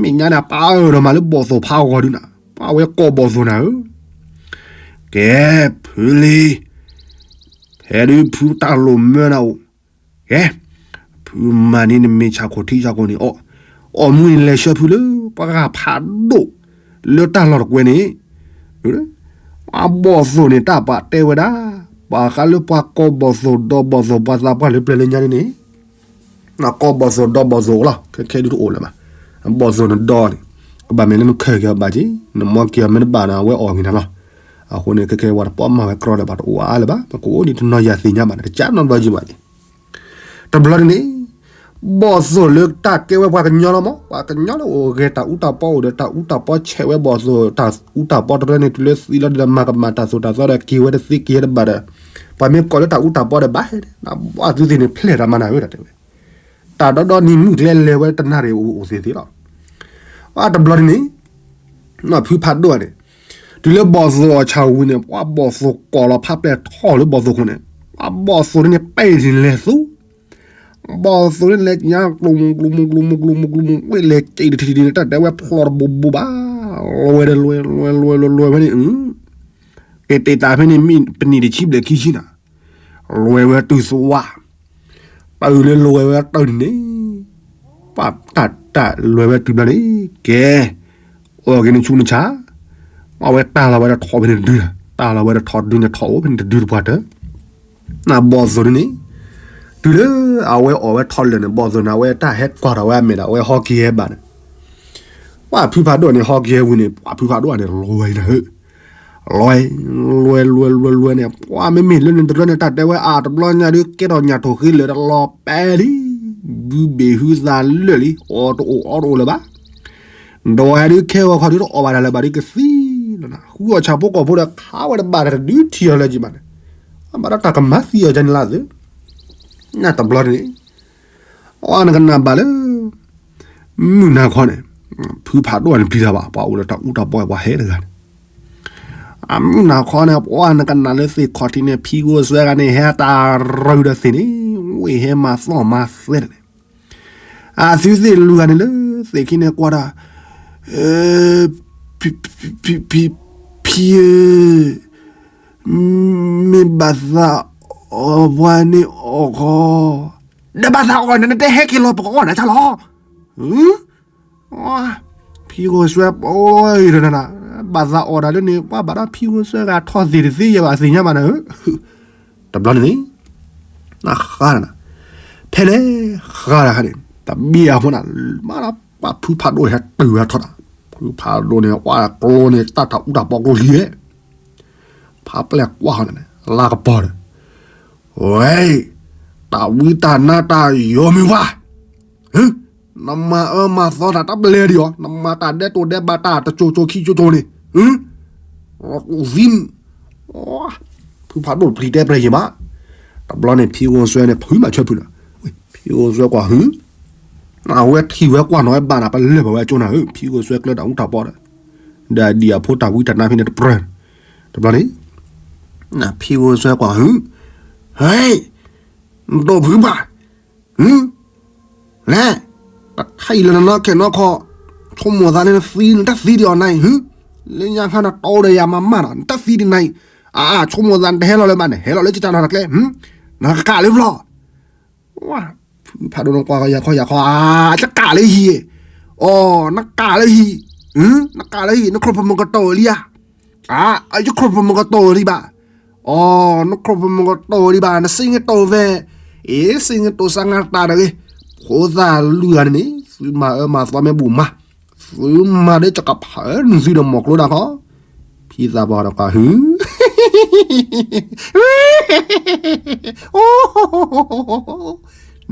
မ့ၢ်ညါန့ၣ် ပၢ်အၢၣ်ဒီးမၤလၢဘီၣ်သိၣ်ဖးဂီၤဒုးနၤ, ပှၤဝဲကိးဘီၣ်သိၣ်နၤဧၢ, ကဲ ဖုလံၤ ဖဲဒုးဖုတၢ်လိာ်မၢနၤအိၣ်, ကဲ ဖုမၤန့ၢ်နမ့ၢ်ဆၣ်ခိၣ်ထံဆၣ်ခိၣ်န့ၣ် အီၣ်မူန့ၣ်လဲၤဆှၢဖုလၢ ပှၤဂၤဖးဒိၣ် လၢတၢ်လီၢ်တကွဲန့ၣ်, ပှၤဘီၣ်သိၣ်န့ၣ် တၢ်ပာ်တဲဝဲဒၣ်, ပှၤဃးလၢပှၤကိးဘီၣ်သိၣ်ဒီးဘီၣ်သိၣ် ပှၤသးပှၢ်လၢပျၢၤလၢညါန့ၣ်န့ၣ် နကိးဘီၣ်သိၣ်ဒီးဘီၣ်သိၣ်လီၤ ခဲခဲဒုးတအိၣ်လၢၤဘၣ်, ဘီၣ်သိၣ်နဒီန့ၣ်, ကဘၣ်မ့ၢ်လၢနခၢၣ်က့ၤအီၤဘၣ်က့ၤ နမီက့ၤအီၤမ့ၢ်တဘၣ်န့ၣ် အဝဲအီၣ်ဂ့ၤနၤလီၤ, အဃိန့ၣ် ခဲခဲဝဲတပိာ်မၤဝဲကြီလၢၤဘၣ် တအိၣ်အါလၢၤဘၣ် ပကအိၣ်ဒံးတနီၤယၤသ့ၣ်ညါဘၣ်န့ၣ် တကးနီတဘျီယံၤဘၣ်န့ၣ် တဘျီန့ၣ်န့ၣ်, ဘီၣ်သိၣ်လၢတၢ်ကဲဝဲပှၤကညီလီၤမး ပှၤကညီလၢအိၣ်ဂဲၤတၢ်အူတၢ်ပီအိၣ်ဒီး တၢ်အူတၢ်ပီဆဲးဝဲဘီၣ်သိၣ် တၢ်အူတၢ်ပီတရၢန့ၣ် တုၤလၢသံလီၤဒီးမၤကမၣ်တၢ်သိၣ်တၢ်သီဒီးက့ၤဝဲတသ့က့ၤဝဲတဘၣ်ဒီး, ပှၤမ့ၢ်ကိးလၢတၢ်အူတၢ်ပီဒီးဘၣ်ဟဲဒီး နဘၣ်သုသ့ၣ်န့ၣ်ဖျဲၣ်တၢ်မၤနၤဧၢ တၢ်တဲဝဲ, တၢ်ဒီဒီနံၤမုၢ်ကျဲလဲၤဝဲတနၣ်ရံၣ်အိၣ်အိၣ်သ့သ့လီၤ, အတဘျီန့ၣ်န့ၣ် ဖုဖးဒိၣ်န့ၣ်, တုၤလၢဘီၣ်သိၣ်အီၣ်ဆၣ်ဝံၤန့ၣ် ပှၤဘီၣ်သိၣ်ကိးလီၤဖးပျဲၢ်ထီၣ်လၢဘီၣ်သိၣ်ခိၣ်န့ၣ်, ပှၤဘီၣ်သိၣ်န့ၣ်န့ၣ် ပဲာ်န့ၣ်လဲၤသူ, ဘီၣ်သိၣ်န့ၣ်လဲၤညါကျိၤမူကျိၤမူကျိၤမူကျိၤမူကျိၤမူ ဝ့ၢ်လဲၤက့ၤတထံၣ်န့ၣ် တၢ်တဲဝဲဖျိးတဘိဘိဘၣ်, လဲၤဝဲဒီးလဲၤလဲၤလဲၤလဲၤလဲၤဝဲန့ၣ်, က့ၤတ့ၢ်တၢ်ဖဲန့ၣ်မ့ၢ်ပနံၣ်တဆံဘျဲၣ်ခံဆံနၤ, လဲၤဝဲတုၤသဝါ ပာ်အုးလၢလဲၤဝဲဝဲတၢ်န့ၣ်န့ၣ်, ပှၤတၢ်တၢ်လဲၤဝဲတုၤဘျီန့ၣ်, ကဲ, အီၣ်က့ၤနဆူနဆါ, အဝဲတၢ်လီၤဝဲဒီးထီၣ်ဖဲန့ၣ်တဒု, တၢ်လီၤဝဲဒီးထီၣ်တဒုန့ၣ် ထီၣ်အိၣ်ဖဲန့ၣ်တဒုတပှၢ်တၢၢ်, နဘီၣ်သိၣ်န့ၣ်န့ၣ်, တုၤလၢအဝဲအီၣ်ဝဲထီၣ်လၢာ်န့ၣ် ဘီၣ်သိၣ်န့ၣ် အဝဲတၢ်ဟဲကွၢ်ထီၣ်ဝဲအမဲာ်ဒီး အဝဲဟီက့ၤဟဲဘၣ်န့ၣ်, ပှၤဖုဖးဒိၣ်န့ၣ် ဟီက့ၤဟဲဝံၤန့ၣ် ပှၤဖုဖးဒိၣ်န့ၣ် လဲၤဝဲနၤဧၢ လဲၤ, လဲၤလဲၤလဲၤလဲၤန့ၣ် ပှၤမ့မ့ၢ်လၢန့ၣ်တရၢန့ၣ် တၢ်တဲဝဲအါတဘျီညါဒုး ကဲထီၣ်ညၣ်ထိၣ်ဃ့လၢာ်တလီၤပဲာ်လံ, ဘုဘ့ၣ်ဟုသးလၢာ်လံ အီၣ်တအိၣ်အီတအိၣ်လၢၤဘၣ်, ဒီးဝဲဒုးခဲဂီၤခီဒုးတအီၣ်ဘၣ်တၢ်လၢၤဘၣ်ဒုးကသံလီၤနၤ, ဃုအီၣ်ဆၣ်ဖိကီၢ်ဖိဒီးခးဝဲတဘၣ်တၢ်တဒုထံၣ်အီၤလၢၤကံဘၣ်န့ၣ်, အဘၣ်ဒီးတၢ်ကမၤသံအီၤကန့ၣ်လၢသု, နတဘျီန့ၣ် အနကနၣ်ဘၣ်လၢ မုၢ်နၤခီန့ၣ်, ဖုဖးဒိၣ်န့ၣ်ပျံၤတၢ်ဘၣ် ပှၤအိၣ်လၢတၢ်အူတၢ်ပီပှၤဟဲတဂၤန့ၣ်, အမုၢ်နၤခီန့ၣ် ပှၤနကနၣ်လၢသ့ၣ်ခီၣ်ထံးန့ၣ် ဖံဂိၢ်စွဲဂၤန့ၣ် ဟဲတၢ်ရၢဒီးသ့ၣ်န့ၣ်, ဝ့ၢ်ဟဲမၤသီၣ်မၤသဲတၢ်န့ၣ်, အသုသ့ၣ်လွံၢ်ဂၤန့ၣ်လၢ သ့ၣ်ခံန့ၣ်ကွၢ်တၢ်, ဖံဧၢ, မ့ၢ်ဘၣ်သးအီၣ်ပှၤန့ၣ်အီၣ်ခီ, ဒီးဘၣ်သးအီၣ်န့ၣ် နတဟဲက့ၤလီၤပကအီၣ်နၤတၢ်လီၤ, ဖံဂိၢ်စွဲပီၤအံၤဒီးနၤ ဘၣ်သးအီၣ်တၢ်လၢန့ၣ် ပှၤဘၣ်ဒီးဖံဂိၢ်စွဲဂၤထီၣ်သ့ၣ်တသ့ယဲဘၣ်သ့ၣ်ညါဘၣ်နၤဧၢ, တဘျီန့ၣ် နဃါနၤ, ဖဲလဲၣ်ဃါတခါန့ၣ် တဘ့ၣ်အဖိန့ၣ် မၤဒီးပှၤဖုဖးဒိၣ်ဟဲတုၤဝဲထီၣ်တၢ်, ဖုဖးဒိၣ်န့ၣ် ပှၤကျိန့ၣ် တၢ်တၢ်အူတၢ်ပီကျိလံဧဲ, ဖးပျဲၢ်ကွၢ်ဃီန့ၣ် လါကပီၤဒီး, ဝဲ, တၢ်ဝံတၢ်နါတၢ်ယိၤမုၢ်ဝါ နမၤအၢမၤသီတၢ်တဘျဲၣ်ဒံးအီၤ, နမၤတၢ်ဒဲးတိၤဒဲးဘးတၢ်တကၠိကၠိခံကၠိကၠိန့ၣ်, သံ, ဖုဖးဒိၣ်ပျံၤတဲပြဲၢ်ယံၤဘၣ်, တဘျီန့ၣ် ဖံဂိၢ်စွဲန့ၣ် ဖုမၤဆၢဖုလီၤ, ဖံဂိၢ်စွဲကွၢ်ဟု, အဝဲထံၣ်ဝဲကွၢ်နီၤဝဲဘၣ်နၤ ပလၢၢ်ဘၣ်ဝဲကၠိနၤဧၢ, ဖံဂိၢ်စွဲကျၢတၢ်အူတၢ်ပီဒီး, ဒီးဒံၣ်အဖိတၢ်ဝံတၢ်နါဖဲန့ၣ်တပြၢၢ်, တဘျီန့ၣ် ဖံဂိၢ်စွဲကွၢ်ဟု, ဟဲ, နတိၢ်ဖုဘၣ် လဲၣ်, တခါအံၤလၢနနီၢ်ခဲနီၢ်ခီ, ဆိကမိၣ်သးန့ၣ်နသံ နတသံဒံးအီၤနၤအံၤ, လၢညါခါနတီဒီးယၤမၤမၢ်နီၤ နတသံဒံးနၤအံၤ, အါ ဆိကမိၣ်သးနတဟဲလီၤလၢၤဘၣ်န့ၣ် ဟဲလီၤလၢကစၢ်နီၤတကျဲ, နကကးလၢပျီ, ဖုဖးဒိၣ်နကွၢ်ကယၤခီယၤခီ အါ ယကးလၢဟံၣ်, အီ နကးလၢဟံၣ်, နကးလၢဟံၣ် နခီၣ်ဖၢမုၢ်ကတီၢ်လံဧါ အါ ယခီၣ်ဖၢမုၢ်ကတီၢ်လံဘၣ်, အီ နခီၣ်ဖၢမုၢ်ကတီၢ်လံဘၣ် နစ့ငတိၢ်ဝဲ, အ့ စ့ငတိၢ်စါငါတၢ်တဂ့ၤ, ဖိသၣ်လွံၢ်ဂၤန့ၣ်န့ၣ် သုမၤအၢမၤသီမ့ၢ်ဘူၣ်မး, သုမၤဒ်ကကဖၢနုာ်သုဒီးမီၢ်ကျိဒၣ်ဃီ, ဖံသးပှၢ်ဒီးကွၢ်ဟု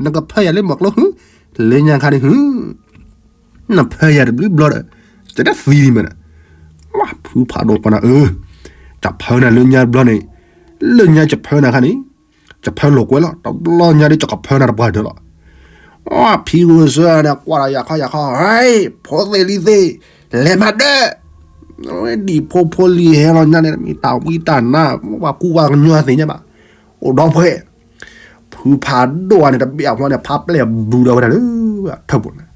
နကဖၢယၤလၢမီၢ်ကျိဟု, လၢညါခါန့ၣ်ဟု နဖၢယၤတဘျုးဘျီဒီး, တဒၣ်သံဒံးမးနၤ, ဖုဖးဒိၣ်ကွၢ်နၤအၢ, ကဖၢနၤလၢညါတဘျီန့ၣ်, လၢညါကဖၢနၤခါန့ၣ်, ကဖၢလိာ်ကွဲလီၤ တဘျီညါဒ်ကကဖၢနၤတပှၢ်ဒၢးလီၤ, ဖံဂိၢ်စွဲန့ၣ် ကွၢ်ဒီးယၤခီယၤခီ, ဖိသ့ၣ်လံၤသ့ၣ်, လဲၤမၤဒၢး, ဝဲဒံၣ်ဖိဖိလံၤဟဲလီၤညါန့ၣ် မ့ၢ်တၢ်ဝံတၢ်နါ, ပှၤကူပှၤကညီသ့ၣ်ညါဘၣ်, အိၣ်ဒီဖှဲး ဖုဖးဒိၣ်အန့ၣ် တဘ့ၣ်အဖီန့ၣ် ဖးပျဲၢ်ဘုးဒီးဝဲဒၣ်လၢ ထၢၣ်ပူၤန့ၣ်,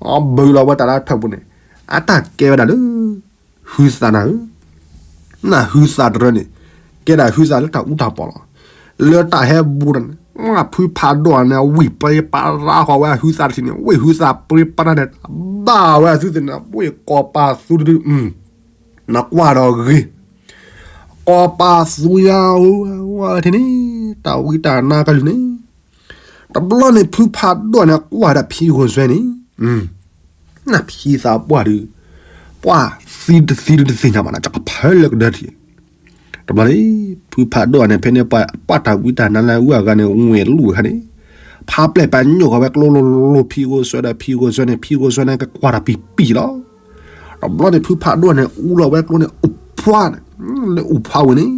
အဘုးလီၤဝဲတၢ်လၢထၢၣ်ပူၤန့ၣ်, အတၢ်ကဲဝဲဒၣ်လၢ ဟုသးနၤဧၢ, နဟုသးတရၢန့ၣ်, ကဲဒၣ်ဟုသးလၢတၢ်အူတၢ်ပီလီၤ, လၢတၢ်ဟဲဘူးဒီးန့ၣ်, ဖုဖးဒိၣ်အန့ၣ် ဝံၢ်ပရ့ပရါဃီဝဲဟုသးတထံၣ်န့ၣ်, ဝံၢ်ဟုသးပရ့ပရါန့ၣ် ဘၣ်ဝဲအသုသ့ၣ်န့ၣ် ဝံၢ်ကီၤပၤသူတဒု နကွၢ်ဒီးဂ့ၤ, ကီၤပၤသူညါအိၣ်ဝဲထံၣ်န့ၣ်, တၢ်ဝံတၢ်နါကလုၢ်န့ၣ်, တဘျီန့ၣ် ဖုဖးဒိၣ်န့ၣ် ကွၢ်ဒၣ်ဖံဂိၢ်စွဲန့ၣ်, နဖံသးပှၢ်ဒုး, ပှၢ်သံတသံဒုးတသ့ၣ်ညါဘၣ်နၤ ကဖၢလၢကဒၢထံၣ်, တဘျီန့ၣ် ဖုဖးဒိၣ်န့ၣ် ဖဲန့ၣ်ပှၤပှၢ်တၢ်ဝံတၢ်နါလၢဝဲအဂၤန့ၣ် ဝဲၢ်လူၢ်ဝဲခါန့ၣ်, ဖးပျဲၢ်ပာ်ညိၣ်ဃီၤဝဲကျိလိၤလိၤ ဖံဂိၢ်စွဲဒီး ဖံဂိၢ်စွဲန့ၣ် ဖံဂိၢ်စွဲန့ၣ် ကကွၢ်တၢ်ပံၤပံၤလီၤ. တဘျီန့ၣ် ဖုဖးဒိၣ်န့ၣ် အူလီၤဝဲကျိန့ၣ် အိၣ်ဖှါန့ၣ်, လၢအိၣ်ဖှါဝဲန့ၣ်,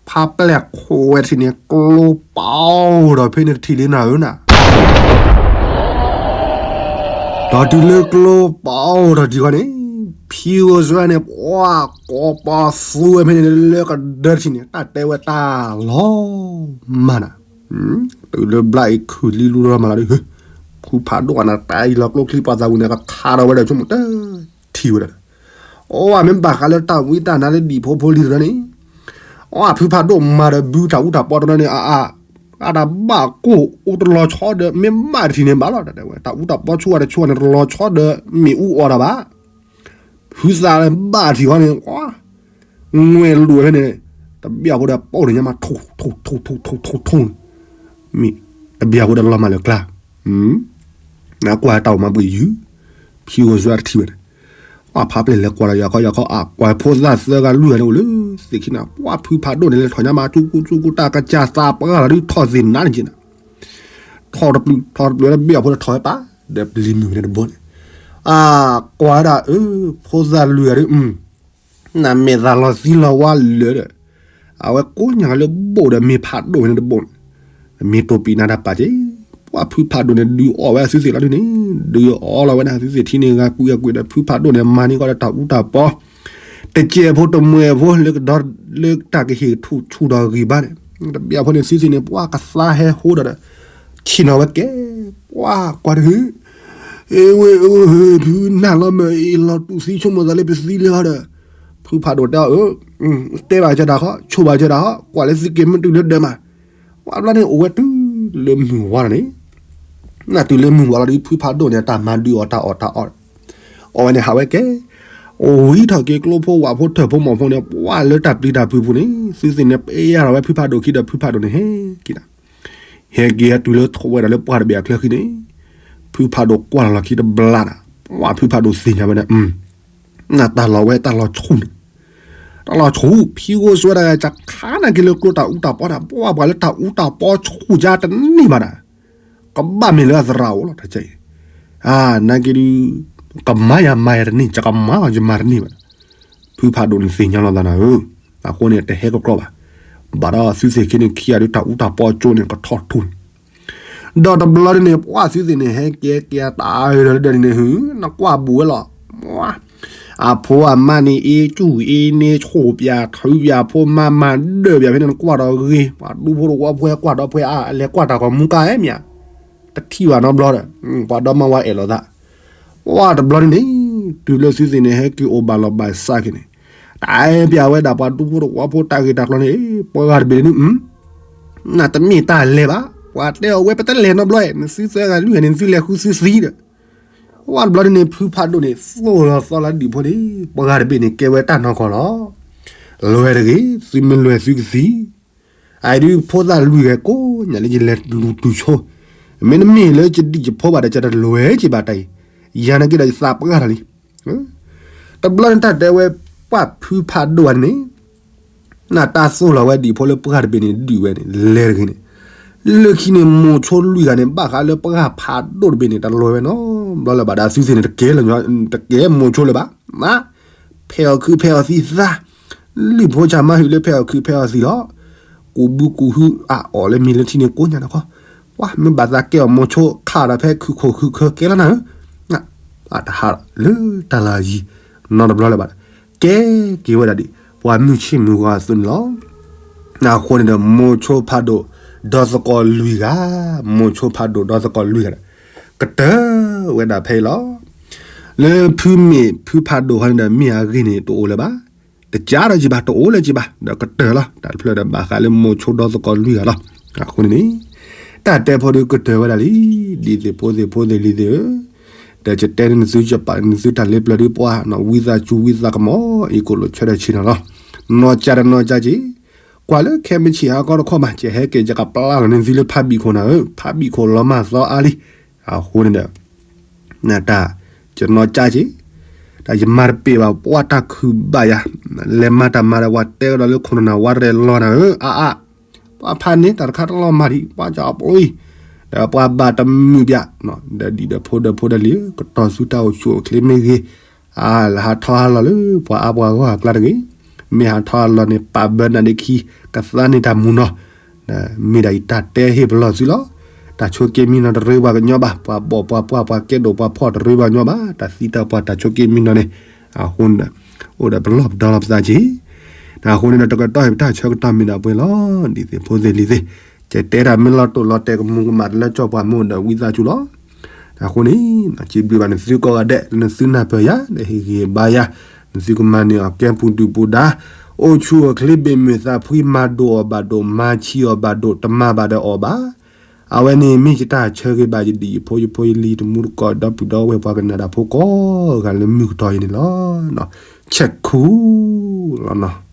ဖးပျဲၢ်ခိးဝဲတထံၣ်န့ၣ် ကျိပာ်အီၤဒီးဖဲန့ၣ်တထံၣ်လံနၤဧၢနၤ ဒီးတုၤလၢကျိပာ်အီၤဒီးဒံးဃီန့ၣ်, ဖံဂိၢ်စွဲန့ၣ် ပှၤကီၤပၤသူဝဲဖဲန့ၣ်လၢကဒၢထံၣ်န့ၣ် တၢ်တဲဝဲတၢ်လီၤမၢ်နၤ, တုၤလၢဘျါအံၤခုၣ်လံလူလီၤမၢ်လီၤဒုး, ဖုဖးဒိၣ်အနၢ်တၢ်အံၤလီၤကျိချံပှၤသးဝံၤန့ၣ် ကထါဒီးဝဲဒီးဆိကမိၣ်တထံၣ်ဝဲဒၣ် အီၣ်မ့ၢ်ဘၣ်ဃးလၢတၢ်ဝံတၢ်နါလၢဒံၣ်ဖိဖိလံၤတရၢန့ၣ်, အီၣ်ဖုဖးဒိၣ်မၤဒီးဘုတၢ်အူတၢ်ပီတရၢန့ၣ် အါအါ, အတၢ်ဘၣ်ကိၢ်အိၣ်တလီၤဆီဒီး မ့ၢ်ဘၣ်တထံၣ်န့ၣ်ဘၣ်လီၤ တဲဝဲ တၢ်အူတၢ်ပီဆူၣ်ဝဲတဆူၣ်ဝဲန့ၣ် တလီၤဆီဒီးမ့ၣ်အူအီၣ်တၢ်ဘၣ်, ဖုသးလၢဘၣ်ထံၣ်ဃီန့ၣ် ဝဲလူၤဝဲဖဲန့ၣ်, တဘၣ်ဖိဒီးပီၣ်န့ၣ်ညါမး ထိၣ်ထိၣ်ထိၣ်ထိၣ်ထိၣ်ထိၣ်, မ့ၢ်တဘၣ်ဖိဒီးလီၤမၢ်လၢကျါ နကွၢ်တၢ်အိၣ်မးဘှံးယုၢ်, ဖံဂိၢ်စွဲတထံၣ်ဝဲန့ၣ်, ပှၤဖးပျဲၢ်လဲၤကွၢ်ဒီးယၤခီယၤခီ အကွၢ်ဖိသၣ်သၢဂၤလွံၢ်ဂၤန့ၣ်အိၣ်လၢသ့ၣ်ခံန့ၣ် ပှၤဖုဖးဒိၣ်န့ၣ်လဲၤထီၣ်ညါမး ကၠူကူၣ်ကၠူကူၣ် တၢ်ကစၢ်သးပှၢ်လီၤဒုးထီၣ်သ့ၣ်နါန့ၣ်က့ၤနၤ, ထီၣ်တပျုာ်ထီၣ်တပျုာ်လၢဘၣ်ဖိဒီးထီၣ်ဝဲပၢ်, ဒီးပျံၤမုၢ်ဝဲန့ၣ်တဘိန့ၣ်, အကွၢ်ဒၣ်အၢ ဖိသၣ်လွံၢ်ဂၤဒုး နမဲာ်သးလီၤသံလီၤဝါလၢာ်ဒီး, အဝဲကိးညါလၢဘိၣ်ဒီးမ့ၢ်ဖးဒိၣ်ဝဲန့ၣ်တဘိန့ၣ်, မ့ၢ်တိၢ်ပံးနၤတၢ်ပာ်က့ၤ, ပှၤဖုဖးဒိၣ်န့ၣ် ဒုးအီၣ်ဝဲအသုသ့ၣ်လီၤဒုးန့ၣ်, ဒုးအီၣ်လီၤဝဲဒၣ်သုသ့ၣ်ထံန့ၣ် ဂၤကွံာ်ဂၤကွံာ်ဒီး ဖုဖးဒိၣ်န့ၣ် မၤန့ၢ်ကီးဒီးတၢ်အူတၢ်ပီ, တစဲးဖိတမှဲၤဖိလၢကဒီးလၢတၢ်ကဟ့ၣ်ထူၣ်ဆူၣ်ဒီးဂံၢ်ဘါန့ၣ်, တဘၣ်ဖိန့ၣ်သုသ့ၣ်န့ၣ် ပှၤကသါဟဲဟိဒီး ဆ့ၣ်နီၤဝဲကဲ, ပှၤကွၢ်တဟု အ့ဝဲအ့ဝဲ ဖုနၢ်လီၤမၢ်အ့လီၤတူၢ်သံဆိကမိၣ်သးလၢပသံလၢဟီဒီး, ဖုဖးဒိၣ်တဲအီၤအၢ, တဲဘၣ်စၢၤတၢ်ဃီ ဆိၣ်ဘၣ်စၢၤတၢ်ဃီ ကွၢ်လၢသုက့ၤမ့ၢ်တုၤလၢဒၢးမး, ပှၤဘျီန့ၣ်အိၣ်ဝဲတုၤလၢမုၢ်ဝါလီၤန့ၣ်, နတုၤလၢမုၢ်ဝါလီၤဒီး ဖုဖးဒိၣ်န့ၣ် တၢ်မၤဒုးအီၣ်တၢ်အီၣ်တၢ်အီၣ်, အီၣ်ဝဲန့ၣ်ဟးဝဲကဲ, အိၣ်ဝံထီၣ်က့ၤကျိဖိဝးဖိထၢၣ်ဖိမီၢ်ဖိန့ၣ် ပှၢ်လၢတၢ်ပျံၤတၢ်ဖုးပူၤန့ၣ် သုသ့ၣ်န့ၣ် ပယၢ်ထီၣ်ဝဲဖုဖးဒိၣ်ခံဒီး ဖုဖးဒိၣ်န့ၣ်ဟဲက့ၤဒီး ဟဲက့ၤဟဲတုၤလၢထီၣ်ဝဲဒၣ်လၢပှၢ်တဘ့ၣ်အချၢဃံန့ၣ် ဖုဖးဒိၣ်ကွၢ်လီၤလီၢ်ခံတဘျါဒီး ပှၢ်ဖုဖးဒိၣ်သ့ၣ်ညါဝဲဒၣ် နတၢ်လီၢ်ဝဲတၢ်လီၢ်ဆူၣ်န့ၣ် တၢ်လီၢ်ဆူၣ် ဖံဂိၢ်စဲဒၣ် ကခါနာ်က့ၤလၢကျိတၢ်အူတၢ်ပီတၢ် ပှၢ်ပှၤလၢတၢ်အူတၢ်ပီဆူၣ်ကါတန့ၢ်ဘၣ်ဒၣ် ကဘၣ်မ့ၢ်လၢအသရၣ်အိၣ်လီၤ တၢ်ကဲအံၤ နာ်က့ၤဒုး ကမၤယၤမၤယၤတန့ၢ် ယကမၤအီၤယမၤတန့ၢ်ဘၣ်ဒီး ဖုဖးဒိၣ်န့ၣ်သ့ၣ်ညါလီၤသးနၤဧၢ, အဃိန့ၣ် တဟဲကကြၢးဘၣ်, ဘၣ်ဒီးသုသ့ၣ်ခံန့ၣ်ခံဂၤဒုး တၢ်အူတၢ်ပီကၠိန့ၣ် ကထီၣ်ထူၣ်န့ၣ်, ဒီးတဘျီဒ်န့ၣ် ပှၢ်သုသ့ၣ်န့ၣ် ဟဲကဲကဲတၢ်အၢဒီးလၢဒၢးန့ၣ်န့ၣ် ဟု နကွၢ်ဘူးဝဲလီၤ, အဖိအမါန့ၣ် အ့ၣ်ကူၣ်အ့ၣ်န့ၣ် ဆူၣ်ပၠးထုပၠးဖိမါ မၤဒၢၣ်ပၠးဖဲန့ၣ် နကွၢ်ဒီးဂ့ၤ, ပှၤဒူဖိတဝီဖိဟဲကွၢ်ဒီးဖဲအါ လဲၤကွၢ်တၢ်ဂီၤမူကါအဲၣ်မ့ၢ်ဧါ, တထံၣ်ဘၣ်နီတဘျီဒီး ပှၤဒီမါဝၤအဲၣ်လိာ်သး ပှၢ်တဘျီဒ်န့ၣ် တုၤလၢသုသ့ၣ်န့ၣ် ဟဲက့ၤအိၣ်ဘၣ်လီၤဘၣ်စးက့ၤန့ၣ်, တၢ်အဲၣ်ပၠးဝဲဒၣ်ပှၤဒူဖိတဝီဖိတၢ်ဂ့ၢ်တၢ်ကျိၤန့ၣ် ပှၤဂၤတဘ့ၣ်န့ၣ် နတမ့ၢ်တၢ်လဲၤဘၣ်, ပှၤတဲအီၤဝဲပတလဲၤနီတဘျီ, နသုသၢဂၤလွံၢ်ဂၤန့ၣ် သုလဲၤဃုသုသံဒီး, ပှၢ်တဘျီဒ်န့ၣ် ဖုဖးဒိၣ်န့ၣ် သိၣ်လီၤသီလီၤဒံၣ်ဖိန့ၣ် ပှၤဂၤတဘ့ၣ်န့ၣ် ကဲဝဲတၢ်နီၢ်ကီၢ်လီၤ, လဲၤတဂ့ၤ, သုမ့ၢ်လဲၤသုကသံ အအံၤဒုးဖိသၣ်လွံၢ်ဂၤကိးညါလၢယလဲၤလူၤတုၤဆိ, မ့တမ့ၢ်လၢယဒံၣ်ယဖိဘၣ်ဒီး ယတလဲၤက့ၤဘၣ်တၢ်အံၤ, ယၤနာ်က့ဒီးယသးပှၢ်ထီၣ်လံ, တဘျီန့ၣ်တၢ်တဲဝဲပှၢ်ဖုဖးဒိၣ်ဂၤန့ၣ်, နတၢ်သိၣ်လီၤဝဲဒံးဖိလၢပှၢ်တဘ့ၣ်န့ၣ် ဒုးဝဲန့ၣ် လဲၤတဂ့ၤန့ၣ်, လၢခံန့ၣ် မိၤဆိလွံၢ်ဂၤန့ၣ် ဘၣ်ဃးလၢပှၢ်ဖးဒိၣ်တဘ့ၣ်န့ၣ် တလဲၤဝဲနီတဘျီလၢၤဘၣ်ဒီး သုသ့ၣ်န့ၣ် တကဲလၢၤညီ တကဲမိၤဆိလၢၤဘၣ်, ဖဲးအီၤခုဖဲးအီၤသံသး, လွံၢ်ဖိဆၣ်မါဟုးလၢဖဲးအီၤခုဖဲးအီၤသံလီၤ, ကူးဘုကူးဟုအအီၣ်လၢမံၤလၢထံန့ၣ်ကိးညါတခီ, ပှၢ်မ့ၢ်ဘၣ်သးကဲအီၤမိၤဆိခးဒီးဖဲခုခိၣ်ခုခၢကဲလီၤနၤဧၢ, အတဟးလၢတၢ်လၢယံၤနီတဘျီလၢၤဘၣ်, ကဲက့ၤဝဲဒၣ်ဒံး ပှၤမုၢ်ဆ့ၣ်မုၢ်ဂီၤအသိးန့ၣ်လီၤ. အဃိန့ၣ်ဒီး မိၤဆိဖးဒိၣ် ဒီသကိးလွံၢ်ဂၤ, မိၤဆိဖးဒိၣ်ဒီသကိးလွံၢ်ဂၤဒီး ကတၢၢ်ဝဲဒၣ်ဖဲအံၤလီၤ. လၢဖုမ့ၢ်ဖုဖးဒိၣ်ဟီန့ၣ်ဒီး မ့ၢ်အဂ့ၢ်န့ၣ် တအိၣ်လၢၤဘၣ်, တကးဒီးကံဘၣ် တအိၣ်လၢကံဘၣ် ဒီးကတၢၢ်လီၤ. တၢ်တဖျၢၣ်ဒီးဘၣ်ဃးလၢမိၤဆိဒီသကိးလွံၢ်ဂၤလီၤ. အဃိန့ၣ်န့ၣ် တၢ်တဲဖိဒုးကတၢၢ်ဝဲဒၣ်လံ, ဒ်သိးဖိသ့ၣ်ဖိသ့ၣ်လံၤသ့ၣ်ဧၢ, ဒီးယတဲန့ၢ်နသု ယပာ်န့ၢ်နသုတၢ်လ့ပျၢၤဒုးပှၢ်, ဝံသးစူၤဝံသးကမီၤ အံၤကိးလိာ်ဆၢထၢၣ်ဆ့ၣ်နီၤလီၤ. နီၢ်ကၠါဒီးနီၢ်ကၠါက့ၤ, ကွၢ်လၢခဲမုၢ်ဆ့ၣ်ဟးကီတခီမး ယဟဲက့ၤယကပျၢ်လီၤန့ၢ်သုလၢဖးဘံၣ်ခိၣ်နၤဧၢ, ဖးဘံၣ်ခိၣ်လီၤမၢ်သီအါလံ. အဃိန့ၣ်ဒီး နတၢ် ယနီၢ်ကၠါက့ၤ, တၢ်ယမၤတပ့ၢ်ဘၣ် ပှၢ်တၢ်ခုၣ်ဘၣ်ယၤ, လဲၤမၤတၢ်မၤဒီး ပှၤတဲကဒီးလၢခိၣ်နနၢ် ဝါရဲၣ်လီၤနၤဧၢ, အါအါ ပှၤဖးန့ၢ်တၢ်တခါတလီၤမၢ်ဒံး ပှၤကပျံၤ, ဒီးပှၤဘၣ်တမုာ်ဘၣ်, ဒီးဒံးဒီးဖိဒီးဖိဒီးလံၤဧၢ, ကတီၤသုတၢ်အိၣ်ဆူၣ်အိၣ်ချ့မ့ၢ်ဂ့ၤ, အါလၢဟးထီၣ်ဟးလီၤလၢ ပှၤအါပှၤဂီၢ်အကျါတဂ့ၤ, မ့ၢ်ဟးထီၣ်ဟးလီၤန့ၣ် ပာ်ဘၢနၤဒ့ခံ, ကသါန့ၢ်တၢ်မူနီၤ, မ့ၢ်ဒၣ်အံၤတၢ်တဲဟ့ၣ်ပလီၢ်သုလီၤ. တၢ်ဆိးက့မံနီၤတရ့ပှၤကညီဘၣ်, ပှၤဘီၣ်ပှၤပှၢ်ပှၤကဲဒိၣ်ပှၤဖှီၣ်တရ့ပှၤကညီဘၣ်, တၢ်သံတၢ်ပှၢ်တၢ်ဆိးက့မံနီၤန့ၣ်, အဃိန့ၣ်ဒီး အိၣ်ဒီးပလီၢ်ပဒီလီၤပသးက့ၤ, အဃိန့ၣ်ဒီး တကတီၢ်အံၤပတၢ်ဆၢကတီၢ်မ့ၢ်ဒၣ်ပှဲၤလီၤ, ဒ်သိးဖိသ့ၣ်လံၤသ့ၣ်, ကတဲတၢ်မ့ၢ်လီၤတိၢ်လီၤတဲာ်ကမူၤကမၣ်တလၢကၠီၣ်ပှၤမ့ၢ်အိၣ်ဒီးဝံသးစူၤလီၤ. အဃိန့ၣ် စံးဘျုးဘၣ်နသုကိးဂၤဒဲး လၢနသုနၢ်ပၢၢ်ယၤ ဒီးဟ့ၣ်ဂံၢ်ဟ့ၣ်ဘါယၤ, နသုကမၤန့ၢ်အီၤကဲပူၤဒုၣ်ပူၤဒါ, အိၣ်ဆူၣ်အိၣ်ချ့ဘၣ်မုာ်သးဖှံ မၤဒိၣ်အီၤဘၣ်ဒိၣ် မၤဆံးအီၤဘၣ်ဒိၣ် တမၤဘၣ်ဒီးအီၤဘၣ်. အဝဲန့ၣ်မ့ၢ်ယတၢ်ဆၢဂ့ၤဘၣ်ယဒံၣ်ယဖိယဖိယလံၤတမူတကိးဒီပုၢ်ဒီဝဲၢ်ပှၤကနၣ်တၢ်ဖိကိးဂၤလၢမုၢ်ကတီၢ်အံၤန့ၣ်လီၤ. ဆဲးခူလီၤနီၤ.